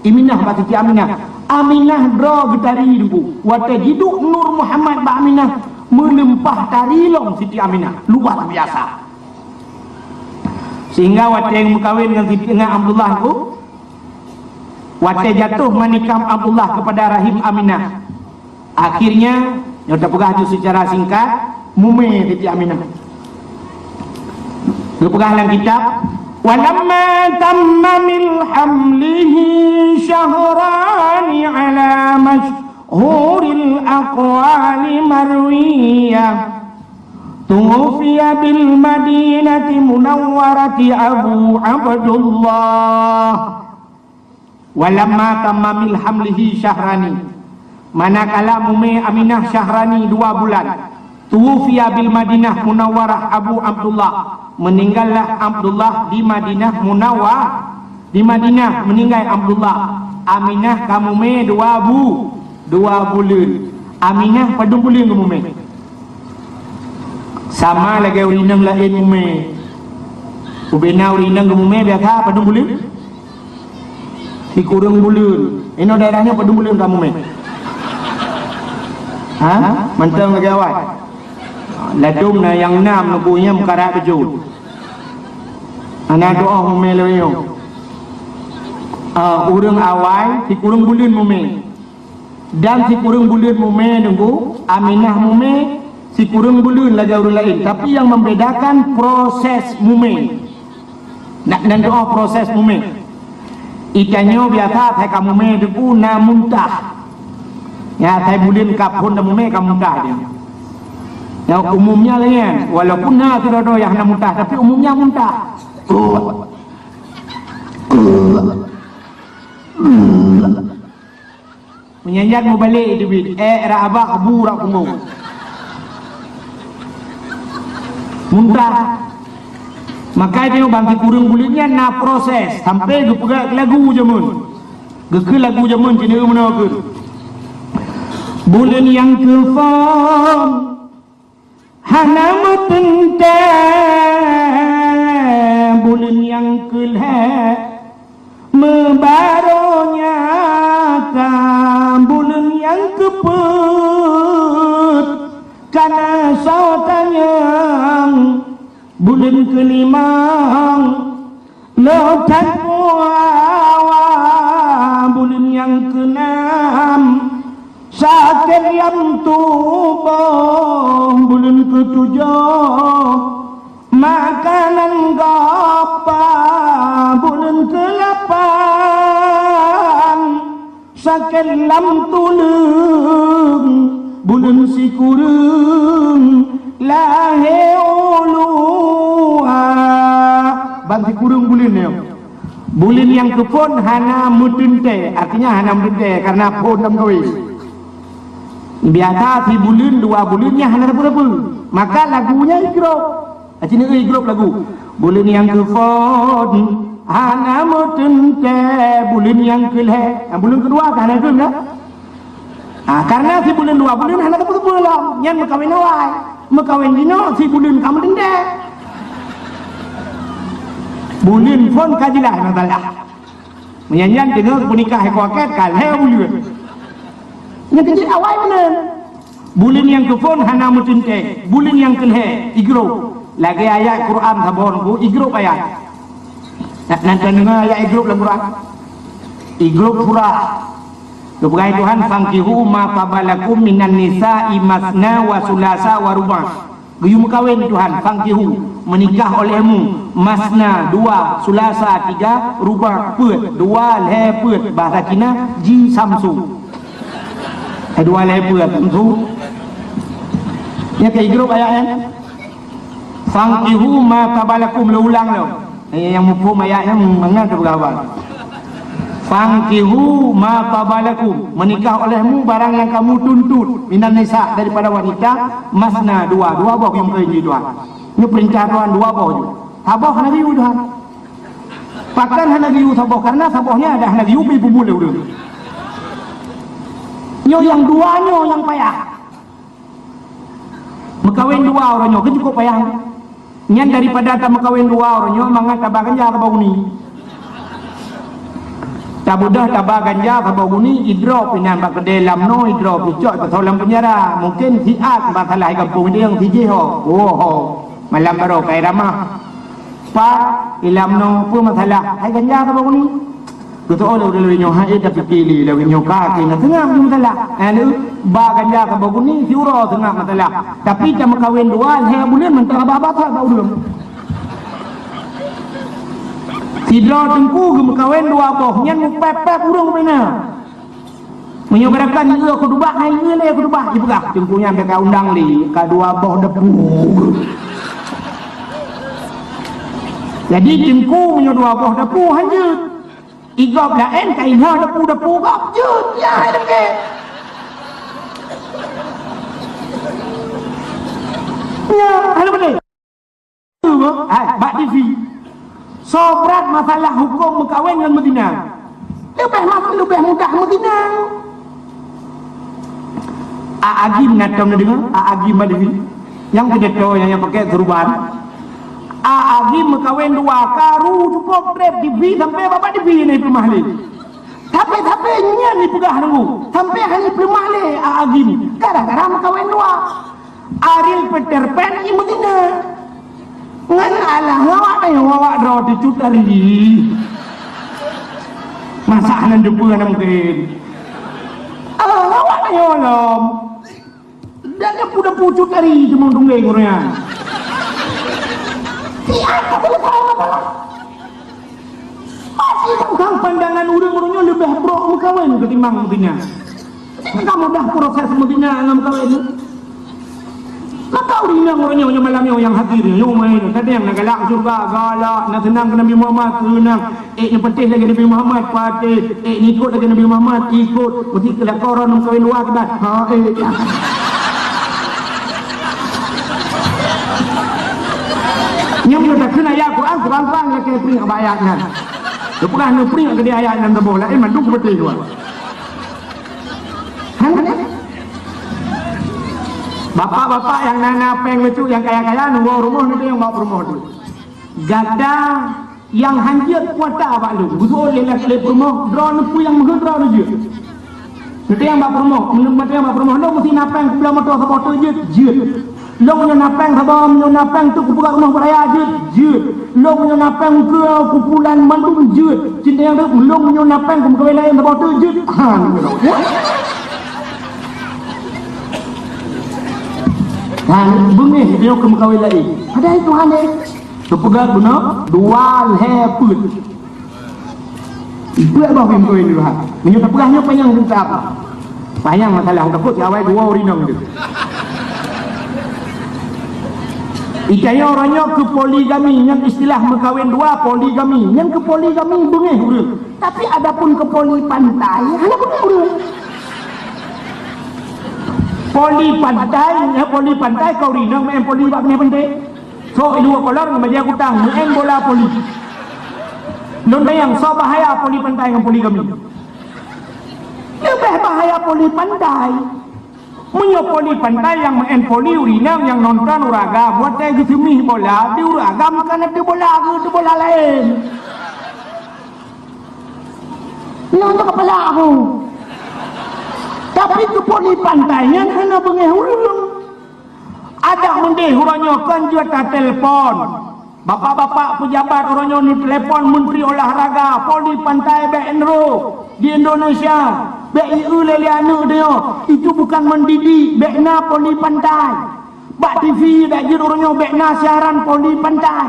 Iminah bak Siti Aminah. Aminah droe geutari teungku. Watée jiduek Nur Muhammad bak Aminah, meulimpah tari lom Siti Aminah. Luar biasa. Sehingga watée meukawen ngon Siti, ngon Abdullah teungku, watée jatuh manikam Abdullah kepada rahim Aminah, akhirnya, nyoe tapeugah ju secara singkat, mumé Siti Aminah. Geupeugah lam kitab, "Walamma tamma min hamlihi syahrani ala masyhuril aqwali marwiyah, tuwufiya bil Madinati Munawwarati Abu Abdullah." Walamma tamma min hamlihi syahrani, manakala mumé Aminah syahrani dua bulan, tuwufiya bil Madinah Munawwarah Abu Abdullah, meuninggallah Abdullah di Madinah Munawwarah, di Madinah meuninggai Abdullah, Aminah ka mumé dua bu-, dua buleuen, Aminah padum buleuen geumumé. Sama lagée ureuëng inong laén mumé. Ubena ureuëng inong geumumé biasa padum buleuen? Sikureueng buleuen. Inoe daerah nyoe padum buleuen ka mumé? Ha? Mantong lagée awai. Ladom na nyang nam neubu nyang meukarat beujeuet. Hana doa mumé lé nyoe. Ah, ureuëng awai sikureueng buleuen mumé. Dan sikureueng buleuen mumè, Teungku, Aminah mumè sikureueng buleuen lagèe ureueng laén, tapi nyang membedakan proses mumè. Nak neutu'oh proses mumè. Itanyoe biasa asai ka mumè, Teungku, na muntah. Nyang asai buleuen ka phôn na mumè ka muntah dia. Nyang umumnya laén, walaupun na sidroe-droe nyang hana muntah, tapi umumnya muntah. Meunyan-nyan mubalek teubiet, ék rab abah, bu rab punggong. Muntah. Maka tanyoe ban sikureueng buleuen nyan na proses sampai geupeugah lagu jameun. Geukheun lagu jameun cit meunoe keuh. Buleuen nyang keuphôn hana meuteuntèe, buleuen nyang keulhèe meubaroe nyata, buleuen nyang keupeuet kana soe tanyong, buleuen keulimong lôn that puawa, buleuen nyang keunam sakét lam tuboh, buleuen keutujoh makanan gapa, buleuen keulapan sakét lam tuleueng, buleuen sikureueng lahé uluwa. Ban sikureueng buleuen nyoe. Buleuen nyang keuphôn hana meuteuntèe, artinya hana meuteuntèe karena phôn lam kawé. Biasa sibuleuen dua buleuen nyan hana teupeu-teupeu. Maka lagu nyan igrôp. Aci neueu igrôp lagu. Buleuen nyang keuphôn hana meuteuntèe, buleuen nyang keulhèe. Ah, buleuen keudua ka hana keuh, kan? Ah, karena sibuleuen dua buleuen hana teupeu-teupeu lom. Nyan meukawen awai. Meukawen jinoe sibuleuen ka meuteuntèe. Buleuen phôn ka jeulaih masalah. Meunyan-nyan teungoh peunikah iko akad ka lhèe buleuen. Nyang keujeuet awai meunan. Buleuen nyang keuphôn hana meuteuntèe, buleuen nyang keulhèe igrôp. Lagèe ayat Quran saboh nyoe igrôp ayat. Nan, nan tadeungoe ayat igrôp lam Quran. Igrôp surah. Geupeugah Tuhan, "Fankihu ma taba lakum minan nisa'i masna wa sulasa wa ruba'." Geuyue meukawen Tuhan, "Fankihu," meunikah olehmu, "masna," dua, "sulasa," tiga, "ruba'," peuet, dua lhèe peuet, bahasa Cina, ji samsu. Eh, dua lhèe peuet, samsu. Nyan ka igrôp ayat nyan. "Fankihu ma taba lakum," lôn ulang lom. Eh, nyang muphom ayat nyan mangat teupeugah haba. "Fankihu ma taba lakum," meunikah olehmu barang nyang kamu tuntut, "minan nisa," daripada wanita, "masna," dua, dua boh nyang keu Tuhan. Nyoe peurintah Tuhan dua boh ju. Saboh hana geuyue Tuhan. Pakon hana geuyue saboh? Karena saboh nyan dah hana geuyue pi peumulia ureueng. Nyoe nyang dua nyoe nyang payah. Meukawen dua uroe nyoe kan cukup payah. Nyan daripada tameukawen dua uroe nyoe mangat taba ganja saboh guni. Tabeudôh taba ganja saboh guni, idrop inan bak keudè lam noe, idrop icok teusoe lam peunjara. Mungken siat masalah di gampông idéh nyang sijih ho. Woe ho. Malam baroe ka iramah. Pat ilam noe peue masalah? Hai ganja saboh guni. Geutu'oh lé ureueng nyoe hai, eh, tapike lé lawét nyoe ka keuh na seungab jeuet masalah. Eh, lé ba ganja saboh guni siuroe seungab masalah. Tapi tameukawen dua lhèe buleuen mantong haba-haba that bak ulôn. Sidroe teungku geumeukawen dua boh, nyan meupèp-pèp ureueng bubena. Meunyoe geurekan ieu khutubah, hai ieu lé khutubah, ipeugah teungku nyan bèk ka undang lé, ka dua boh depu. Jadi teungku meunyoe dua boh depu hanjeuet. Igob laén ka ingat depu-depu gob jeuet, ya hai deungke. Ya, hai deungke. Hai, bak T V. Soe brat masalah huköm meukawen ngon meuzina? Leubeh ma-, leubeh mudah meuzina. A Agim na tom neudeungoe, A Agim bak T V. Nyang peujato nyang, nyang pakè seuruban. A Agim meukawen dua, karu cukôp trép T V sampai babah T V na ipeuleumah lé. Sampai-sampai nyan ipeugah teungku, sampai hana ipeuleumah lé A Agim gara-gara meukawen dua. Ariel Peter Pan i meuzina. Ngon alah ngawak tanyong awak droe teucut ari. Masa hana deungoe hana mungken. Alah ngawak Nyoe lom. Dan nyan peue cut tari cuma tunggeng ureueng nyan. Siapa boleh tahu masalah? Pasti tentang pandangan ureueng-ureueng nyoe leubeh brok meukawen ketimbang meutinyan. Sehingga mudah proses meutinyan ngon meukawen. Maka ureueng inong ureueng nyoe malam nyoe nyang hadir nyoe, nyoe main. Kadang na galak syurga, galak, na seunang keu Nabi Muhammad, seunang. Eh, nyang penting lagèe Nabi Muhammad, patéh. Eh, ikot lagèe Nabi Muhammad, ikot. Meusti keu lakoe droeneuh kawin luwa kiban. Ha, eh. Nyang meunyoe takheun ayat Quran, Quran, Quran, lakèe peuet ayat nyan. Leupah neupriek keudéh ayat nyang teuboh laén mandum beutôi dua. Hana? Bapak-bapak nyang na, na péng bacut nyang kaya-kaya, nunggu rumoh nanti nyang bawa peurumoh tu. Gata nyang hanjeuet kuasa bak lôn, beutôi lé lé peurumoh, droeneuh peue nyang meuheuet droeneuh jeuet. Nanti nyang bak peurumoh, nanti nyang bak peurumoh, lôn meusti na péng, kubloe moto saboh teuk jeuet, jeuet. Lôn meunyoe na péng saboh, meunyoe na péng teuk kupeugah rumoh beuraya jeuet, jeuet. Lôn meunyoe na péng keu kumpulan mandum jeuet. Cinta nyang deuek, lôn meunyoe na péng keu meukawen laén saboh teuk jeuet. Ha, nyoe lôn. Ha, beungéh nyoe keu meukawen laén. Padahai Tuhan, eh, geupeugah bunoe dua lhèe peuet. Ipeue bah bim kawin dulu ha. Meunyoe tapeugah nyoe panyang cerita apa? Panyang masalah, takot si awai dua ureueng inong tu. Itanyoe uroe nyoe keu poligami, nyan istilah meukawen dua poligami. Nyan keu poligami beungéh ureueng. Tapi adapun keu poli pantai, hana beungéh ureueng. Poli pantai, ya, poli pantai keu ureueng inong main poli bak beungéh penté. Sok i luwa kolam ngon bajèe kutang, meu'en bola poli. Lôn tanyong, soe bahaya poli pantai ngon poligami? Leubeh bahaya poli pantai. Meunyoe poli pantai nyang meu'en poli ureueng inong nyang nonton ureueng agam, watèe geuseumih bola, di ureueng agam ka na teubola, geuh teubola laén. Nyan tu kepala aku. Tapi keu poli pantai nyan hana beungéh ureueng. Adak meudéh uroe nyoe kon jeuet tatelepon. Bapak-bapak pejabat uroe nyoe neutelepon Menteri Olahraga, poli pantai bèk enro di Indonesia, bèk ieu lé lé aneuk nyoe. Itu bukan mendidik, bèk na poli pantai. Bak T V dak jeuet uroe nyoe bèk na siaran poli pantai.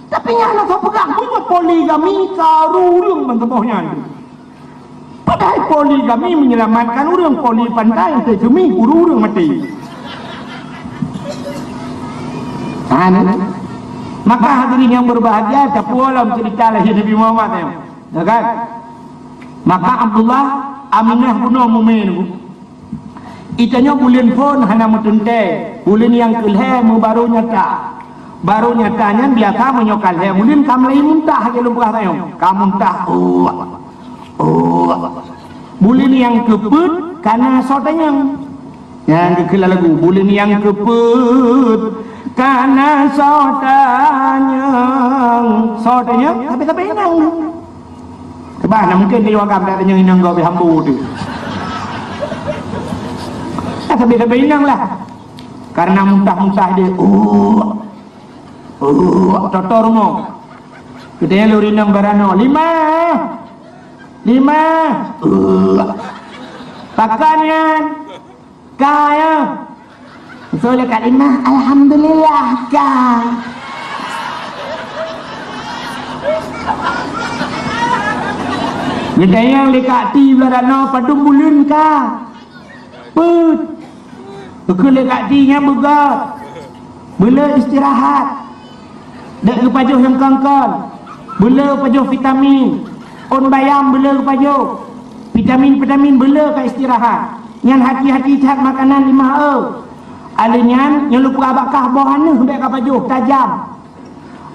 Tapi nyan na soe peugah meunyoe poligami ka ureueng ban saboh nyan. Padahai poligami menyelamatkan ureueng, poli pantai teuseumih ureueng maté. Kan? Maka hadirin yang berbahagia, tapulang cerita lahir Nabi Muhammad nyoe. Ya kan? Maka Abdullah, Aminah bunoe mumé nyoe. Itanyoe buleuen phôn hana meuteuntèe, buleuen nyang keu lhèe meubaru nyata. Baru nyata nyan biasa meunyoe ka lhèe buleuen ka mulai muntah lé lôn peugah tanyoe. Ka muntah, oh, oh. Buleuen nyang keu peuet ka na soe tanyong. Nyang geukheun lagu, buleuen nyang keu peuet ka na soe tanyong. Soe tanyong? Tapi-tapi inong. Sebab na mungkin di agam dak tanyong inong gob hambo tu. Tapi-tapi inong lah. Karena muntah-muntah dia, oh. Oh, toto rumoh. Kita yang lori nang barano. Lima. Lima. Uh. Pakan kan? Kaya. Soalnya kat lima, alhamdulillah ka. Kita yang dekat ti barano padum bulan ka. Peuet. Beukeuh lé dak di nyan beugöt. Beuleu istirahat. Dak geupajoh nyang kon-kon. Beuleu pajoh vitamin. Ôn bayam beuleu geupajoh. Vitamin-vitamin beuleu ka istirahat. Nyan hati-hati that makanan limah e. Alèh nyan, nyoe lupah bakah boh aneuh bèk kapajoh, tajam.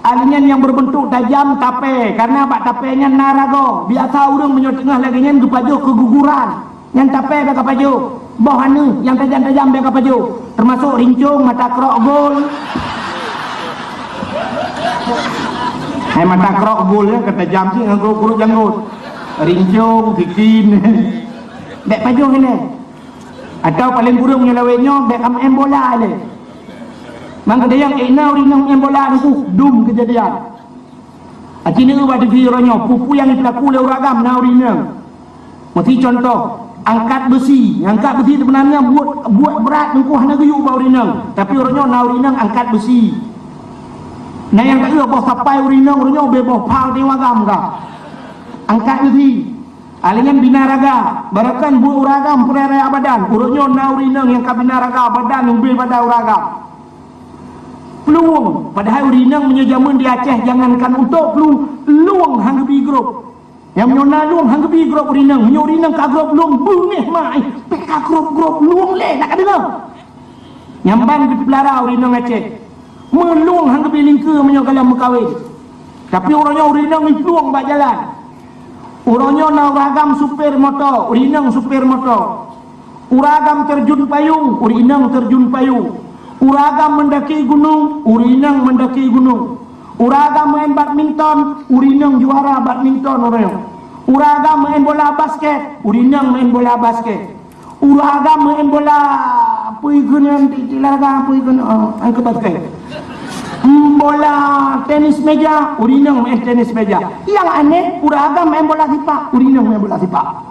Alèh nyan nyang berbentuk tajam tapè, karena bak tapè nyan na ragoe. Biasa ureueng meunyoe teungoh lagèe nyan geupajoh keuguguran. Nyan tapè bèk kapajoh. Boh aneuh nyang tajam-tajam bèk kapajoh. Termasuk rincong, mata krok gol. Hai mata krok gol nyan ka tajam cit ngon krok-krok janggot. Rincong, kikin. Bèk pajoh ilèe. Atau paleng kureueng meunyoe lawét nyoe bèk ka meu'en bola ilèe. Mang keudayang ék na ureueng inong meu'en bola nungku dum keujadian. Aci neueu bak T V uroe nyoe, peue-peue nyang jipeukaku lé ureueng agam na ureueng inong. Meusi contoh, Angkat beusi. Angkat beusi sebenarnya buet, buet brat, teungku, hana geuyue bak ureueng inong. Tapi uroe nyoe na ureueng inong angkat beusi. Na nyang taeu boh sapai ureueng inong, uroe nyoe ubé boh pha di agam ka. Angkat beusi. Alèh nyan bina raga. Barokon buet ureueng agam peureulèe badan. Uroe nyoe na ureueng inong nyang ka bina raga badan, ubé badan ureueng agam. Plueng. Padahai ureueng inong meunyoe jameun di Aceh, jangankan untuk plueng, lueng han geubi grob. Nyang meunyoe na lueng han geubi grob ureueng inong, meunyoe ureueng inong ka grob lueng, beungéh mak, eh, pih ka grob-grob lueng lé, na ka deungoe. Nyan ban geupeulara ureueng inong Aceh. Meulueng han geubi lingkeue meunyoe galom meukawen. Tapi uroe nyoe ureueng inong iplueng bak jalan. Uroe nyoe na ureueng agam supir moto, ureueng inong supir moto. Ureueng agam terjun payung, ureueng inong terjun payung. Ureueng agam meundaki gunong, ureueng inong meundaki gunong. Ureueng agam main badminton, ureueng inong juara badminton uroe nyoe. Ureueng agam main bola basket, ureueng inong main bola basket. Ureueng agam main bola, peue geunyan di, di olahraga, peue geunyan, oh, angkat basket. Hmm, bola tenis meja, ureueng inong main tenis meja. Nyang aneh, ureueng agam main bola sipak, ureueng inong main bola sipak.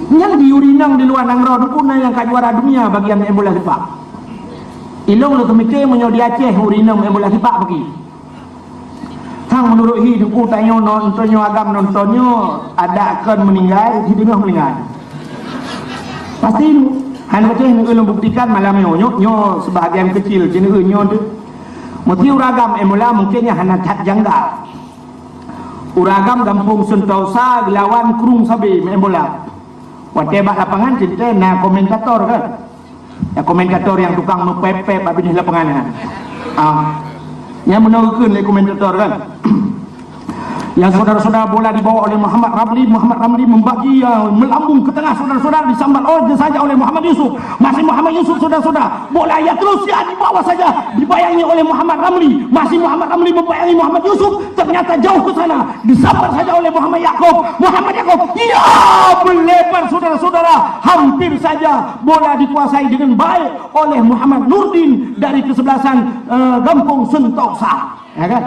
Nyan di ureueng inong di luwa nanggroe pun na nyang ka juara dunia bagian main bola sipak. Ilong lôn teumike meunyoe di Aceh ureueng inong main bola sipak bagi. Sang meunurot hi teungku tanyoe non, tanyoe agam nonton nyoe, adak kon meuninggai, si teungoh meuninggai. Pasti tu. Han pacéh neuen lôn buktikan malam nyoe, nyoe, nyoe sebahagian kecil, si neuen nyoe tu. Meusti ureueng agam main bola mungkin nyang hana that janggal. Ureueng agam gampông Sentosa geulawan Krueng Sabe main bola. Watèe bak lapangan ceurita na komentator kan. Ya, komentator nyang tukang meupèp-pèp bak binéh lapangan nyan. Ah. Nyang meunoe geukheun lé komentator kan. Yang saudara-saudara bola dibawa oleh Muhammad Ramli, Muhammad Ramli membagi, ya, melambung ke tengah saudara-saudara disambar oleh saja oleh Muhammad Yusuf. Masih Muhammad Yusuf saudara-saudara. Bola ya terus ya dibawa saja dibayangi oleh Muhammad Ramli. Masih Muhammad Ramli membayangi Muhammad Yusuf. Ternyata jauh ke sana. Disambar saja oleh Muhammad Yakub. Muhammad Yakub, ya, melebar saudara-saudara. Hampir saja bola dikuasai dengan baik oleh Muhammad Nurdin dari kesebelasan, eh, Gampong Sentosa. Ya kan?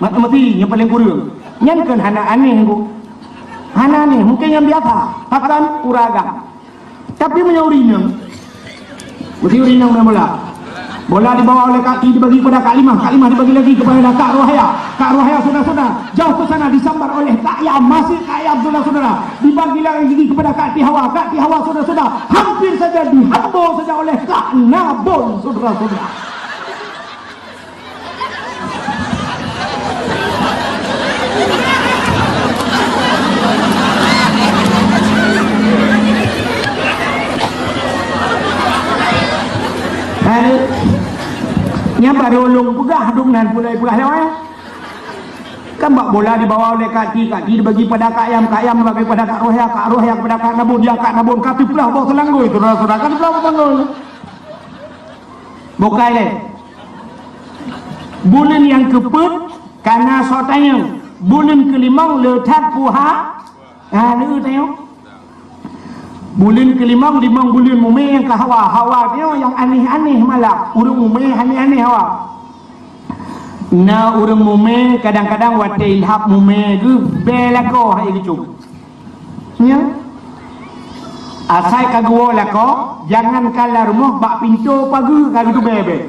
Mat-, mati yang paling kurang. Nyan kan hana aneh, Bu. Hana aneh, mungkin yang biasa. Bahkan ureueng agam. Tapi meunyoe ureueng inong, meusti ureueng inong main bola. Bola dibawa oleh Kak Ti dibagi kepada Kak Limah, Kak Limah dibagi lagi kepada Kak Rohaya. Kak Rohaya saudara-saudara, jauh ke sana disambar oleh Kak Yam, masih Kak Yam saudara-saudara. Dibagi lagi kepada Kak Ti Hawa, Kak Ti Hawa saudara-saudara, hampir saja dihambo saja oleh Kak Nabon saudara-saudara. Hai, nyan baru lôn peugah, dum nan pulai peugah lawai. Kan bak bola dibawa oleh Kak Ti, Kak Ti dibagi pada Kak Yam, Kak Yam dibagi pada Kak Rohaya, Kak Rohaya kepada Kak Nabon, ya Kak Nabon, ka teuplah boh seulanggoe, saudara-saudara, ka teuplah boh seulanggoe. Bukai lé. Buleuen nyang keupeuet kana soe tanyong. Buleuen keulimong le that puha. Ha, le tanyong. Buleuen keulimong, limong buleuen mumé nyang ka hawa. Hawa nyoe nyang aneh-aneh malah. Ureueng mumé aneh-aneh hawa. Na ureueng mumé kadang-kadang watèe ilhab mumé geuh bèe lakoe hai geucok. Nyan. Asai ka geuwoe lakoe, jangankan lam rumoh, bak pintoe pageue ka geutubèe bèe.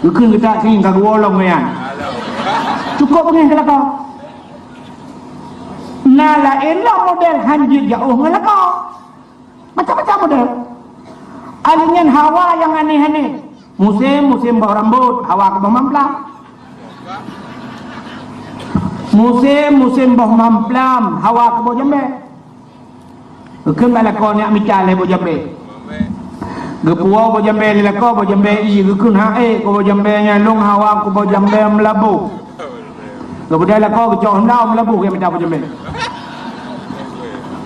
Geukheun geutak keuieng ka geuwoe lom nyan. Cukôp beungèh keu lakoe. Na laén lom model han jeuet jiôh ngon lakoe. Macam-macam model. Alèh nyan hawa nyang aneh-aneh. Musém, musém boh rambôt, hawa keu boh mamplam. Musém, musém boh mamplam, hawa keu boh jambé. Geukheun bak lakoe neujak mita lhèe boh jambé. Geupuwoe boh jambé lé lakoe, boh jambé ie, geukheun han ék keu boh jambé nyan, lôn hawa keu boh jambé meulaboh. Geubeudôh lakoe geucok honda meulaboh geumita boh jambé.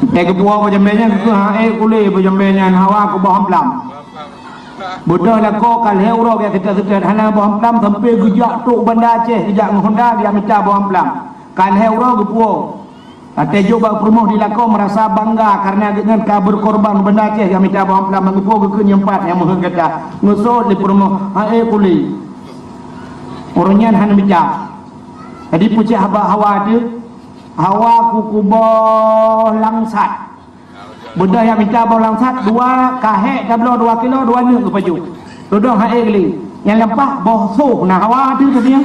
Watèe geupuwoe boh jambé nyan geukheun han ék kulé boh jambé nyan, hawa keu boh mamplam. Beudôh lakoe ka lhèe uroe geujak seutôt-seutôt hana boh mamplam, sampoe geujak trôk Banda Aceh, geujak ngon honda geujak mita boh mamplam. Ka lhèe uroe geupuwoe. Watèe jok bak peurumoh di lakoe meurasa bangga kareuna geuhnyan ka beukorban Banda Aceh geujak mita boh mamplam, geupuwoe geukheun nyang pat nyang meuheuet gata. Ngon sot lé peurumoh, han ék kulé. Ureueng nyan hana mita. Jadi pucéh haba hawa teuh. Hawa kuku boh langsat. Beudôh nyang mita boh langsat, dua kahek tabloe dua kilo, dua neuk geupajoh. Tudong hai geuling. Nyang leupah boh soh na hawa tu tadi nyan.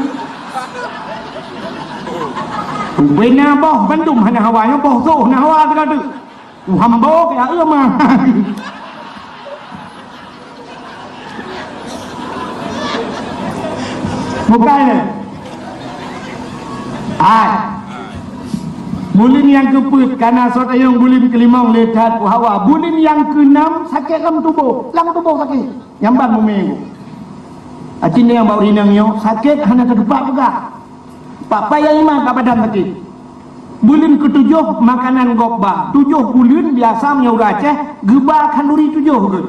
Ubena boh bandum hana hawa, nyoe boh soh na hawa tu. Uhambo kaya eu mah. Bukan. Hai. Buleuen nyang keupeuet kana soe tayong buleuen keulimong le that hawa. Buleuen nyang keunam sakét lam tuboh. Lam tuboh sakét. Nyamban mumeng. Aci nyang bak urinang nyoe sakét hana teutupak peugah. Pak payah iman bak badan sakét. Buleuen keutujôh makanan gob ba. Tujôh buleuen biasa meunyoe ureueng Aceh geuba khanduri tujôh geuh.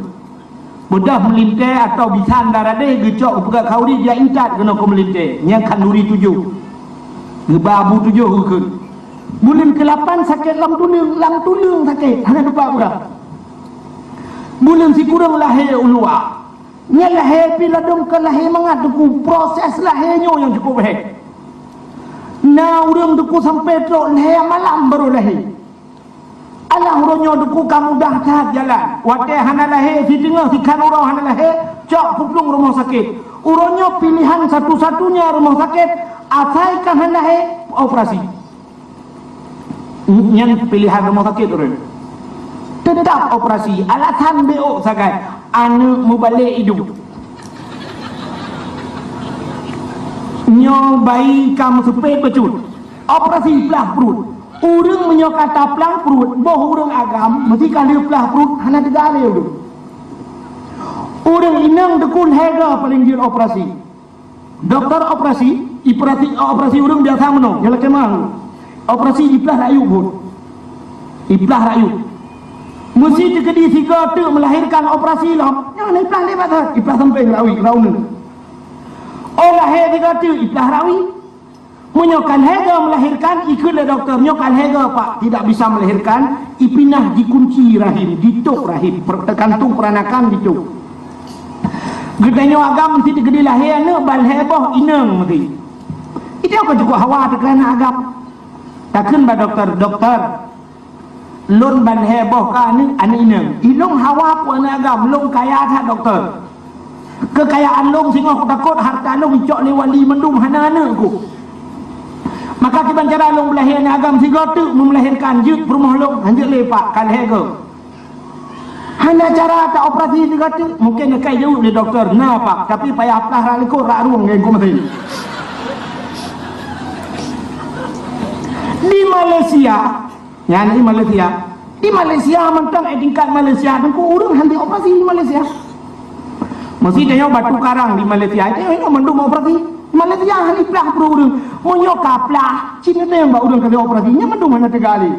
Beudôh meulintèe atawa bisan dara deh geucok geupeugah khanduri dia intat keunoe keu meulintèe. Nyang khanduri tujôh. Geuba abu tujôh geuh. Buleuen keulapan sakét lam tuleueng, lam tuleueng sakét. Hana teutupak peugah. Buleuen sikureueng lahé u luwa. Nyan lahé pih ladôm keu lahé mangat teungku, proses lahé nyoe nyang cukup hék. Na ureueng teungku sampoe trok lhèe malam barô lahé. Alah uroe nyoe teungku ka mudah that jalan. Watèe hana lahé, siteungoh sikhan uroe hana lahé, cok peuplueng rumoh sakét. Uroe nyoe pilehan satu-satunya rumoh sakét, asai ka hana lahé, operasi. Nyan pilehan rumoh sakét ureueng. Teutap operasi, alasan beuôk sagai, aneuk mubalek idong. Nyoe bayi ka meuseupet bacut, operasi plah pruet. Ureueng meunyoe ka taplang pruet, boh ureueng agam, meusti ka lheueh plah pruet, hana teuga lé ureueng. Ureueng inong teungku lhèe goe paleng jeuet operasi. Dokto operasi, iperasi, operasi ureueng biasa meunoe, nyang lakèe meu'ah. Operasi iplah rakyueb buet. Iplah rakyueb. Meusti teukeudi sigoe teuk meulahérkan operasi lom, nyan iplah lé bak that, iplah sampéng rawi, rawi. Oh lahé sigoe teuk, iplah rawi. Meunyoe ka lhèe goe meulahérkan, ikheun lé dokto, nyoe ka lhèe goe, Pak, tidak bisa melahirkan, ipinah jikunci rahim, jitôp rahim, per-, teukantung peuranakan jitôp. Geutanyoe agam meusti teukeudi lahé aneuk ban lhèe boh inong meusti. Itu ka cukup hawa teukeurana agam. Takheun bak dokto, "Dokto, lôn ban lhèe boh ka aneuk, aneuk inong. Ilôn hawa peue aneuk agam, lôn kaya that dokto. Keukayaan lôn singoh kutakot hareuta lôn icok lé wali mandum hana aneuk ku. Maka kiban cara lôn beulahé aneuk agam sigoe teuk meulahérkan jeuet peurumoh lôn, hanjeuet lé Pak, ka lhèe goe." "Hana cara taoperasi sigoe teuk?" Mungken neukai jaweueb lé dokto, "Na Pak, tapi payah plah rak likot rak rueng ngon kumeusén." Di Malaysia, nyan di Malaysia, di Malaysia mantong, eh, tingkat Malaysia teungku ureueng hana operasi di Malaysia. Meusti tanyoe batu karang di Malaysia, tanyoe mandum operasi. Malaysia hana plah pruet ureueng. Meunyoe ka plah, cit neuteueng bak ureueng ka operasi, nyan mandum hana teuga lé.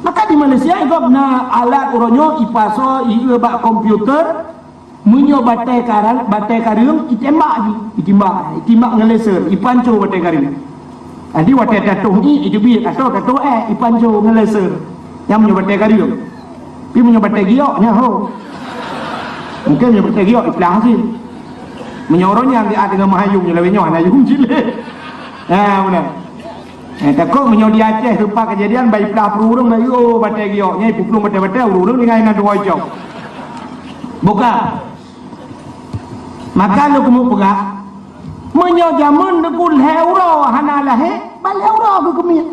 Maka di Malaysia gob na alat uroe nyoe ipasoe ié bak komputer, meunyoe batèe karan, batèe kareueng itembak jih, itembak, itembak ngon laser, ipanco batèe kareueng. Jadi watèe tatoh ié iteubiet, atau tatoh èh ipanco ngon laser. Nyan meunyoe batèe kareueng. Tapi meunyoe batèe giok nyan ho. Mungken meunyoe batèe giok iplah cit. Meunyoe uroe nyan di ateueh ngon meuhayong nyoe lawét nyoe hana yum cit lé. Ha, beuna. Eh, takot meunyoe di Aceh teumpat kejadian, bai plah pruet ureueng, bai, oh, batèe giok, nyan ipuplueng batèe-batèe, ureueng-ureueng tinggai nan tuwoe cok. Buka. Maka lôn keumeung peugah, meunyoe jameun teungku lhèe uroe hana lahé, ban lhèe uroe geukeumiet.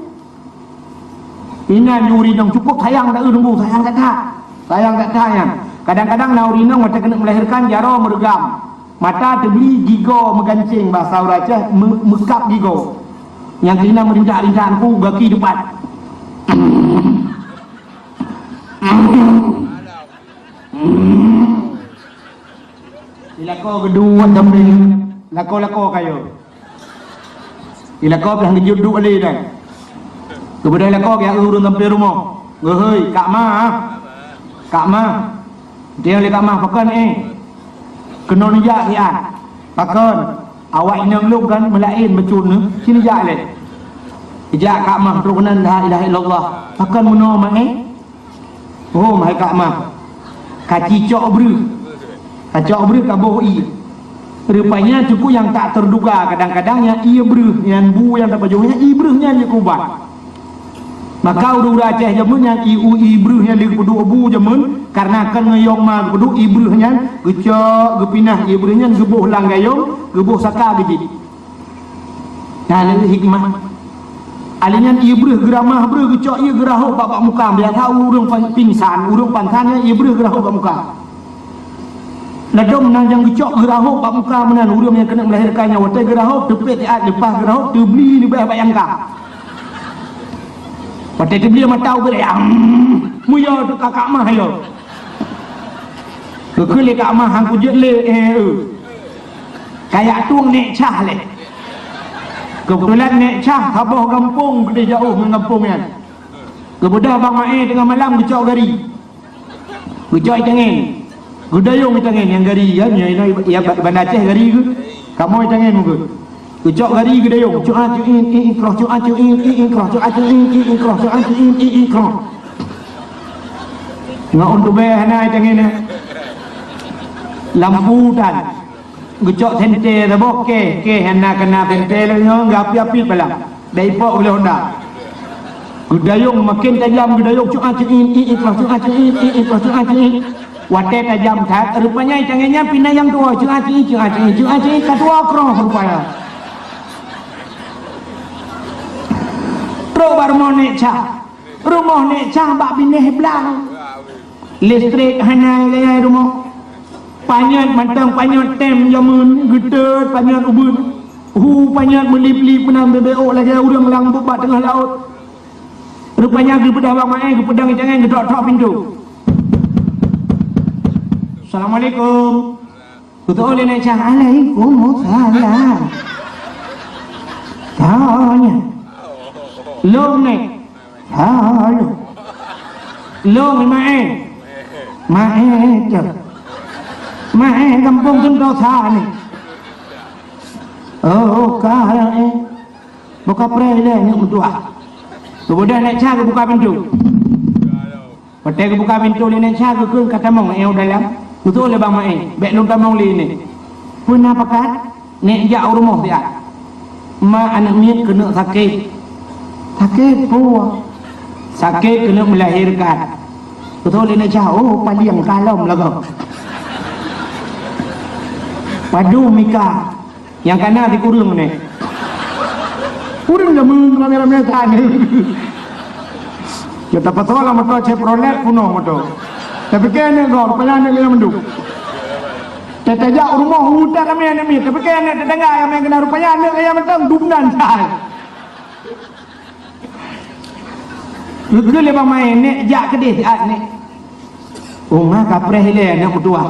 Inan di ureueng inong cukup sayang that, eh, teungku, sayang that-that. Sayang that-that nyan. Kadang-kadang na ureueng inong watèe keuneuk melahirkan, jaroe meureugam. Mata teubri gigoe meugancéng, basa ureueng Aceh, meu-, meukab gigoe. Nyang keunan meurintak-rintak teungku gaki dipat. Ilako geuduek sampai lako-lako kayo. Ilako pih geujeuet duek lé dan. Keubeudoh ilako geujak ureueng sampai rumoh. Geuhôi, Kak Ma. Kak Ma. Dia lé Kak Ma, pakon, eh? Keunoe neujak siat. Pakon? Awak inong lôn kan meulaén bacut nyoe, ci neujak lé. Ijak Kak Ma trok nan, la ilaha illallah. Pakon meunoe, Ma, eh? Oh, hai Kak Ma. Ka ci cok breuh. Ka cok breuh ka boh ié. Rupanya teungku nyang tak terduga, kadang-kadang nyang ié breuh, nyan bu nyang tapajoh nyan ié breuh nyan jeuet keu ubat. Maka ureuëng-ureuëng Aceh jameun nyang ié, ié breuh nyan lé geupeuduek bu jameun, karena kan ngon yong ma geupeuduek ié breuh nyan, geucok, geupinah ié breuh nyan, geuboh lam gayong, geuboh saka geujieb. Nah, lé hikmah. Alèh nyan ié breuh geuramah breuh geucok ié geurahôb bak, bak muka. Biasa ureuëng pan-, pingsan, ureuëng pansan nyan ié breuh geurahôb bak muka. Ladôm na nyang geucok geurahôb bak muka meunan, ureuëng nyang keuneuk melahirkan nyan watèe geurahôb teupet siat, leupah geurahôb teubli leubeh bak nyang ka. Watèe teubli mata ubit, am, muyo teuka kak mah yo. Keukeue lé kak mah han kujeuet lé, eh, eu. Kayak tueng Nek Cah lé. Keubeutulan Nek Cah saboh gampông keudeh jaoh ngon gampông nyan. Geubeudôh Bang Mae teungoh malam geucok gari. Geucok itangen. Geudayong itangen nyang gari kan, ya, ya, ya, Banda Aceh gari geuh. Kamoe itangen mungken. Geucok gari geudayong, cuat cuin, i, i, kroh, cuat cuin, i, i, kroh, cuat cuin, i, i, kroh, cuat cuin, i, i, kroh. Ngon ôn tubèe hana itangen, eh. Lampu tan. Geucok senter saboh, keh, keh hana keuna senter lé nyoe, geuapi-api palang. Bèk ipok ulèe Honda. Geudayong makin tajam, geudayong cuat cuin, i, i, pah cuat cuin, i, i, pah cuat cuin. Watèe tajam that, rupanya itangen nyan pih na nyang tuwoe, cuat cuin, cuat cuin, cuat cuin, ka tuwoe kroh rupanya. Trok bak rumoh Nek Cah. Rumoh Nek Cah bak binéh blang. Listrik hana lé rumoh. Panyöt mantong panyöt tem jameun, geuteut panyöt ubeut. Hu panyöt meulip-lip meunan beubeuk lagèe ureueng lam bak teungoh laôt. Rupanya geubeudôh Bang Mae geupeudong itangen geutok-tok pintoe. Assalamualaikum. Geutu'oh lé Nek Cah, "Alaikumussalam." "Soe nyan?" "Lôn, Nek." "Soe lôn?" "Lôn Mae." "Mae teuh." "Mae gampông Suntosa, Nek." "Oh, ka, eh. Boh kapreh ilèe neuk meutuah." Geubeudôh Nek Cah geubuka pintoe. Watèe geubuka pintoe lé Nek Cah geukheun ka tamong, eh, u dalam. Geutu'oh lé Bang Mae, "Bèk lôn tamong lé nyoe." "Peue na pakat?" "Nèk jak u rumoh siat. Ma aneuk miet keuneuk sakét." "Sakét peue?" "Sakét keuneuk meulahérkan." Geutu'oh lé Nek Cah, "Oh, palieng ka lom lagoe." Padum mika. Nyang kana sikureueng nyoe. Ureueng jameun ramé-ramé that. Kita pasoe lam moto Chevrolet peunoh moto. Tapi keu aneuk gob, rupanya aneuk geuh mandum. Tajak u rumoh utak ramé aneuk miet, tapi keu aneuk tetangga nyang meunan rupanya aneuk nyang mantong dum nan that. Geukheun lé Bang Mae, "Nèk jak keudeh siat, Nèk." "Oh, ma kapreh ilèe aneuk meutuah.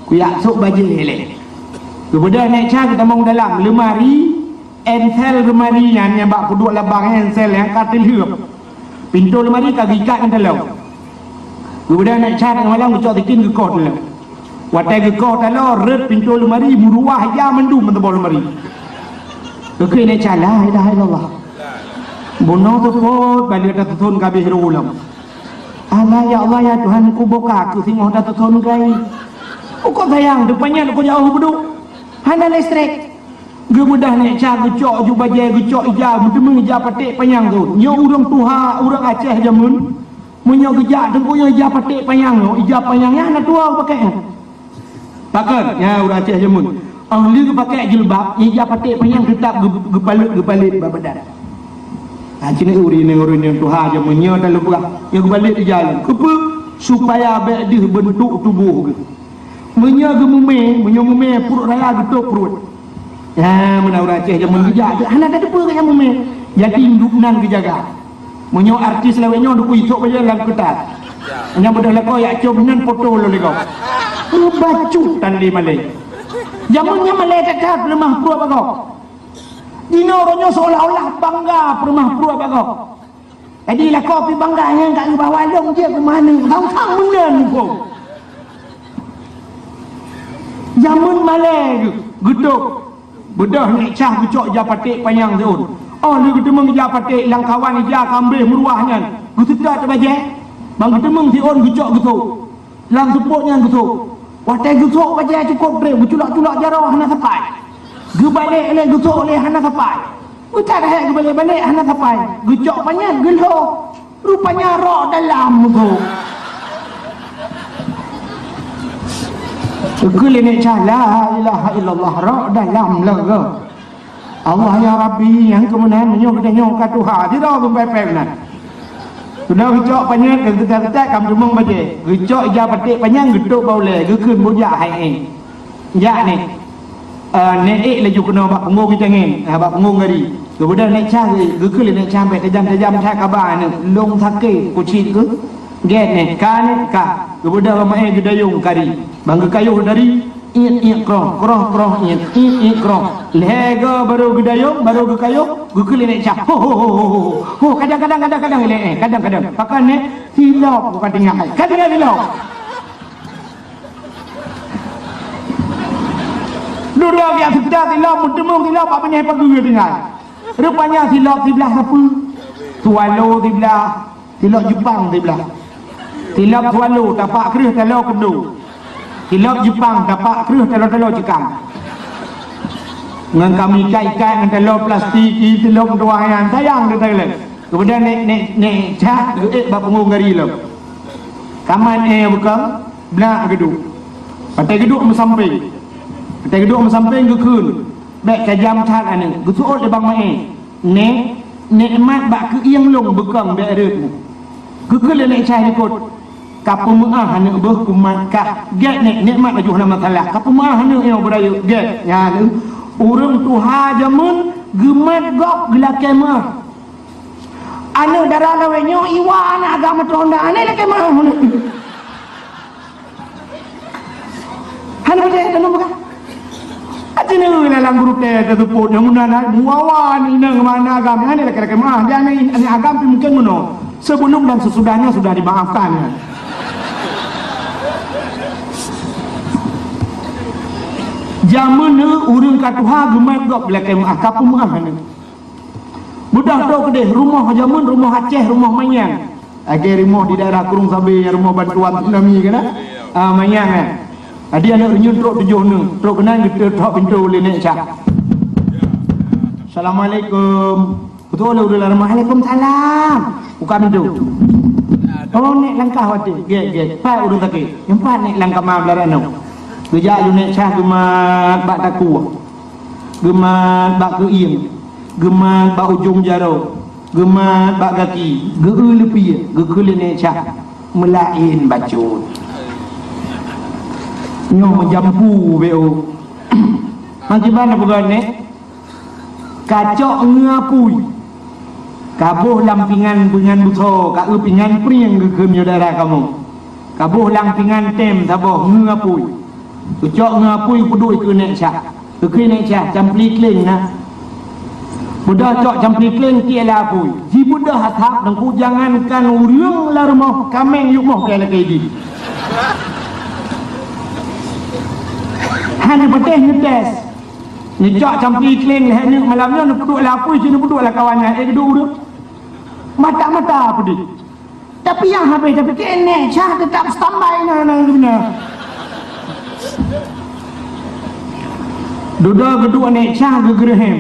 Kujak sôk bajèe ilèe." Geubeudôh Nèk Cah geutamong dalam leumari, ensel leumari nyan nyang bak peuduek labang, ensel nyang ka teulheuep. Pintoe leumari ka geuikat ngon taloe. Geubeudôh Nèk Cah teungoh malam geucok sikin geukoh taloe. Watèe geukoh taloe, rhot pintoe leumari, meuruah ija mandum meuteubôh leumari. Geukheun Nèk Cah, "La ilaha illallah. Bunoe seupôt balèe tatuthon ka abéh rôh lom. Allah, ya Allah, ya Tuhanku, boh ka keuh singoh tatuthon gai. Ukoe sayang, teupanyang ukoe jaoh beuduek. Hana listrik." Geubeudôh Nèk Cah geucok ju bajèe, geucok ija, meuteumèe ija paték panyang tu. Nyoe ureueng tuha, ureueng Aceh jameun. Meunyoe geujak teungku nyoe ija paték panyang nyoe, ija panyang nyan hana tuwoe pakèk nyan. Pakon, nyan ureueng Aceh jameun. Oh lheueh geupakèk jilbab, ija paték panyang teutap geu-, geupaleuet, geupaleuet bak badan. Ha, cit nyan ureueng, ureueng nyang tuha jameun nyoe talupeugah, nyoe geubalek ija lom. Keupeue? Supaya bèk deuh beuntuk tuboh geuh. Meunyoe geumumè, meunyoe mumè pruet raya geutôp pruet. Ya, meunan ureueng Aceh jameun bijak, hana tateupeue keu nyang mumè. Jadi induk nan geujaga. Meunyoe artis lawét nyoe dukui sôk bajèe lam keutat. Nyang beudôh lakoe jak com nan poto lôn lé gob. Meubacut tan lé malèe. Jameun nyan malèe that-that peuleumah pruet bak gob. Jinoe uroe nyoe seolah-olah bangga peuleumah pruet bak gob. Jadi lakoe pih bangga nyan ka geuba walong jeuet keu maneuk, sang-sang meunan muphom. Jameun malèe geuh, geutôp. Beudôh Nèk Cah geucok ija paték panyang siôn. Oh lheueh geuteumeung ija paték lam kawan ija ka ambéh meuruah nyan, geuseutôt bajèe. Ban geuteumeung siôn geucok geusôk. Lam seupôt nyan geusôk. Watèe geusok bajèe cukôp trép, geuculok-culok jaroe hana sapai. Geubalek lé geusok lé hana sapai. Geucak dahé geubalek-balek hana sapai. Geucok panyöt geulhô. Rupanya rok dalam meugo. Geukheun lé Nek Chah, "La ilaha illallah, rok dalam lé." Allah ya Rabbi, nyang keu meunan meunyoe geutanyoe ka tuha, sidroe geupèe-pèe meunan. Sudah geucok panyöt, geutek-geutek, ka meuteumong bajèe. Geucok ija paték panyang, geutôp bak ulèe, geukheun bujak hai ék. Jak nèk. Eh, nèk ék laju keunoe bak punggong geutangieng, eh, bak punggong gari. Geubeudôh Nek Chah, geukheun lé Nek Chah bèk tajam-tajam that kaba aneuk. Lôn sakét kucit keuh. Gèt nèk, ka nèk, ka. Geubeudôh bak ma ék geudayong kari. Ban geukayôh dari, iet, iet, kroh, kroh, kroh, iet, iet, iet, kroh. Lhèe goe barô geudayong, barô geukayôh, geukheun lé Nek Chah. Ho, ho, ho, ho, ho. Ho, kadang, kadang, kadang, kadang, lé, eh, kadang, kadang. Pakon nèk, silop, bukan tinggai. Ka tinggai silop. Dudoe geujak seutôt silop, meuteumong silop, bak binéh pageue tinggai. Rupanya silop siblah sapeue. Swallow siblah, silop Jepang siblah. Silop swallow, tapak kreueh taloe keundo. Silop Jepang, tapak kreueh taloe-taloe jikang. Ngon kami ikat-ikat ngon taloe plastik, i silop meutuwah nyan, sayang teuh lé. Keumudian Nek, Nek, Nek Chah geuék bak punggong gari lom. Kaman éh bukon, blah geuduek. Watèe geuduek meusampéng. Watèe geuduek meusampéng geukheun, "Bèk tajam that aneuk." Geuseuôt lé Bang Maé, "Nèk, nikmat bak keuieng lôn beukong bèk rhot." Geukheun lé Nek Chah likot, "Ka peumeu'ah aneuk beuh kumat kah." "Gèt Nèk, nikmat laju hana masalah. Ka peumeu'ah aneuk nyoe beurayeuk." "Gèt." Nyan ureueng tuha jameun geumat gob geulakèe meu'ah. Aneuk dara lawét nyoe iwa aneuk agam meutuah honda, aneuk lakèe meu'ah. Hana patéh, hana bukan. Aci ni lah lam guru teh tersebut yang muna nak muawan inang mana agam, hana lakèe-lakèe meu'ah. Dia aneuk, aneuk agam pih mungkin meunoe. Sebelum dan sesudahnya sudah dimaafkan. Jameun ureueng ka tuha geumat gob geulakèe meu'ah, ka peumeu'ah aneuk. Beudôh trok keudeh, rumoh jameun, rumoh Aceh, rumoh manyang. Lagèe rumoh di daerah Kurung Sabé, rumoh bantuan tsunami kan, ah? Ah, manyang, eh. Jadi aneuk reunyeun trok tujoh neuk, trok keunan geuteuthok pintoe lé Nèk Chah. "Assalamualaikum." Beutôi lé ureueng lam rumoh, "Waalaikumsalam." Buka pintoe. "Oh, Nèk langkah watèe." "Gèt, gèt." "Pat ureueng sakét?" "Nyan pat Nèk lam kama beulara nyoe." Geujak lé Nèk Chah geumat bak takue. Geumat bak keuieng, geumat bak ujong jaroe, geumat bak gaki, geu-eu leupie, geukheun lé Nèk Chah, "Meulaén bacut." Nyoe meujampu beu. Meukiban na peugah Nèk, "Ka cok ngeue apui. Ka boh lam pingan, pingan busoe, ka eu pingan prieng," geukheun nyoe dara kamoe. "Ka boh lam pingan tém saboh ngeue apui." Geucok ngeue apui peuduek keu Nèk Chah. Geukheun Nèk Chah, "Campli kleng na." Beudôh cok campli kleng tiek lam apui. Jibeudôh asap teungku, jangankan ureueng lam rumoh, kaméng yub moh keu lakèe jih. Hana patéh neutés. Neucok campli kleng lhèe neuk malam nyoe, neupeuduek lam apui, ci neupeuduek lam kawan nyan, éh, geuduek ureueng. Mata-mata peudeh. Tapi nyang habéh tapiké, Nèk Chah teutap standby na, na, na. Dudoe geuduek Nèk Chah geugeureuhem.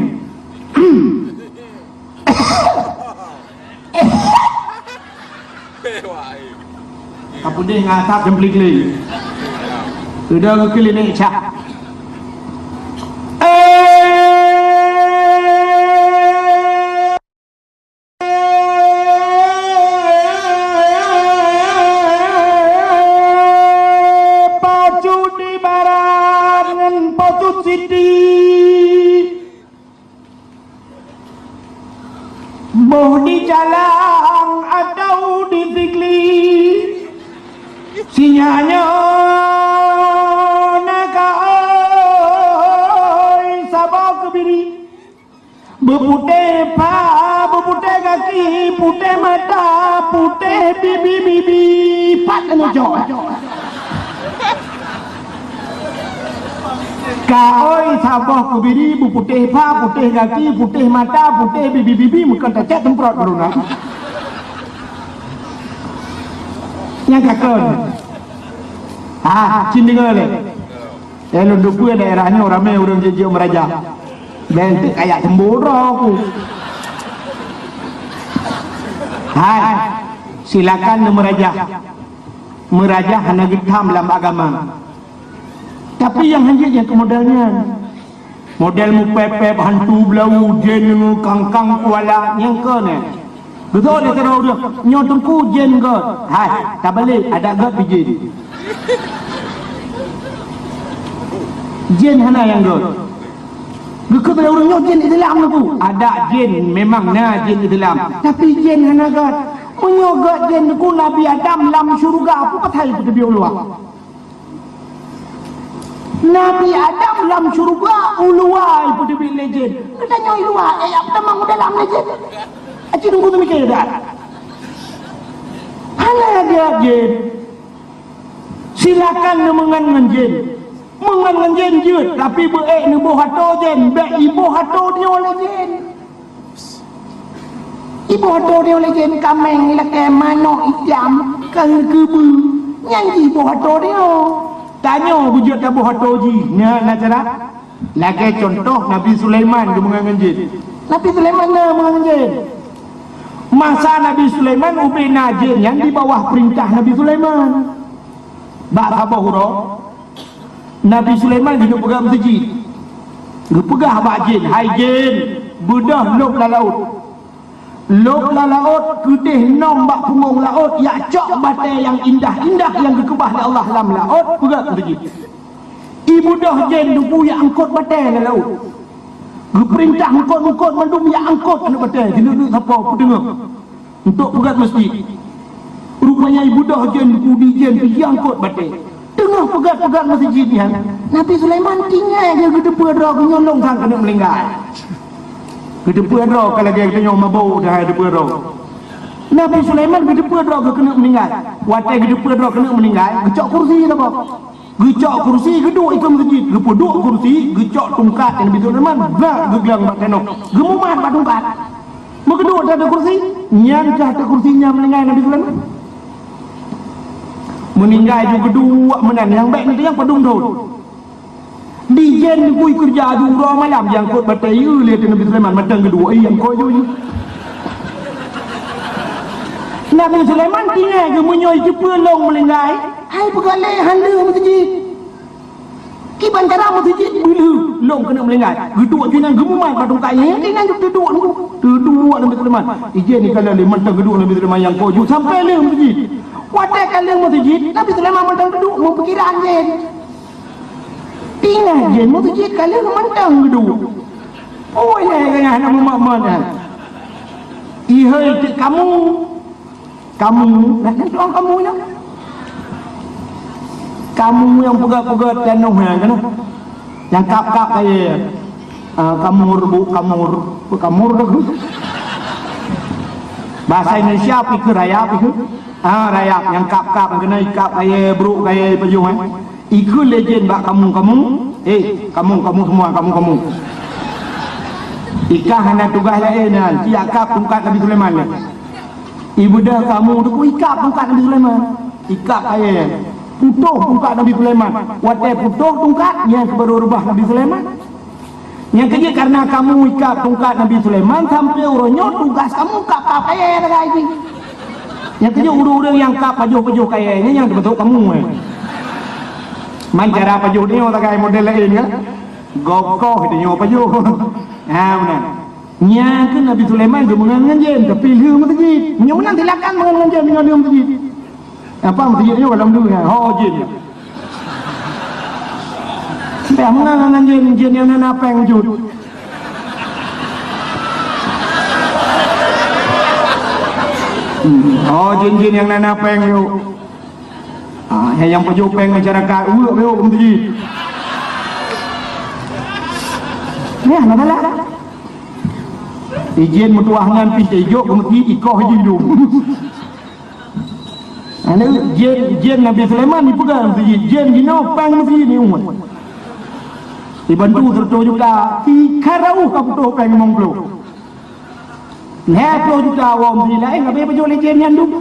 Ka peudeh ngon asap dan peuli-peuli. Dudoe geukheun lé Nèk Chah. Eh! Pacut di barat ngon pacut siti, boh di calang atau di sigli, si nyan nyoe na ka oi saboh keubiri. Beuputéh pha, beuputéh gaki, putéh mata, putéh bibi-bibi, pat neujok. Ka oi saboh keubiri, beuputéh pha, putéh gaki, putéh mata, putéh bibi-bibi, meukon tacet teumprot baru na. Nyang ka kon. Ah, cit deungoe lé. Eh, lôn teupeue daerah nyoe ramé ureueng jijok meurajah. Bék teuk kayak semburo aku. Hai, silakan neumeurajah. Meurajah hana geutham lam agama. Tapi nyang hanjeuet nyang keu model nyan. Model mupéb-péb, hantu beulawu, jén, kangkang kuala, nyang keu nyan. Beutôi di sidroe ureueng, "Nyoe Teungku jén göt." Hai, tabalek, adak göt pih jén. Jén hana nyang göt. Geukheun lé ureueng, "Nyoe jén Islam Teungku." Adak jén, memang na jén Islam. Tapi jén hana göt. Meunyoe göt jén Teungku, Nabi Adam lam syeuruga, peue pasai peuteubiet u luwa? Nabi Adam lam syeuruga u luwa ipeuteubiet lé jén. Geutanyoe i luwa, eh, tamong u dalam lé jén. Aci Teungku teumike that. Hana göt jén. Silakan neumeungon ngon jén. Meungon ngon jén jeuet, tapi beu ék neuboh atô jén, bék iboh atô droe lé jén. Iboh atô droe lé jén, kaméng ilakée, manok itam, keu keubeue, nyan jiboh atô droe. Tanyoe beujeuet taboh atô jih, na, na cara? Lagée cuntoh Nabi Sulaiman geumeungon ngon jén. Nabi Sulaiman na meungon ngon jén. Masa Nabi Sulaiman ubé na jén nyan di bawah peurintah Nabi Sulaiman. Bak saboh uroe, Nabi Sulaiman geuyue peugah meuseujid. Geupeugah bak jén, "Hai jén, beudôh lôb lam laôt. Lôb lam laôt, keudeh nong bak punggong laôt, jak cok batée nyang indah-indah nyang geukeubah lé Allah lam laôt, peugét meuseujid." Ibeudôh jén Teungku jak angkot batée lam laôt. Geupeurintah angkot-angkot mandum jak angkot aneuk batée, jeuet sapo peuteungoh. Untuk peugét meuseujid. Rupanya ibeudôh jén Teungku di jén pih jiangkot batée. Teungoh peugét-peugét meuseujid nyan, Nabi Sulaiman tinggai geuteupeu droe geuh nyoe lôn sang keuneuk meuninggai. Geuteupeu droe ka lagée geutanyoe mabök dah geuteupeu droe. Nabi Sulaiman geuteupeu droe geuh keuneuk meuninggai. Watée geuteupeu droe keuneuk meuninggai, geucok kursi saboh. Geucok kursi, geuduek ikeue meuseujid. Geupeuduek kursi, geucok tungkat Nabi Sulaiman, blah geuglang bak tanoh. Geumumat bak tungkat. Meugeuduek di ateueh kursi, nyan ka ateueh kursi nyan meuninggai Nabi Sulaiman. Meuninggai ju geuduek meunan, nyang bék neutanyong padum thon. Di jén Teungku ikeureuja ju uroe malam, jiangkot batée ié lé ateueh Nabi Sulaiman, mantong geuduek, ié angkot ju. Nabi Sulaiman tinggai geuh meunyoe jiteupeu lôn meuninggai, hai peugah lé han lheueh meuseujid. Kiban cara meuseujid beulheueh lôn keuneuk meuninggai. Geuduek ju nyan geumumat bak tungkat nyan, di nyan teuduek Teungku. Teuduek Nabi Sulaiman. Ijén ikalon lé mantong geuduek Nabi Sulaiman nyang kojok sampoe lheueh meuseujid. Watée ka lheueh meuseujid, Nabi Sulaiman mantong teuduek meupikiran jén. Ingat jén meuseujid ka lheueh mantong geuduek. Oi, lé ganyah hana meumakmon nyan. Ihôi teuk kamoe. Kamoe, nah, nyan tuan kamoe nyan. Kamoe nyang peugét-peugét tanoh nyan keunoe. Nyang kab-kab kayée. Ah, kamur, bu, kamur. Bu, kamur dah. Bahasa Indonesia pikir rayap itu. Ah, rayap nyang kab-kab keunoe, ikab kayée, brok kayée, pajoh, eh. Ikheun lé jén bak kamoe-kamoe, "Eh, kamoe-kamoe semua, kamoe-kamoe. Ikah hana tugaih laén nyan, ci ikab tungkat Nabi Sulaiman nyan." Ibeudôh kamoe Teungku ikab tungkat Nabi Sulaiman. Ikab kayée. Putôh tungkat Nabi Sulaiman. Watée putôh tungkat, nyan keuh baru reubah Nabi Sulaiman. Nyang keujeuet kareuna kamoe ikab tungkat Nabi Sulaiman, sampoe uroe nyoe tugaih kamoe kab-kab kayée sagai jih. Nyang keujeuet ureuëng-ureuëng nyang kab pajoh-pajoh kayée nyan nyang teumasok kamoe, eh. Man cara pajoh nyoe sagai model laén kan? Gokoh itu nyoe pajoh. Ha, meunan. Nyan keuh Nabi Sulaiman geumeungon ngon jén, tapi lheueh meuseujid. Meunyoe meunan silakan meungon ngon jén, meunyoe lheueh meuseujid. Apa meuseujid nyoe goh lom deuh nyan? Ho jén. Entah meunan ngon jén, jén nyang na péng jeuet. Hmm, ho jén-jén nyang na péng nyoe. Ah, nyang pajoh péng masyarakat, uek meuseujid. Nyan, na galak. Ijén meutuah nyan pih ijok keu meuseujid, ikoh jih dum. Aneuk jén, jén Nabi Sulaiman jipeugah meuseujid, jén jinoe péng meuseujid ni umat. Dibantu seratus juta, si karauh ka putôh péng limong ploh. Lhèe ploh juta woe meuseujid laén, habéh pajoh lé jén nyan dum.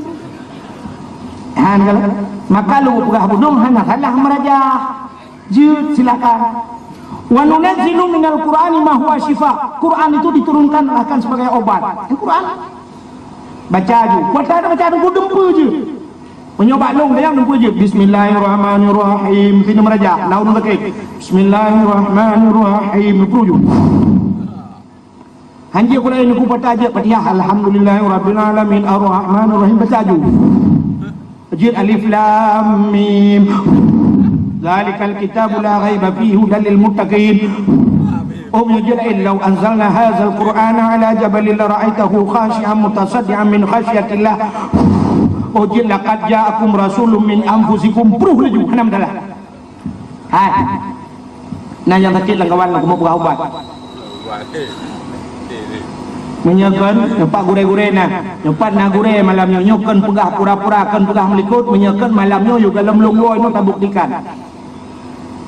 Han kalau, maka lôn peugah bunoe hana salah meurajah. Jeuet, silakan. Wa nunazzilu minal Qur'ani ma huwa syifa. Quran itu diturunkan akan sebagai obat. Quran. Baca ju. Kuat ada baca ju, dumpeue ju. Meunyoe bak lôn, dayang dumpeue ju. Bismillahirrahmanirrahim. Sini meurajah. Laun sakit. Bismillahirrahmanirrahim. Dumpeue ju. Hanjeuet Quran, neukeu baca jeuet Fatihah, Alhamdulillahirabbil alamin, Arrahmanirrahim, baca ju. Jeuet Alif Lam Mim. Zalikal kitabu la raiba fihi hudal lil muttaqin. Oh, jeuet Law anzalna hadzal Qur'ana ala jabalin lara'aitahu khasyi'an mutasaddi'an min khasyatillah. Oh, jeuet Laqad ja'akum rasulun min anfusikum. Pruh laju, hana masalah. Hai. Nah, nyang sakét lam kawan, lam kamoe peugah ubat. Meunyoe kon, nyoe pat gurée-gurée na. Nyoe pat na gurée malam nyoe, nyoe kon peugah pura-pura, kon peugah meulikot, meunyoe kon malam nyoe, yue goh lom lôn woe nyoe tabuktikan.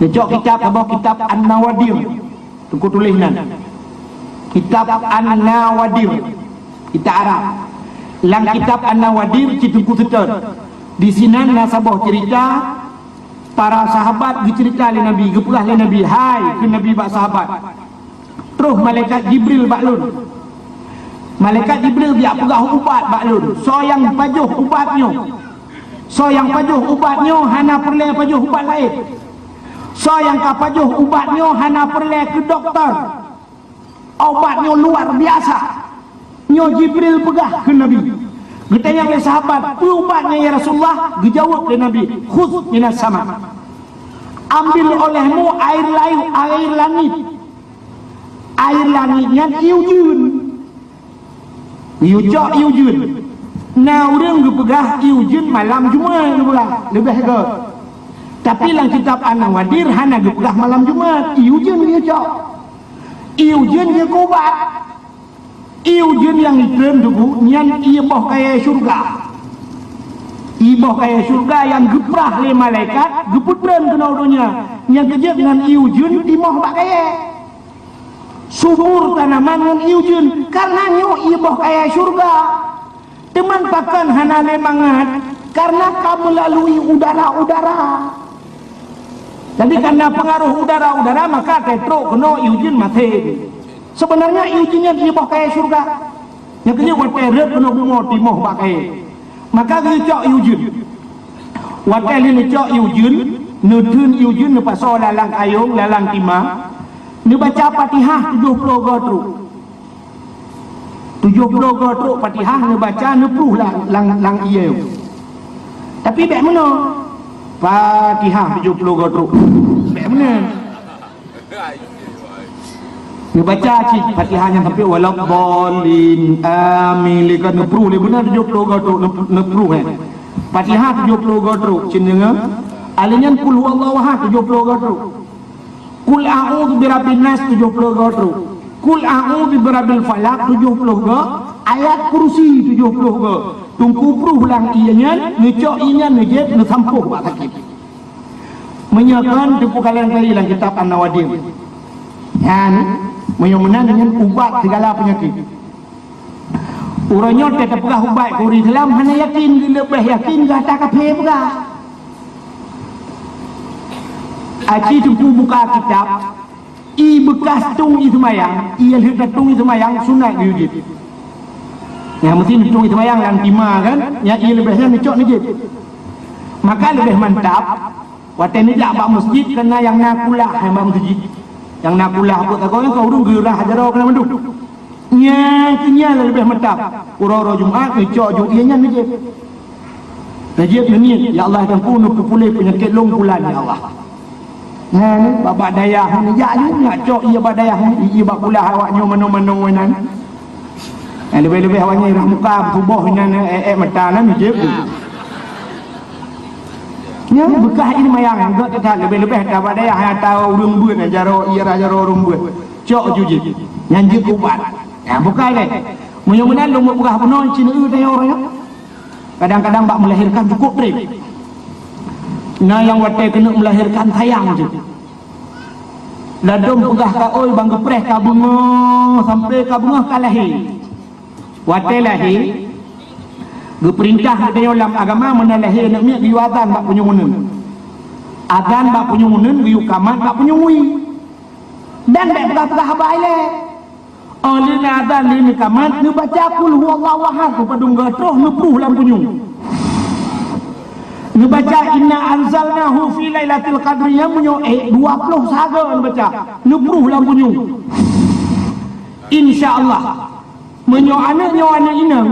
Neucok kitab, saboh kitab An-Nawadir. Teungku tuléh nan. Kitab An-Nawadir. Kitab Arab. Lam kitab An-Nawadir, cit Teungku seutôt. Disinan na saboh ceurita, para sahabat geuceurita lé Nabi, geupeugah lé Nabi, "Hai," kheun Nabi bak sahabat, "troh malaikat Jibril bak lôn. Malaikat Jibril geujak peugah ubat bak lôn. Soe nyang pajoh ubat nyoe, soe nyang pajoh ubat nyoe hana peureulée pajoh ubat laén. Soe nyang ka pajoh ubat nyoe hana peureulée keu dokto." Ubat nyoe luar biasa. Nyoe Jibril peugah keu Nabi. Geutanyong lé sahabat, "Peue ubat nyan, ya Rasulullah?" Geujaweueb lé Nabi, "Khudz minas sama." Ambil olehmu air layu, air langit. Air langit nyan ié ujeuen. Yue cok ié ujeuen. Na ureuëng geupeugah ié ujeuen malam Jumat geupeugah, leubeh göt. Tapi lam kitab An-Nawadir hana geupeugah malam Jumat, ié ujeuen yue cok. Ié ujeuen jeuet keu ubat. Ié ujeuen nyang jitreun Teungku nyan ié boh kayée syeuruga. Ié boh kayée syeuruga nyang geuprah lé malaikat geupeutreun keunoe donya. Nyang keujeuet ngon ié ujeuen timoh bak kayée. Subur tanaman ngon ié ujeuen, karena nyoe ié boh kayée syeuruga. Teuma pakon hana lé mangat? Karena ka meulalui udara-udara. Jadi, karena pengaruh udara-udara, maka ka trok keunoe ié ujeuen maté. Sebenarnya ié ujeuen nyan ié boh kayée syeuruga. Nyang keujeuet watée rhot keunoe bumoe timoh bak kayée. Maka geucok ié ujeuen. Watée lheueh neucok ié ujeuen, neutheun ié ujeuen neupasoe lam kayông, lam tima, neubaca Fatihah tujoh ploh goe trok. Tujoh ploh goe trok Fatihah neubaca, neupluh lam, lam, lam ié. Tapi bék meunoe. Fatihah tujoh ploh goe trok. Bék meunoe. Neubaca cit Fatihah nyan sampai waladdallin, amin. Lé ka neupluh, lé beuna tujoh ploh goe trok, neupluh, eh. Fatihah tujoh ploh goe trok, cit deungoe. Alé nyan Qul huwallahu ahad tujoh ploh goe trok. Qul a'udzu birabbin nas tujoh ploh goe trok. Qul a'udzu birabbil falaq tujoh ploh goe. Ayat Kursi tujoh ploh goe. Teungku pluh lam ié nyan, neucok ié nyan, neujieb, neusampôh bak sakét. Meunyoe kon, teupeukalon kali lam kitab An-Nawadir. Nyan, meunyoe meunan nyan ubat sigala peunyakét. Uroe nyoe teupeugah ubat keu ureuëng Islam hana yakin, geuleubeh yakin gata kafé peugah. Aci Teungku buka kitab, ié beukas tueng ié seumayang, ié lheueh ka tueng ié seumayang sunat geujieb. Nyang meusti tueng ié seumayang lam tima kan, nyang ié leubeh nyan neucok neujieb. Maka leubeh mantap, watée neujak bak meuseujid, keu na nyang na kulah hai bak meuseujid. Nyang na kulah buet sagoe nyan ka ureuëng geurah jaroe keunan mandum. Nyang keunyan leubeh mantap. Uroe-uroe Jumat neucok ju ié nyan neujieb. Neujieb neuniet, "Ya Allah, Teungku neupeupuléh peunyakét lôn bulan, ya Allah." Nyan, bak-bak dayah neujak ju, nak cok ié bak dayah, ié bak kulah awak nyoe manoe-manoe nyan. Eh, leubeh-leubeh awak nyan rah muka, beutuboh nyan, eh, eh, mata nyan neujieb. Nyan beukas ié seumayang, göt that, leubeh-leubeh that bak dayah nyang ata ureuëng beuet, jaroe, ié rah jaroe ureuëng beuet. Cok ju jieb. Nyan jeuet keu ubat. Nyan bukai lé. Meunyoe meunan lôn peugah bunoe, cit neueu tanyoe uroe nyoe. Kadang-kadang bak melahirkan cukup treb. Na nyang watée keuneuk melahirkan sayang jih. Ladôm peugah ka oi bang geupreh ka beungoh sampai ka beungoh ka lahé. Watée lahé, Geupeurintah geutanyoe lam agama meunan lahé aneuk miet geuyue azan bak punyueng uneuen. Azan bak punyueng uneuen geuyue kamat bak punyueng wie. Dan bék peugah-peugah haba ilée. Óh lheueh neuazan lé neukamat, neubaca Qul Huwallahu Ahad, neupadum geuh troh, neupruh lam punyueng. Neubaca Inna Anzalnahu Fi Lailatul Qadri nyang meunyoe ék dua ploh saga neubaca, neupruh lam punyueng. Insya Allah, meunyoe aneuk nyoe aneuk inong,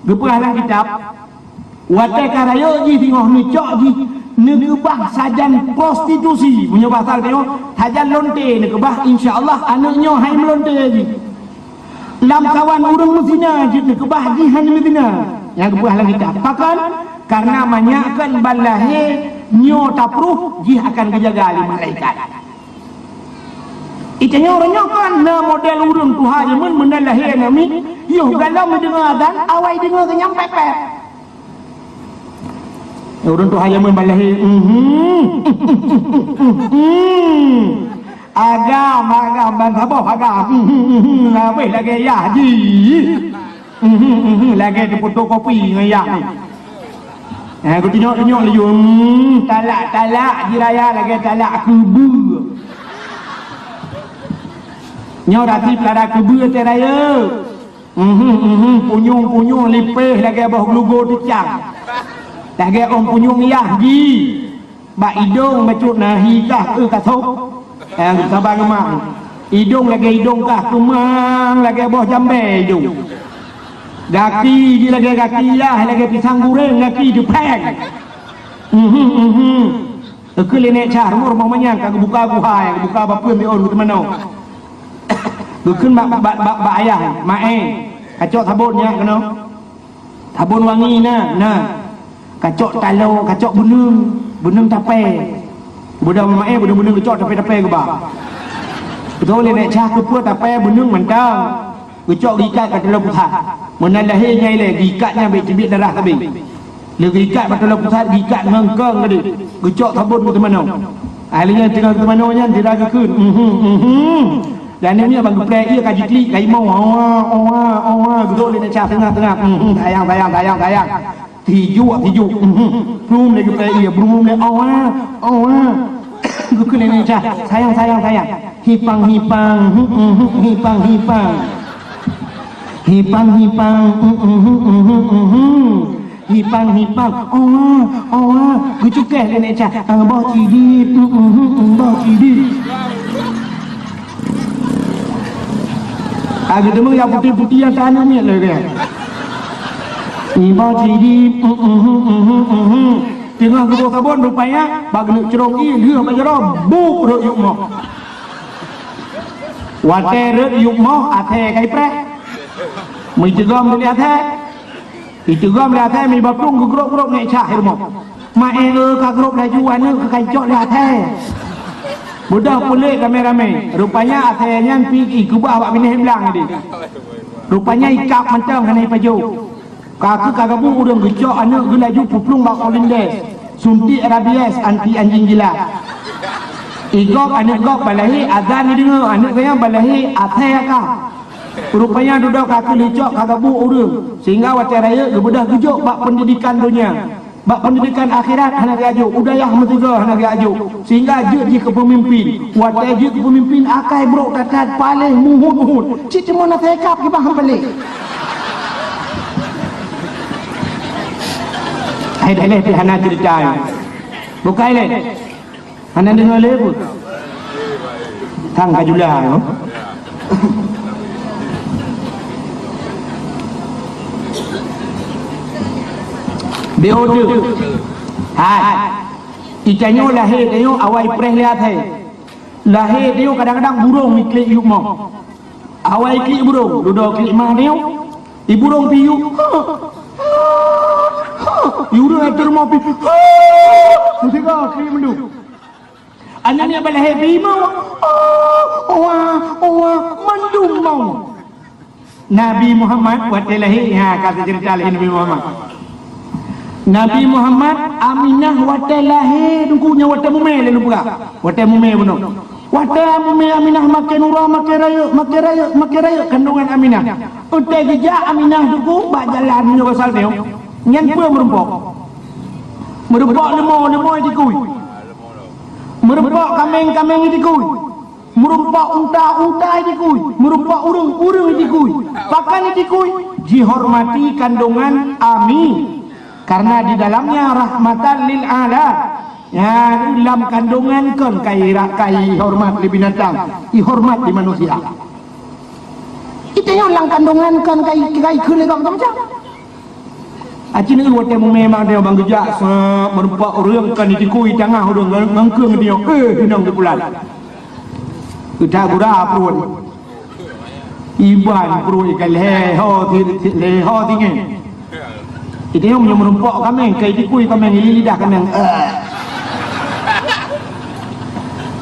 geupeugah lam kitab, watée ka rayeuk jih teungoh neucok jih, neukeubah sajan prostitusi. Meunyoe basa geutanyoe, sajan lonte neukeubah, insya Allah aneuk nyoe hai meulonte jih. Lam kawan ureuëng meuzina jeuet neukeubah, jih hana meuzina. Nyang geupeugah lam kitab. Pakon? Karena manyak kon ban lahé nyoe tapruh, jih akan geujaga lé malaikat. Itanyoe uroe nyoe kan na model ureuëng tuha jameun meunan lahé aneuk miet, yoh galom deungoe azan, awai deungoe geunyang pép-pép. Ureuëng tuha jameun ban lahé, mhm. Agam, agam, ban saboh agam. Mhm, mhm, habéh lagée yah jih. Mhm, mhm, lagée teufotokopi ngon yah ni. Eh, geutunyok-tunyok laju. Hmm, talak, talak jiraya lagée talak keubeue. Nyoe rati pelara keubeue teuh rayeuk. Mhm, mhm, punyueng-punyueng lipéh lagée boh geulogo teucang. Lagée ôn punyueng yah jih. Bak idong bacut na hi kah, eu, ka sôb. Eh, saban geumak. Idong lagée idong kah, keumang lagée boh jambée idong. Gaki jih lagée gaki yah, lagée pisang goreng gaki jih péng. Mhm, mhm. Geukheun lé Nek Syah, rumoh-rumoh manyang ka geubuka guha, ka geubuka bapeuen biôn geuteumanoe. Geukheun bak, bak, bak, bak ayah, "Mak, eh, kacok sabon nyak keunoe." Sabon wangi na, na. Kacok taloe, kacok beuneueng, beuneueng tapée. Beudôh meumaé, beuneueng-beuneueng geucok tapée-tapée geuba. Beutôi lé Nek Syah, keupeue tapée beuneueng mantong. Geucok geuikat ka taloe pusat. Meunan lahé nyan ilée, geuikat nyan bék teubiet darah sabe. Lé geuikat bak taloe pusat, geuikat ngon kong tadi. Geucok sabon geuteumanoe. Ahli nyan teungoh geuteumanoe nyan, sira geukheun. Mhm, mhm. Dan nyan ban geupreh ié ka jiklik, ka imoe, owa, owa, owa, geudok lé Nek Syah teungoh-teungoh. Hmm, hmm, sayang, sayang, sayang, sayang. Tijuk, tijuk. Hmm, hmm. Brum lé geupreh ié, brum lé, owa, owa. Geukheun lé Nek Syah, sayang, sayang, sayang. Hipang, hipang, hmm, hmm, hmm, hipang, hipang. Hipang, hipang, hmm, hmm, hmm, hmm, hmm, hmm. Hipang, hipang, owa, owa, geucukéh lé Nek Syah, ah, boh sidit, mm, mm, mm, mm, boh sidit. Ah, geuteumeung nyang putéh-putéh nyang tahan miet lé geuh. Ih, boh sidit, mm, mm, mm, mm, mm, mm. Teungoh geuboh sabon rupanya, bak geuneuk crông ié lheueh bak jaroe, buk rhot yup moh. Watée rhot yup moh, athée ka ipreh. Meuteugom lé athée. Iteugom lé athée mi bak plueng geugrôp-grôp Nek Syah i rumoh. Mak, eh, ka grôp laju aneuk ka icok lé athée. Beudôh puléh ramé-ramé. Rupanya athée nyan pih ikeubah bak binéh blang tadi. Rupanya ikab mantong hana ipajoh. Ka keu ka gabuk ureuëng geucok aneuk geuh laju peuplueng bak Polindes. Suntik rabies anti anjing gila. Igob aneuk gob balahé azan ideungoe, aneuk geuh nyan balahé athée ka. Rupanya dudoe ka keuh licok ka gabuk ureuëng, sehingga watée rayeuk geubeudôh geujok bak peundidikan donya. Bak peundidikan akhirat hana geujok, u dayah meusigoe hana geujok, sehingga jeuet jih keu peumimpin. Watée jeuet keu peumimpin akai brok that-that paléh muhut-muhut. Cit teuma na teukab kibah han paléh. Hai dah leh pih hana ceurita. Bukai leh. Hana deungoe lé peue? Thang ka jula nyoe. Beudeuh. Hai. Itanyoe lahé tanyoe awai preh lé athée. Lahé tanyoe kadang-kadang burông iklik yup moh. Awai klik burông, dudoe klik mah nyoe. Iburông pih yup. Iureueng ateueh rumoh pih. Meusigoe klik mandum. Aneuk nyan balahé pih moh. Owa, owa, mandum moh. Nabi Muhammad watée lahé, ha, ka teuceurita lé Nabi Muhammad. Nabi Muhammad, Aminah watée lahé, teungku nyan watée mumé lé lôn peugah. Watée mumé bunoe. Watée mumé Aminah makin uroe, makin rayeuk, makin rayeuk, makin rayeuk kandungan Aminah. Watée geujak Aminah teungku bak jalan nyoe pasal nyoe. Nyan peue meurumpok? Meurumpok leumo, leumo itikui. Meurumpok kaméng, kaméng itikui. Meurumpok unta, unta itikui. Meurumpok ureuëng, ureuëng itikui. Pakon itikui? Jihormati kandungan ami. Karena di dalamnya rahmatan lil alam. Ya, lam kandungan kon kai rak kai hormat di binatang, ihormat di manusia. Itu yang lam kandungan kon kai kai keu lé macam-macam. Aci ni watée mumé mak dia bang geujak sa meureumpok ureuëng kan ditikui tangah ureuëng ngangkeung dia, eh, inong di bulan. Kita gura pun. Iban pruet ikan leho ti-, ti-, leho tinggi. Itu yang meureumpok kaméng, kai dikui kaméng, ili lidah kaméng. Eh.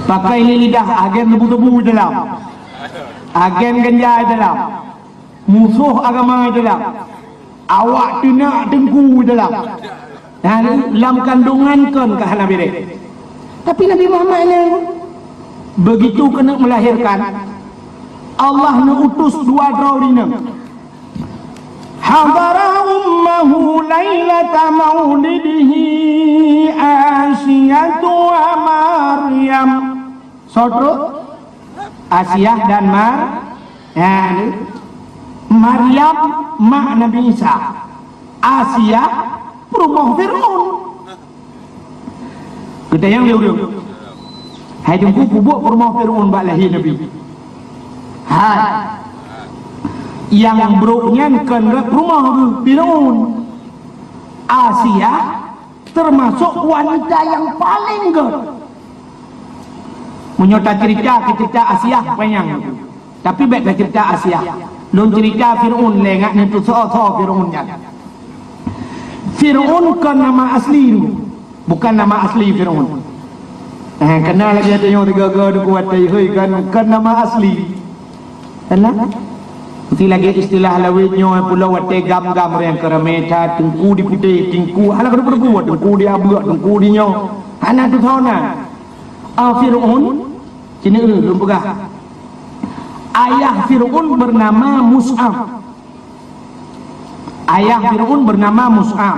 Pakai ili lidah, agen tebu-tebu dalam. Agen ganja dalam. Musuh agama dalam. Awak teunak teungku dalam. Dan lam kandungan kon ka hana beres. Tapi Nabi Muhammad nyan begitu keuneuk melahirkan, Allah neuutus dua droe inong. Hadara ummahu lailata maulidihi Asiyatu wa Maryam. Soe trok? Asiah dan Mar-, ya, ni. Maryam mak Nabi Isa. Asiah peurumoh Fir'aun. Geutanyong lé ureuëng, "Hai Teungku, peue buet peurumoh Fir'aun bak lahé Nabi?" Hai, nyang brok nyan kon rot peurumoh geuh Fir'aun. Asiah termasuk wanita yang paling gét. Meunyoe tacerita keu cerita Asiah panyang, tapi bék tacerita Asiah. Lôn cerita Fir'aun lé ngat neutusoe-soe Fir'aun nyan. Fir'aun kon nama asli, bukan nama asli Fir'aun. Eh, kena lagi ada yang tiga-tiga dua kuat, hei, kan, kan nama asli. Alah. Mesti lagi istilah lawét nyoe pulo watée gam-gam nyang keuramé that, teungku di putéh, teungku, alah, keudu-keudu, teungku di abeuk, teungku di nyoe. Hana tusoe na. Ah, Fir'aun, sini, eh, lôn peugah. Ayah Fir'aun bernama Mus'ab. Ayah Fir'aun bernama Mus'ab.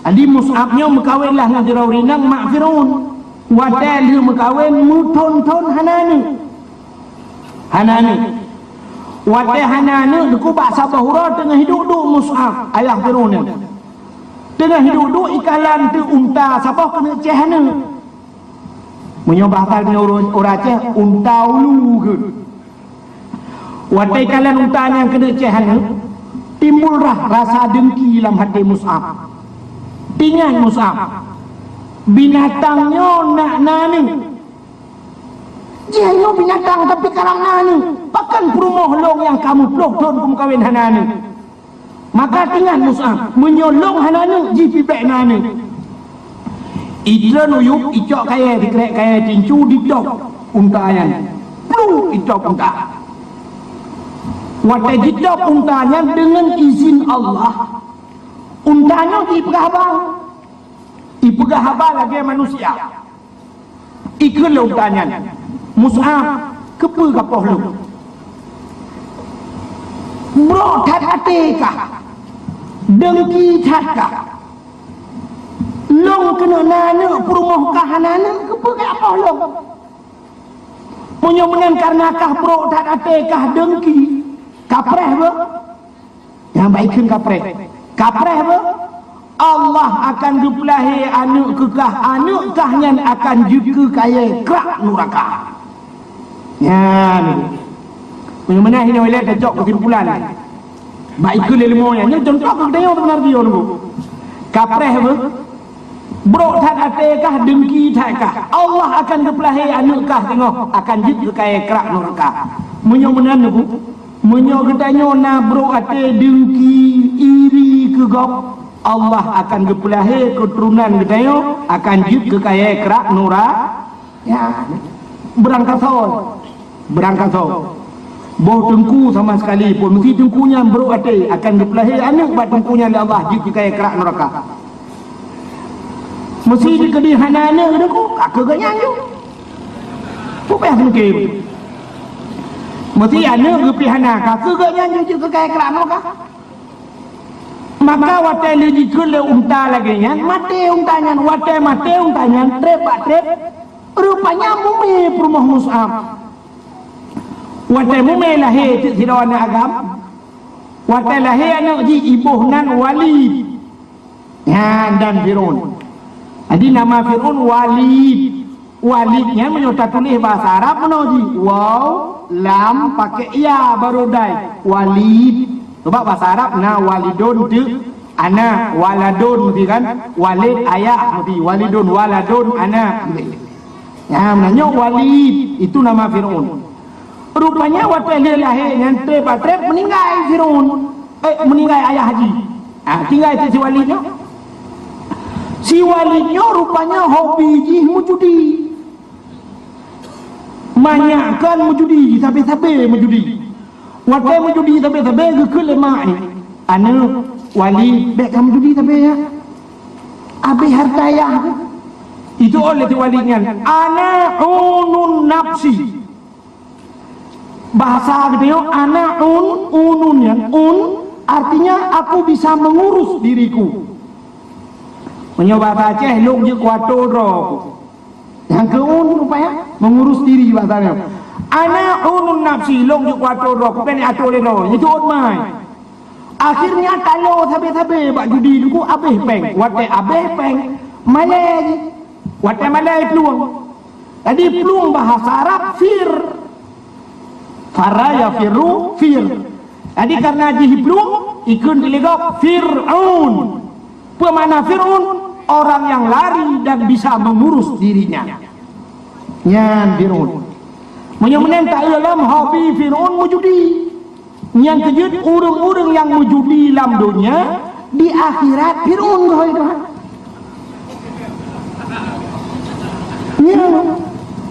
Jadi Mus'ab nyoe meukawen lah ngon sidroe ureuëng inong mak Fir'aun. Watée lheueh meukawen meuthon-thon hana aneuëk. Hana aneuëk. Watée hana aneuëk, dikeue bak saboh uroe teungoh hidup duek Mus'ab, ayah Fir'aun nyan. Teungoh hidup duek ikalon teuk unta saboh keuneuk céh aneuëk. Meunyoe bahasa ureuëng, ureuëng Aceh, unta ulu keuh. Watée ikalon unta nyang keuneuk céh aneuëk, timbullah rasa dengki lam até Mus'ab. Ingat Mus'ab, binatang nyoe nak na aneuëk. Jih nyoe binatang tapi karang na aneuëk. Pakon peurumoh lôn nyang ka meuploh thon kumeukawen hana aneuëk? Maka ingat Mus'ab, meunyoe lôn hana aneuëk, jih pih bék na aneuëk. Itreun u yup, icok kayée, sikrek kayée tincu, ditôb unta nyan. Pluek, itôb unta. Watée jitôb unta nyan deungon izin Allah, unta nyoe jipeugah haba. Ipeugah haba lagée manusia. Ikheun lé unta nyan, "Mus'ab, keupeue kapoh lôn? Brok that até kah? Dengki that kah? Lôn keuneuk na aneuëk, peurumoh kah hana aneuëk, keupeue kapoh lôn? Meunyoe meunan kareuna kah brok that até kah dengki, kapreh beuh." Nyang baikheun kapreh. Kapreh beuh, Allah akan geupeulahé aneuëk keu kah, aneuëk kah nyan akan jeuet keu kayée krak nuraka. Nyan. Meunyoe meunan hinoe ilée tacok keusimpulan. Baikheun lé leumo nyan, nyan contoh keu geutanyoe beuna review nunggu. Kapreh beuh, brok that até kah, dengki that kah, Allah akan geupeulahé aneuëk kah teungoh akan jeuet keu kayée krak nuraka. Meunyoe meunan nunggu, Meunyoe geutanyoe na brok até dengki, iri keu gob, Allah akan geupeulahé keuturonan geutanyoe akan jeuet keu kayée krak nura-, ya, beurangkasoe. Beurangkasoe. Boh teungku sama sekali pun, meusi teungku nyan brok até akan geupeulahé aneuëk bak teungku nyan lé Allah jeuet keu kayée krak nuraka. Meusi dikeudi hana aneuëk deungoe, ka keuh geuh nyan ju. Peue payah mungken. Meusi aneuëk geupih hana, ka keuh geuh nyan ju jeuet keu kayée krak nuraka. Maka watée lheueh jikheun lé unta lagée nyan, maté unta nyan. Watée maté unta nyan, treb bak treb, rupanya mume peurumoh Mus'ab. Watée mume lahé teuk sidroe aneuëk agam. Watée lahé aneuëk jih, iboh nan Walid. Nyan dan Fir'aun. Jadi nama Fir'aun Walid. Walid nyan meunyoe tatuléh bahasa Arab meunoe jih, waw, lam, pakai ya baru dai. Walid. Sebab bahasa Arab na walidun teuk anak, waladun meusti kan? Walid ayah meusti, walidun, waladun anak meusti. Nah, meunyoe Walid itu nama Fir'aun. Rupanya watée lheueh lahé nyan treb bak treb meuninggai Fir'aun. Eh, meuninggai ayah jih. Ah, tinggai si Walid nyoe. Si Walid nyoe rupanya hobi jih meujudi. Manyak kan meujudi, sabe-sabe meujudi. Watée meujudi sabe-sabe geukheun lé mak nyoe, "Aneuëk, Walid, bék ka meujudi sabe ya. Abéh hareuta ayah." Itu oleh si Walid nyan, "Ana unun nafsi." Bahasa geutanyoe, "Ana un", unun nyan, un, artinya aku bisa mengurus diriku. Meunyoe bahasa Aceh, lôn jeuet keu atô droe. Nyang keu un rupanya mengurus diri bahasa nyoe. "Ana unun nafsi", lôn jeuet keu atô droe, kupeue atô lé droe, jeuet ôn mai. Akhirnya talo sabe-sabe bak judi nyan, abéh péng. Watée abéh péng, malée jih. Watée malée plueng. Jadi plueng bahasa Arab fir. Farra yafirru fir. Jadi karena jih plueng, ikheun diligop Fir'aun. Peue makna Fir'aun? Orang yang lari dan bisa mengurus dirinya. Nyan Fir'aun. Meunyoe meunan taeu lom hobi Fir'aun meujudi. Nyang keujeuet ureuëng-ureuëng nyang meujudi lam donya, di akhirat Fir'aun geuhôi Tuhan. Nya,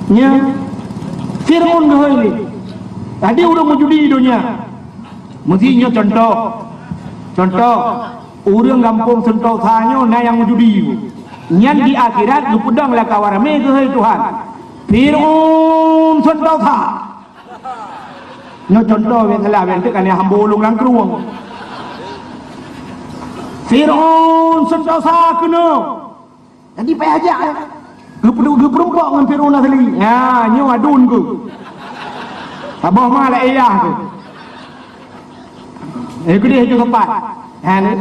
nya, Fir'aun geuhôi lé. Jadi ureuëng meujudi donya. Meusi nyoe contoh. Contoh, ureuëng gampông Sentosa nyoe na nyang meujudi. Nyan di akhirat geupeudong lakawa ramé geuhôi Tuhan. Fir'aun Sentosa. Nyoe contoh bék salah bék teuk kan ya hambo ulông lam krueng. Fir'aun Sentosa keunoe. Jadi payah jak ya. Geupeu-, geupeurumpok ngon Fir'aun asli. Ya, nyoe adun ku. Saboh ma la iyah tu. Eh, keudeh ju sapat. Ha ni.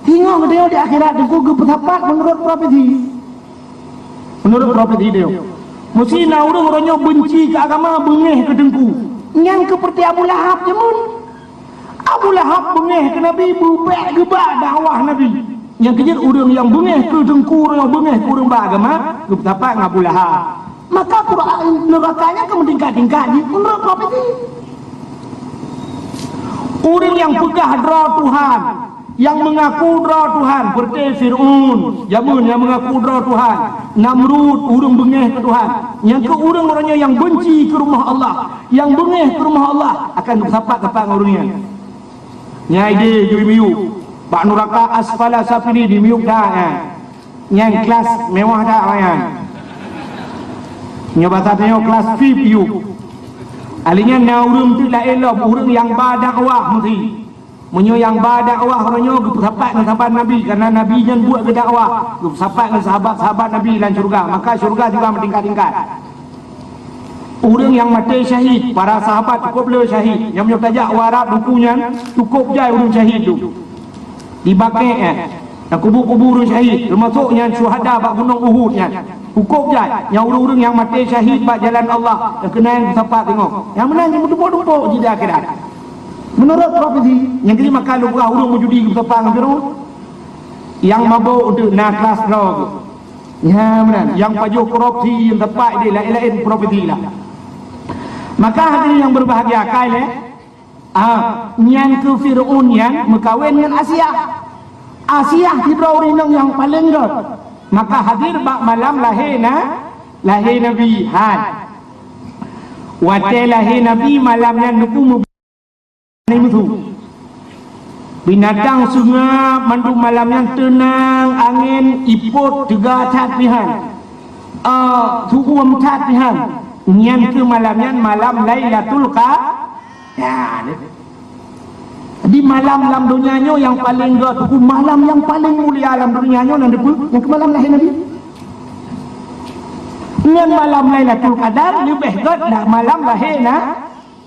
Singoh geutanyoe di akhirat teungku geupeusapat meunurot profesi. Meunurot profesi dia. Meusi na ureuëng uroe nyoe beunci keu agama, beungéh keu teungku. Nyan keupeurti Abu Lahab jameun. Abu Lahab beungéh keu Nabi, beubék geuba dakwah Nabi. Nyang keujeuet ureuëng nyang beungéh keu teungku, ureuëng nyang beungéh keu ureuëng ba agama, geupeusapat ngon Abu Lahab. Maka Quran neuraka nyan ka meutingkat-tingkat jih meunurot profesi. Ureuëng nyang peugah droe Tuhan, nyang meungaku droe Tuhan, seperti Fir'aun, jameun nyang meungaku droe Tuhan, Namrud, ureuëng beungéh keu Tuhan, nyang keu ureuëng-ureuëng nyoe nyang beunci keu rumoh Allah, nyang beungéh keu rumoh Allah, akan geupeusapat-sapat ngon ureuëng nyan. Nyan idéh juri miyueb, bak nuraka asfala safilin dimiyueb that nyan. Nyan kelas mewah that awaknyan. Nyoe basa tanyoe kelas V I P yub. Ahli nyan na ureuëng teuk laén lom, ureuëng nyang ba dakwah meusi. Meunyoe nyang ba dakwah uroe nyoe geupeusapat ngon sahabat Nabi, karena Nabi nyan buet geudakwah, geupeusapat ngon sahabat-sahabat Nabi lam syeuruga, maka syeuruga juga meutingkat-tingkat. Ureuëng nyang maté syahid, para sahabat cukôp le syahid. Nyang meunyoe tajak u Arab Teungku nyan, cukôp jai ureuëng syahid tu. Di Baqi', eh. Nyang kubu-kubu ureuëng syahid, teumasok nyan syuhada bak gunong Uhud nyan. Cukôp jai, nyang ureuëng-ureuëng nyang maté syahid bak jalan Allah, nyang keunan sapat teungoh. Nyang meunan nyang meutumpôk-tumpôk jih di akhirat. Meunurot profesi, nyang keuneuk makan lôn peugah ureuëng meujudi geupeusapat ngon Fir'aun. Nyang mabôk untuk na kelas droe. Nya meunan, nyang pajoh korupsi, nyang teumpat idéh laén-laén profesi lah. Maka hadirin nyang berbahagia, kai lé, ah, nyang keu Fir'aun nyan meukawen ngon Asiah. Asiah sidroe ureuëng inong nyang paleng gét. Maka hadir bak malam lahé na, lahé Nabi. Hai. Watée lahé Nabi malam nyan neupeue Binatang seungab mandum malam nyan teunang, angén ipot teuga that pihan. Eh, su'uem that pihan. Nyan keuh malam nyan malam Lailatul Qa-, ya, ni. Di malam lam donya nyoe nyang paleng gét, malam nyang paleng mulia lam donya nyoe na dipeue? Nyang keu malam lahé Nabi. Ngon malam Lailatul Qadar leubeh gét dah malam lahé na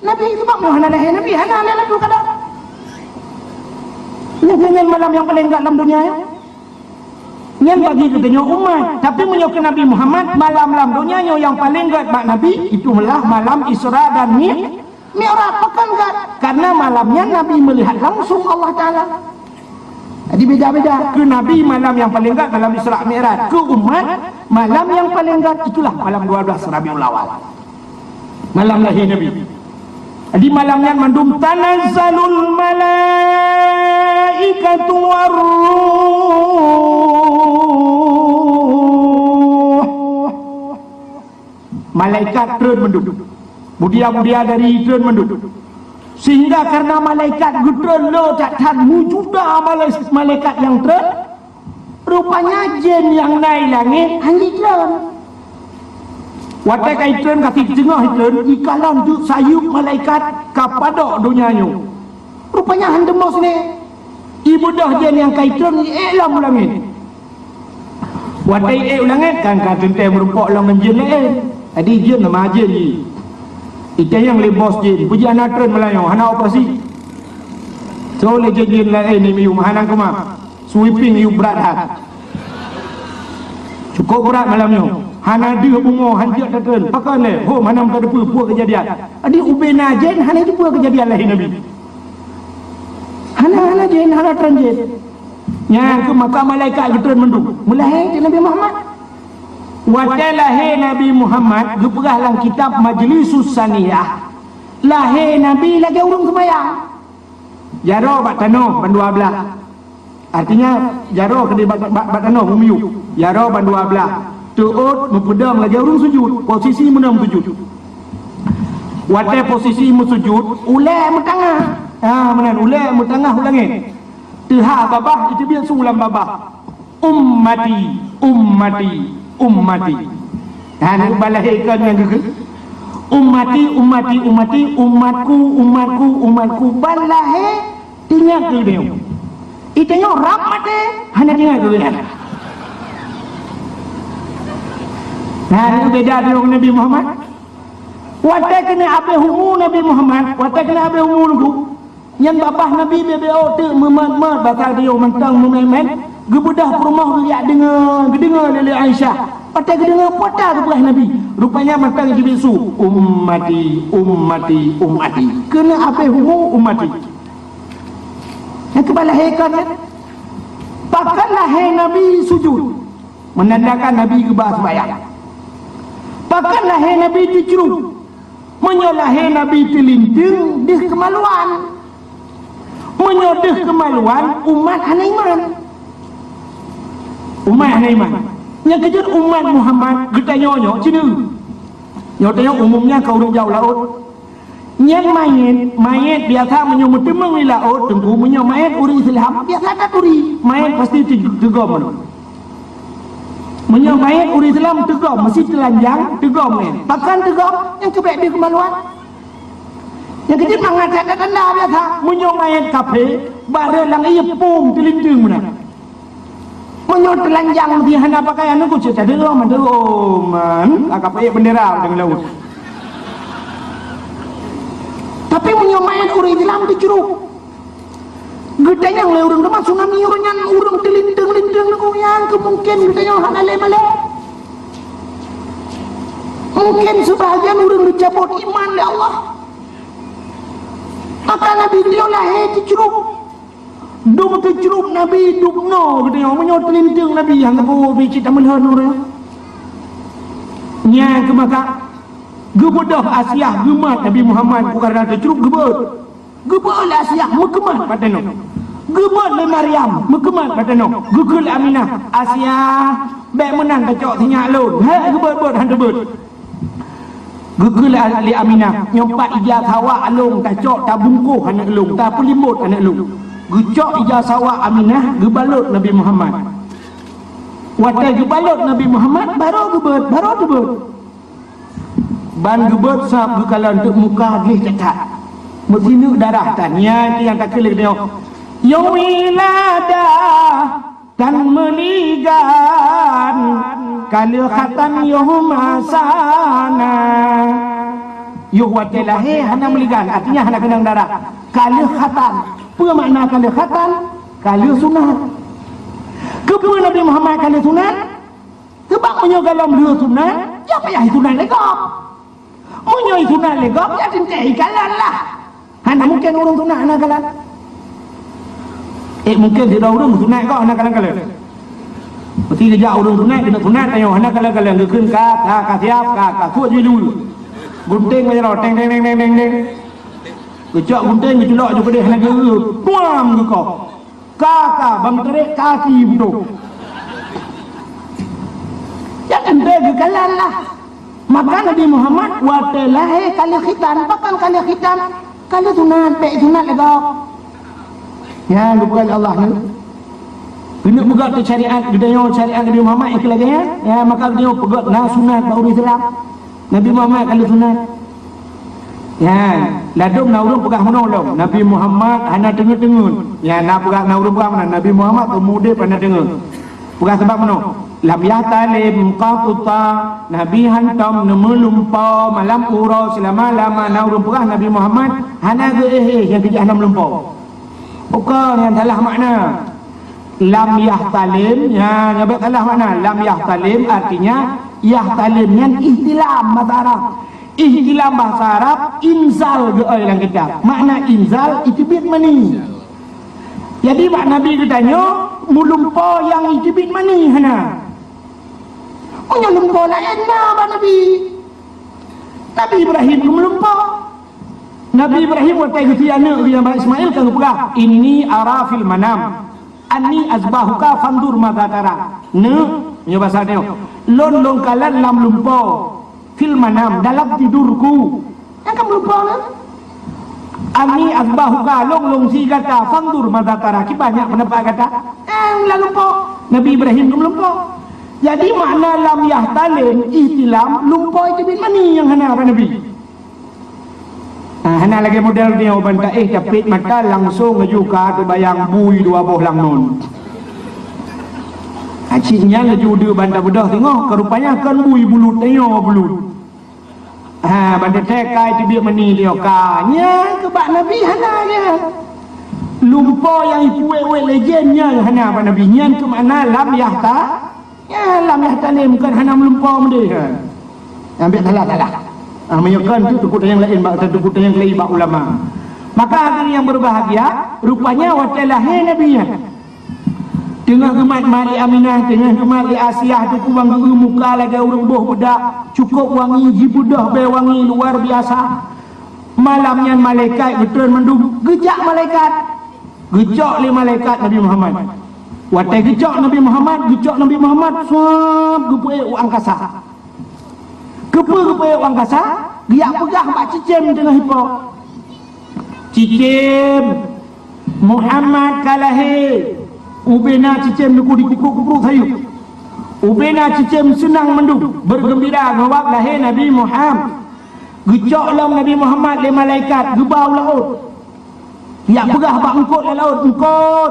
Nabi, sebab nyoe hana lahé Nabi, hana Lailatul Qadar. Nyoe ngon malam nyang paleng gét lam donya nyoe. Nyan bagi geutanyoe umat. Tapi meunyoe keu Nabi Muhammad, malam lam donya nyoe nyang paleng gét bak Nabi, itu malah malam Isra dan Mi-, Mi'raj. Pakon gét? Karena malam nyan Nabi melihat langsung Allah Taala. Jadi beda-beda. Keu Nabi malam nyang paleng gét malam Isra Mi'raj. Keu umat, malam nyang paleng gét itulah malam dua belas Rabiul Awal. Malam lahé Nabi. Di malam nyan mandum tanazzalul malaikatu warruh. Malaikat treun mandum. Budia-budia dari treun mandum. Sehingga karena malaikat geutreun le that-that meujuta malai-, malaikat nyang treun, rupanya jén nyang na i langét hana jitreun. Watée ka jitreun ka siteungoh jitreun, jikalon teuk sayeuep malaikat ka padok donya nyoe. Rupanya hana teumbôh siné. Ibeudôh jén nyang ka jitreun jiék lom u langét. Watée ék u langét kan ka teuntée meurumpok lom ngon jén laén. Jadi jén nama jén jih. Itanyong lé bos jén, "Peue jih hana treun malam nyoe, hana operasi?" Soe lé jén-jén laén nyang miyueb, hana keumah. Sweeping yub brat that. Cukôp brat malam nyoe. Hana deuh bumoe, hanjeuet tatreun. Pakon lé, hom hana meutateupeue peue keujadian. Jadi ubé na jén hana teupeue keujadian lahé Nabi. Hana, hana jén, hana treun jén. Nyan keuh maka malaikat geutreun mandum. Meulahé cit Nabi Muhammad. Watée lahé Nabi Muhammad geupeugah lam kitab Majlisus Saniyah, lahé Nabi lagée ureuëng seumayang. Jaroe bak tanoh bandua blaih. Artinya jaroe keudeh bak, bak, bak tanoh meumiyueb. Jaroe bandua blaih. Teuôt meupeudong lagée ureuëng sujud. Posisi meunan sujud. Watée posisi meusujud, ulée meutangah. Ha, meunan ulée meutangah u langét. Teuhah babah, iteubiet su lam babah. Ummati, ummati, ummati. Ha, nyan ban lahé kon nyang geukheun. Ummati, ummati, ummati, umatku, umatku, umatku. Ban lahé, teuingat keu nyoe. Itanyong rab maté, hana teuingat keu nyan. Nah, nyoe beda deungon Nabi Muhammad. Watée keuneuk abéh umu Nabi Muhammad, watée keuneuk abéh umu laju, nyan babah Nabi beu-beu teuk meumat-mat, basa diyoe mantong meumén-mén, geubeudôh peurumoh geujak deungoe, geudeungoe lé, lé Aisyah. Watée geudeungoe peue ta geupeugah Nabi, rupanya mantong jibiet su, "Ummati, ummati, ummati." Keuneuk abéh umu ummati. Nyang keuba lahé kon nyan. Pakon lahé Nabi sujud? Meunandakan Nabi geuba seumayang. Pakon lahé Nabi teucruk? Meunyoe lahé Nabi teulinteung, deuh keumaluan. Meunyoe deuh keumaluan, umat hana iman. Umat hana iman. Nyang keujeuet umat Muhammad geutanyoe nyoe, ci nyoe. Nyoe tanyoe umumnya ka ureuëng jaoh laôt. Nyan manyét, manyét biasa meunyoe meuteumeung di laôt, teungku, meunyoe manyét ureuëng Islam, biasa that turi. Manyét pasti teu-, teugom meunan. Meunyoe manyét ureuëng Islam teugom, meusi teulanjang, teugom manyét. Pakon teugom? Nyang keubiet deuh keumaluan. Nyang keujeuet mangat that tanda biasa. Meunyoe manyét kafé, bak rot lam ié pom teulinteung meunan. Meunyoe teulanjang di hana pakaian nunggu cit tadi, oh, mandum, oh, man, agak payah bendera deungon laôt. Tapi meunyoe manyét ureuëng Islam teucruk, geutanyong lé ureuëng teuma tsunami ureuëng nyan ureuëng teulinteung-linteung nunggu nyang keu mungkin geutanyong hana lé malée. Mungkin sebahagian ureuëng geucabot iman lé Allah. Maka Nabi beliau lahé teucruk. Dum teucruk Nabi dum noe geutanyoe, meunyoe teulinteung Nabi nyang teupeue bicit tameulhon ureuëng. Nyang keuh maka geubeudôh Asiah geumat Nabi Muhammad, bukan karena teucruk, geubeuet. Geubeuet lé Asiah meukeumat bak tanoh. Geubeuet lé Maryam meukeumat bak tanoh. Geukheun lé Aminah, "Asiah, bék meunan tacok sinyak lôn." Hék, geubeuet-beuet han teubeuet. Geukheun lé Aminah, "Nyoe pat ija sawak lôn tacok tabungkôh aneuëk lôn, tapeulimbot aneuëk lôn." Geucok ija sawak Aminah geubalot Nabi Muhammad. Watée geubalot Nabi Muhammad, barô geubeuet, barô teubeuet. Ban geubeuet sab geukalon teuk muka gleh that-that. Meusineuk darah tan, nyan nyang takheun lé geutanyoe. Yoh wiladah tan meuligan, ka lheueh khatan yoh masana. Yoh watée lahé hana meuligan, artinya hana keunong darah. Ka lheueh khatan. Peue makna ka lheueh khatan? Ka lheueh sunat. Keupeue Nabi Muhammad ka lheueh sunat? Sebab meunyoe gohlom lheueh sunat, ya payah sunat lé gob. Meunyoe sunat lé gob, ya teuntée ikalon lah. Hana mungken ureuëng sunat hana kalon. Eh, mungken sidroe ureuëng sunat gob hana kalon-kalon. Meusti geujak ureuëng sunat, keuneuk sunat, tanyoe hana kalon-kalon. Geukheun ka, ka, ka siab, ka, ka suet jih dulu. Gunténg bak jaroe, teng, teng, teng, teng, teng, teng. Geucok gunténg, geuculok ju keudeh hana geu-, puam geukoh. Ka, ka, ban meuteurek kaki beutôi. Nyan teuntée geukalon lah. Maka Nabi Muhammad watée lahé ka lheueh khitan, pakon ka lheueh khitan? Ka lheueh sunat, bék sunat lé gob. Nyan geupeugah lé Allah nyoe. Keuneuk peugah teuh syariat geutanyoe, syariat Nabi Muhammad nyang lagée nyan. Ya, maka geutanyoe peugah na sunat bak ureuëng Islam. Nabi Muhammad ka lheueh sunat. Nyan, ladôm na ureuëng peugah meunoe lom, Nabi Muhammad hana teungeut-teungeut. Nyan, na peugah, na ureuëng peugah meunan, Nabi Muhammad seumeu udeb hana teungeut. Peugah sabab meunoe, lam yahtalim qattu, Nabi hantom neumeulumpo malam uroe seulama-lama. Na ureuëng peugah Nabi Muhammad hana geu-éh-éh nyang keujeuet hana meulumpo. Bukan, nyan salah makna. Lam yahtalim, ya, nyan bék salah makna. Lam yahtalim artinya, yahtalim nyan ihtilam bahasa Arab. Ihtilam bahasa Arab, inzal geuoi lam kitab. Makna inzal, iteubiet mani. Jadi, bak Nabi geutanyoe, meulumpo nyang iteubiet mani hana. Meunyoe lumpo laén na bak Nabi. Nabi Ibrahim geumeulumpo. Nabi Ibrahim watée geuseuti aneuëk geuh nyang bak Ismail ka geupeugah, "Inni ara fil manam anni azbahuka fanzur madza tara." Neuk, nyoe basa nyoe, lôn lôn kalon lam lumpo, fil manam, dalam tidurku. Nyang ka meulumpo na. "Anni azbahuka, lôn lôn sie gata, fanzur madza tara, kiban nyak peundapat gata." Eh, lam lumpo. Nabi Ibrahim geumeulumpo. Jadi makna lam yahtalim, ihtilam, lumpo iteubiet mani nyang hana bak Nabi. Nah, hana lagée model nyoe ban taéh tapét mata langsong laju ka teubayang bui dua boh lam ngon. Cit nyan laju udeue ban tabeudôh teungoh, ka rupanya kon bui bulut, tanyoe bulut. Ha, ban teuteuk ka iteubiet mani tanyoe ka. Nyan keu bak Nabi hana nyan. Lumpo nyang ipuwet-wet lé jén nyan hana bak Nabi. Nyan keu makna lam yahta Ya, lam yahtalim, kon hana meulumpo meudeh, ha. Ambek salah-salah. Ah, meunyoe kon tu, teukuk tanyong laén bak, teukuk tanyong laén bak ulama. Maka hadirin yang berbahagia, rupanya watée lahé Nabi nyan, teungoh geumat mat lé Aminah, teungoh geumat lé Asiah, teungku ban geu-eu muka lagée ureuëng boh beudak, cukôp wangi, jibeudôh bée wangi luar biasa. Malam nyan malaikat geutreun mandum, geujak malaikat. Geucok lé malaikat Nabi Muhammad. Watée geucok Nabi Muhammad, geucok Nabi Muhammad, swab, geupeuék u angkasa. Keupeue geupeuék u angkasa? Geujak peugah bak cicém teungoh ipo. Cicém, Muhammad ka lahé. Ubena cicém teungku dikukuk-kukuk sayeuep. Ubena cicém seunang mandum, bergembira ngon wab lahé Nabi Muhammad. Geucok lom Nabi Muhammad lé malaikat, geuba u laôt. Geujak peugah bak eungkôt lam laôt, "Eungkôt,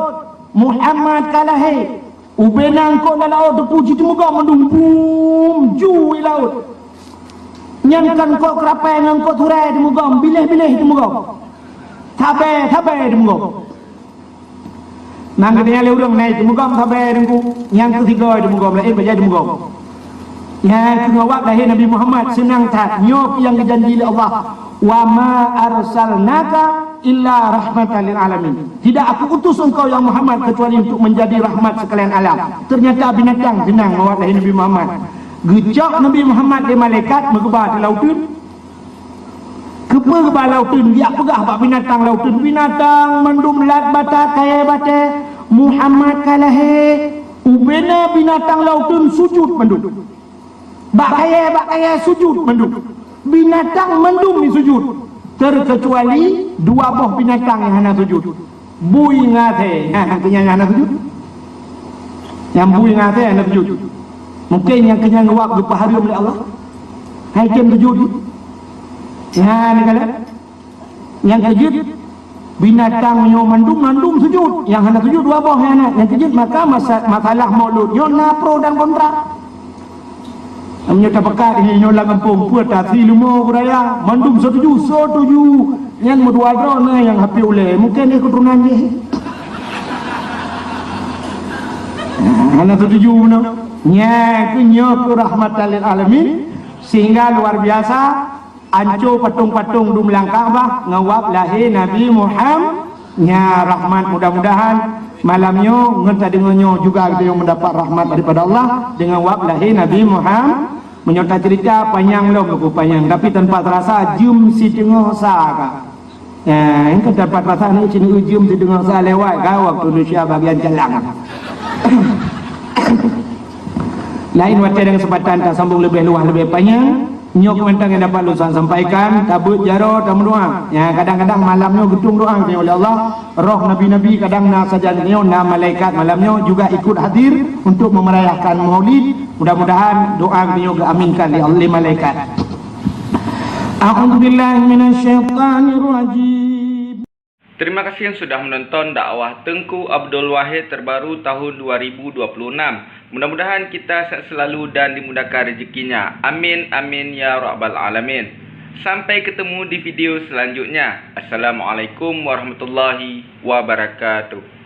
Muhammad ka lahé." Ubena eungkôt lam laôt teupeu jiteumugom mandum, bum, ju i laôt. Nyan kon eungkôt keurapai ngon eungkôt turai teumugom, biléh-biléh teumugom. Sabe-sabe teumugom. Nyan geutanyoe lé ureuëng na teumugom sabe teungku, nyang keusigoe teumugom, laén bajée teumugom. Nyan keunoe wab lahé Nabi Muhammad seunang that. Nyoe nyang geujanji lé Allah, "Wa ma arsalnaka illa rahmatan lil alamin." Tidak aku utus engkau, ya Muhammad, kecuali untuk menjadi rahmat sekalian alam. Ternyata binatang seunang wab lahé Nabi Muhammad. Geucok Nabi Muhammad lé malaikat meugeuba di lauteun. Keupeue geuba lauteun, geujak peugah bak binatang lauteun, binatang mandum lat batat kayée batée, "Muhammad ka lahé." Ubena binatang lauteun sujud mandum. Bak kayée, bak kayée sujud mandum. Binatang mandum jisujud, terkecuali dua boh binatang nyang hana sujud. Bui ngon asée, ha, nyang keunyan hana sujud. Nyang bui ngon asée hana sujud. Mungken nyang keunyan wab geupeuhareuem lé Allah. Hai tem sujud. Ha, ni kala. Nyang keujeuet, binatang nyoe mandum, mandum sujud. Nyang hana sujud dua boh nyang na. Nyang keujeuet, maka masa-, masalah maulud nyoe na pro dan kontra. Meunyoe tapeugah di nyoe lam gampông, peue tasi leumo budaya, mandum setuju, setuju. Nyan meudua droe na nyang hapé ulée, mungken dia keturunan jih. Hana setuju beuna. Nyan keuh nyoe keuh rahmatan lil alamin, sehingga luar biasa. Anco patong-patong dum lam Ka'bah ngon wab lahé Nabi Muhammad. Nya rahmat, mudah-mudahan malam nyoe ngon tadeungoe nyoe juga geutanyoe mendapat rahmat daripada Allah dengan wab lahé Nabi Muhammad. Meunyoe tacerita panyang lom, leuku panyang, tapi tanpa terasa jeuem siteungoh sa ka. Eh, kan tanpa terasa ni sini jeuem siteungoh sa lewat ka waktu Indonesia bagian jalan. Lain watée dan kesempatan tasambung leubeh luwah leubeh panyang. Nyoe mantong nyang dapat lôn sampaikan, tabeuet jaroe tameudoa. Ya, kadang-kadang malam nyoe geutueng doa geutanyoe oleh Allah. Roh nabi-nabi kadang na sajan nyoe, na malaikat malam nyoe juga ikut hadir untuk memeriahkan Maulid. Mudah-mudahan doa geutanyoe geuaminkan lé, lé malaikat. A'udzubillahi minasyaitonirrajim. Terima kasih yang sudah menonton dakwah Teungku Abdul Wahid terbaru tahun dua ribu dua puluh enam. Mudah-mudahan kita sehat selalu dan dimudahkan rezekinya. Amin, amin, ya rabbal alamin. Sampai ketemu di video selanjutnya. Assalamualaikum warahmatullahi wabarakatuh.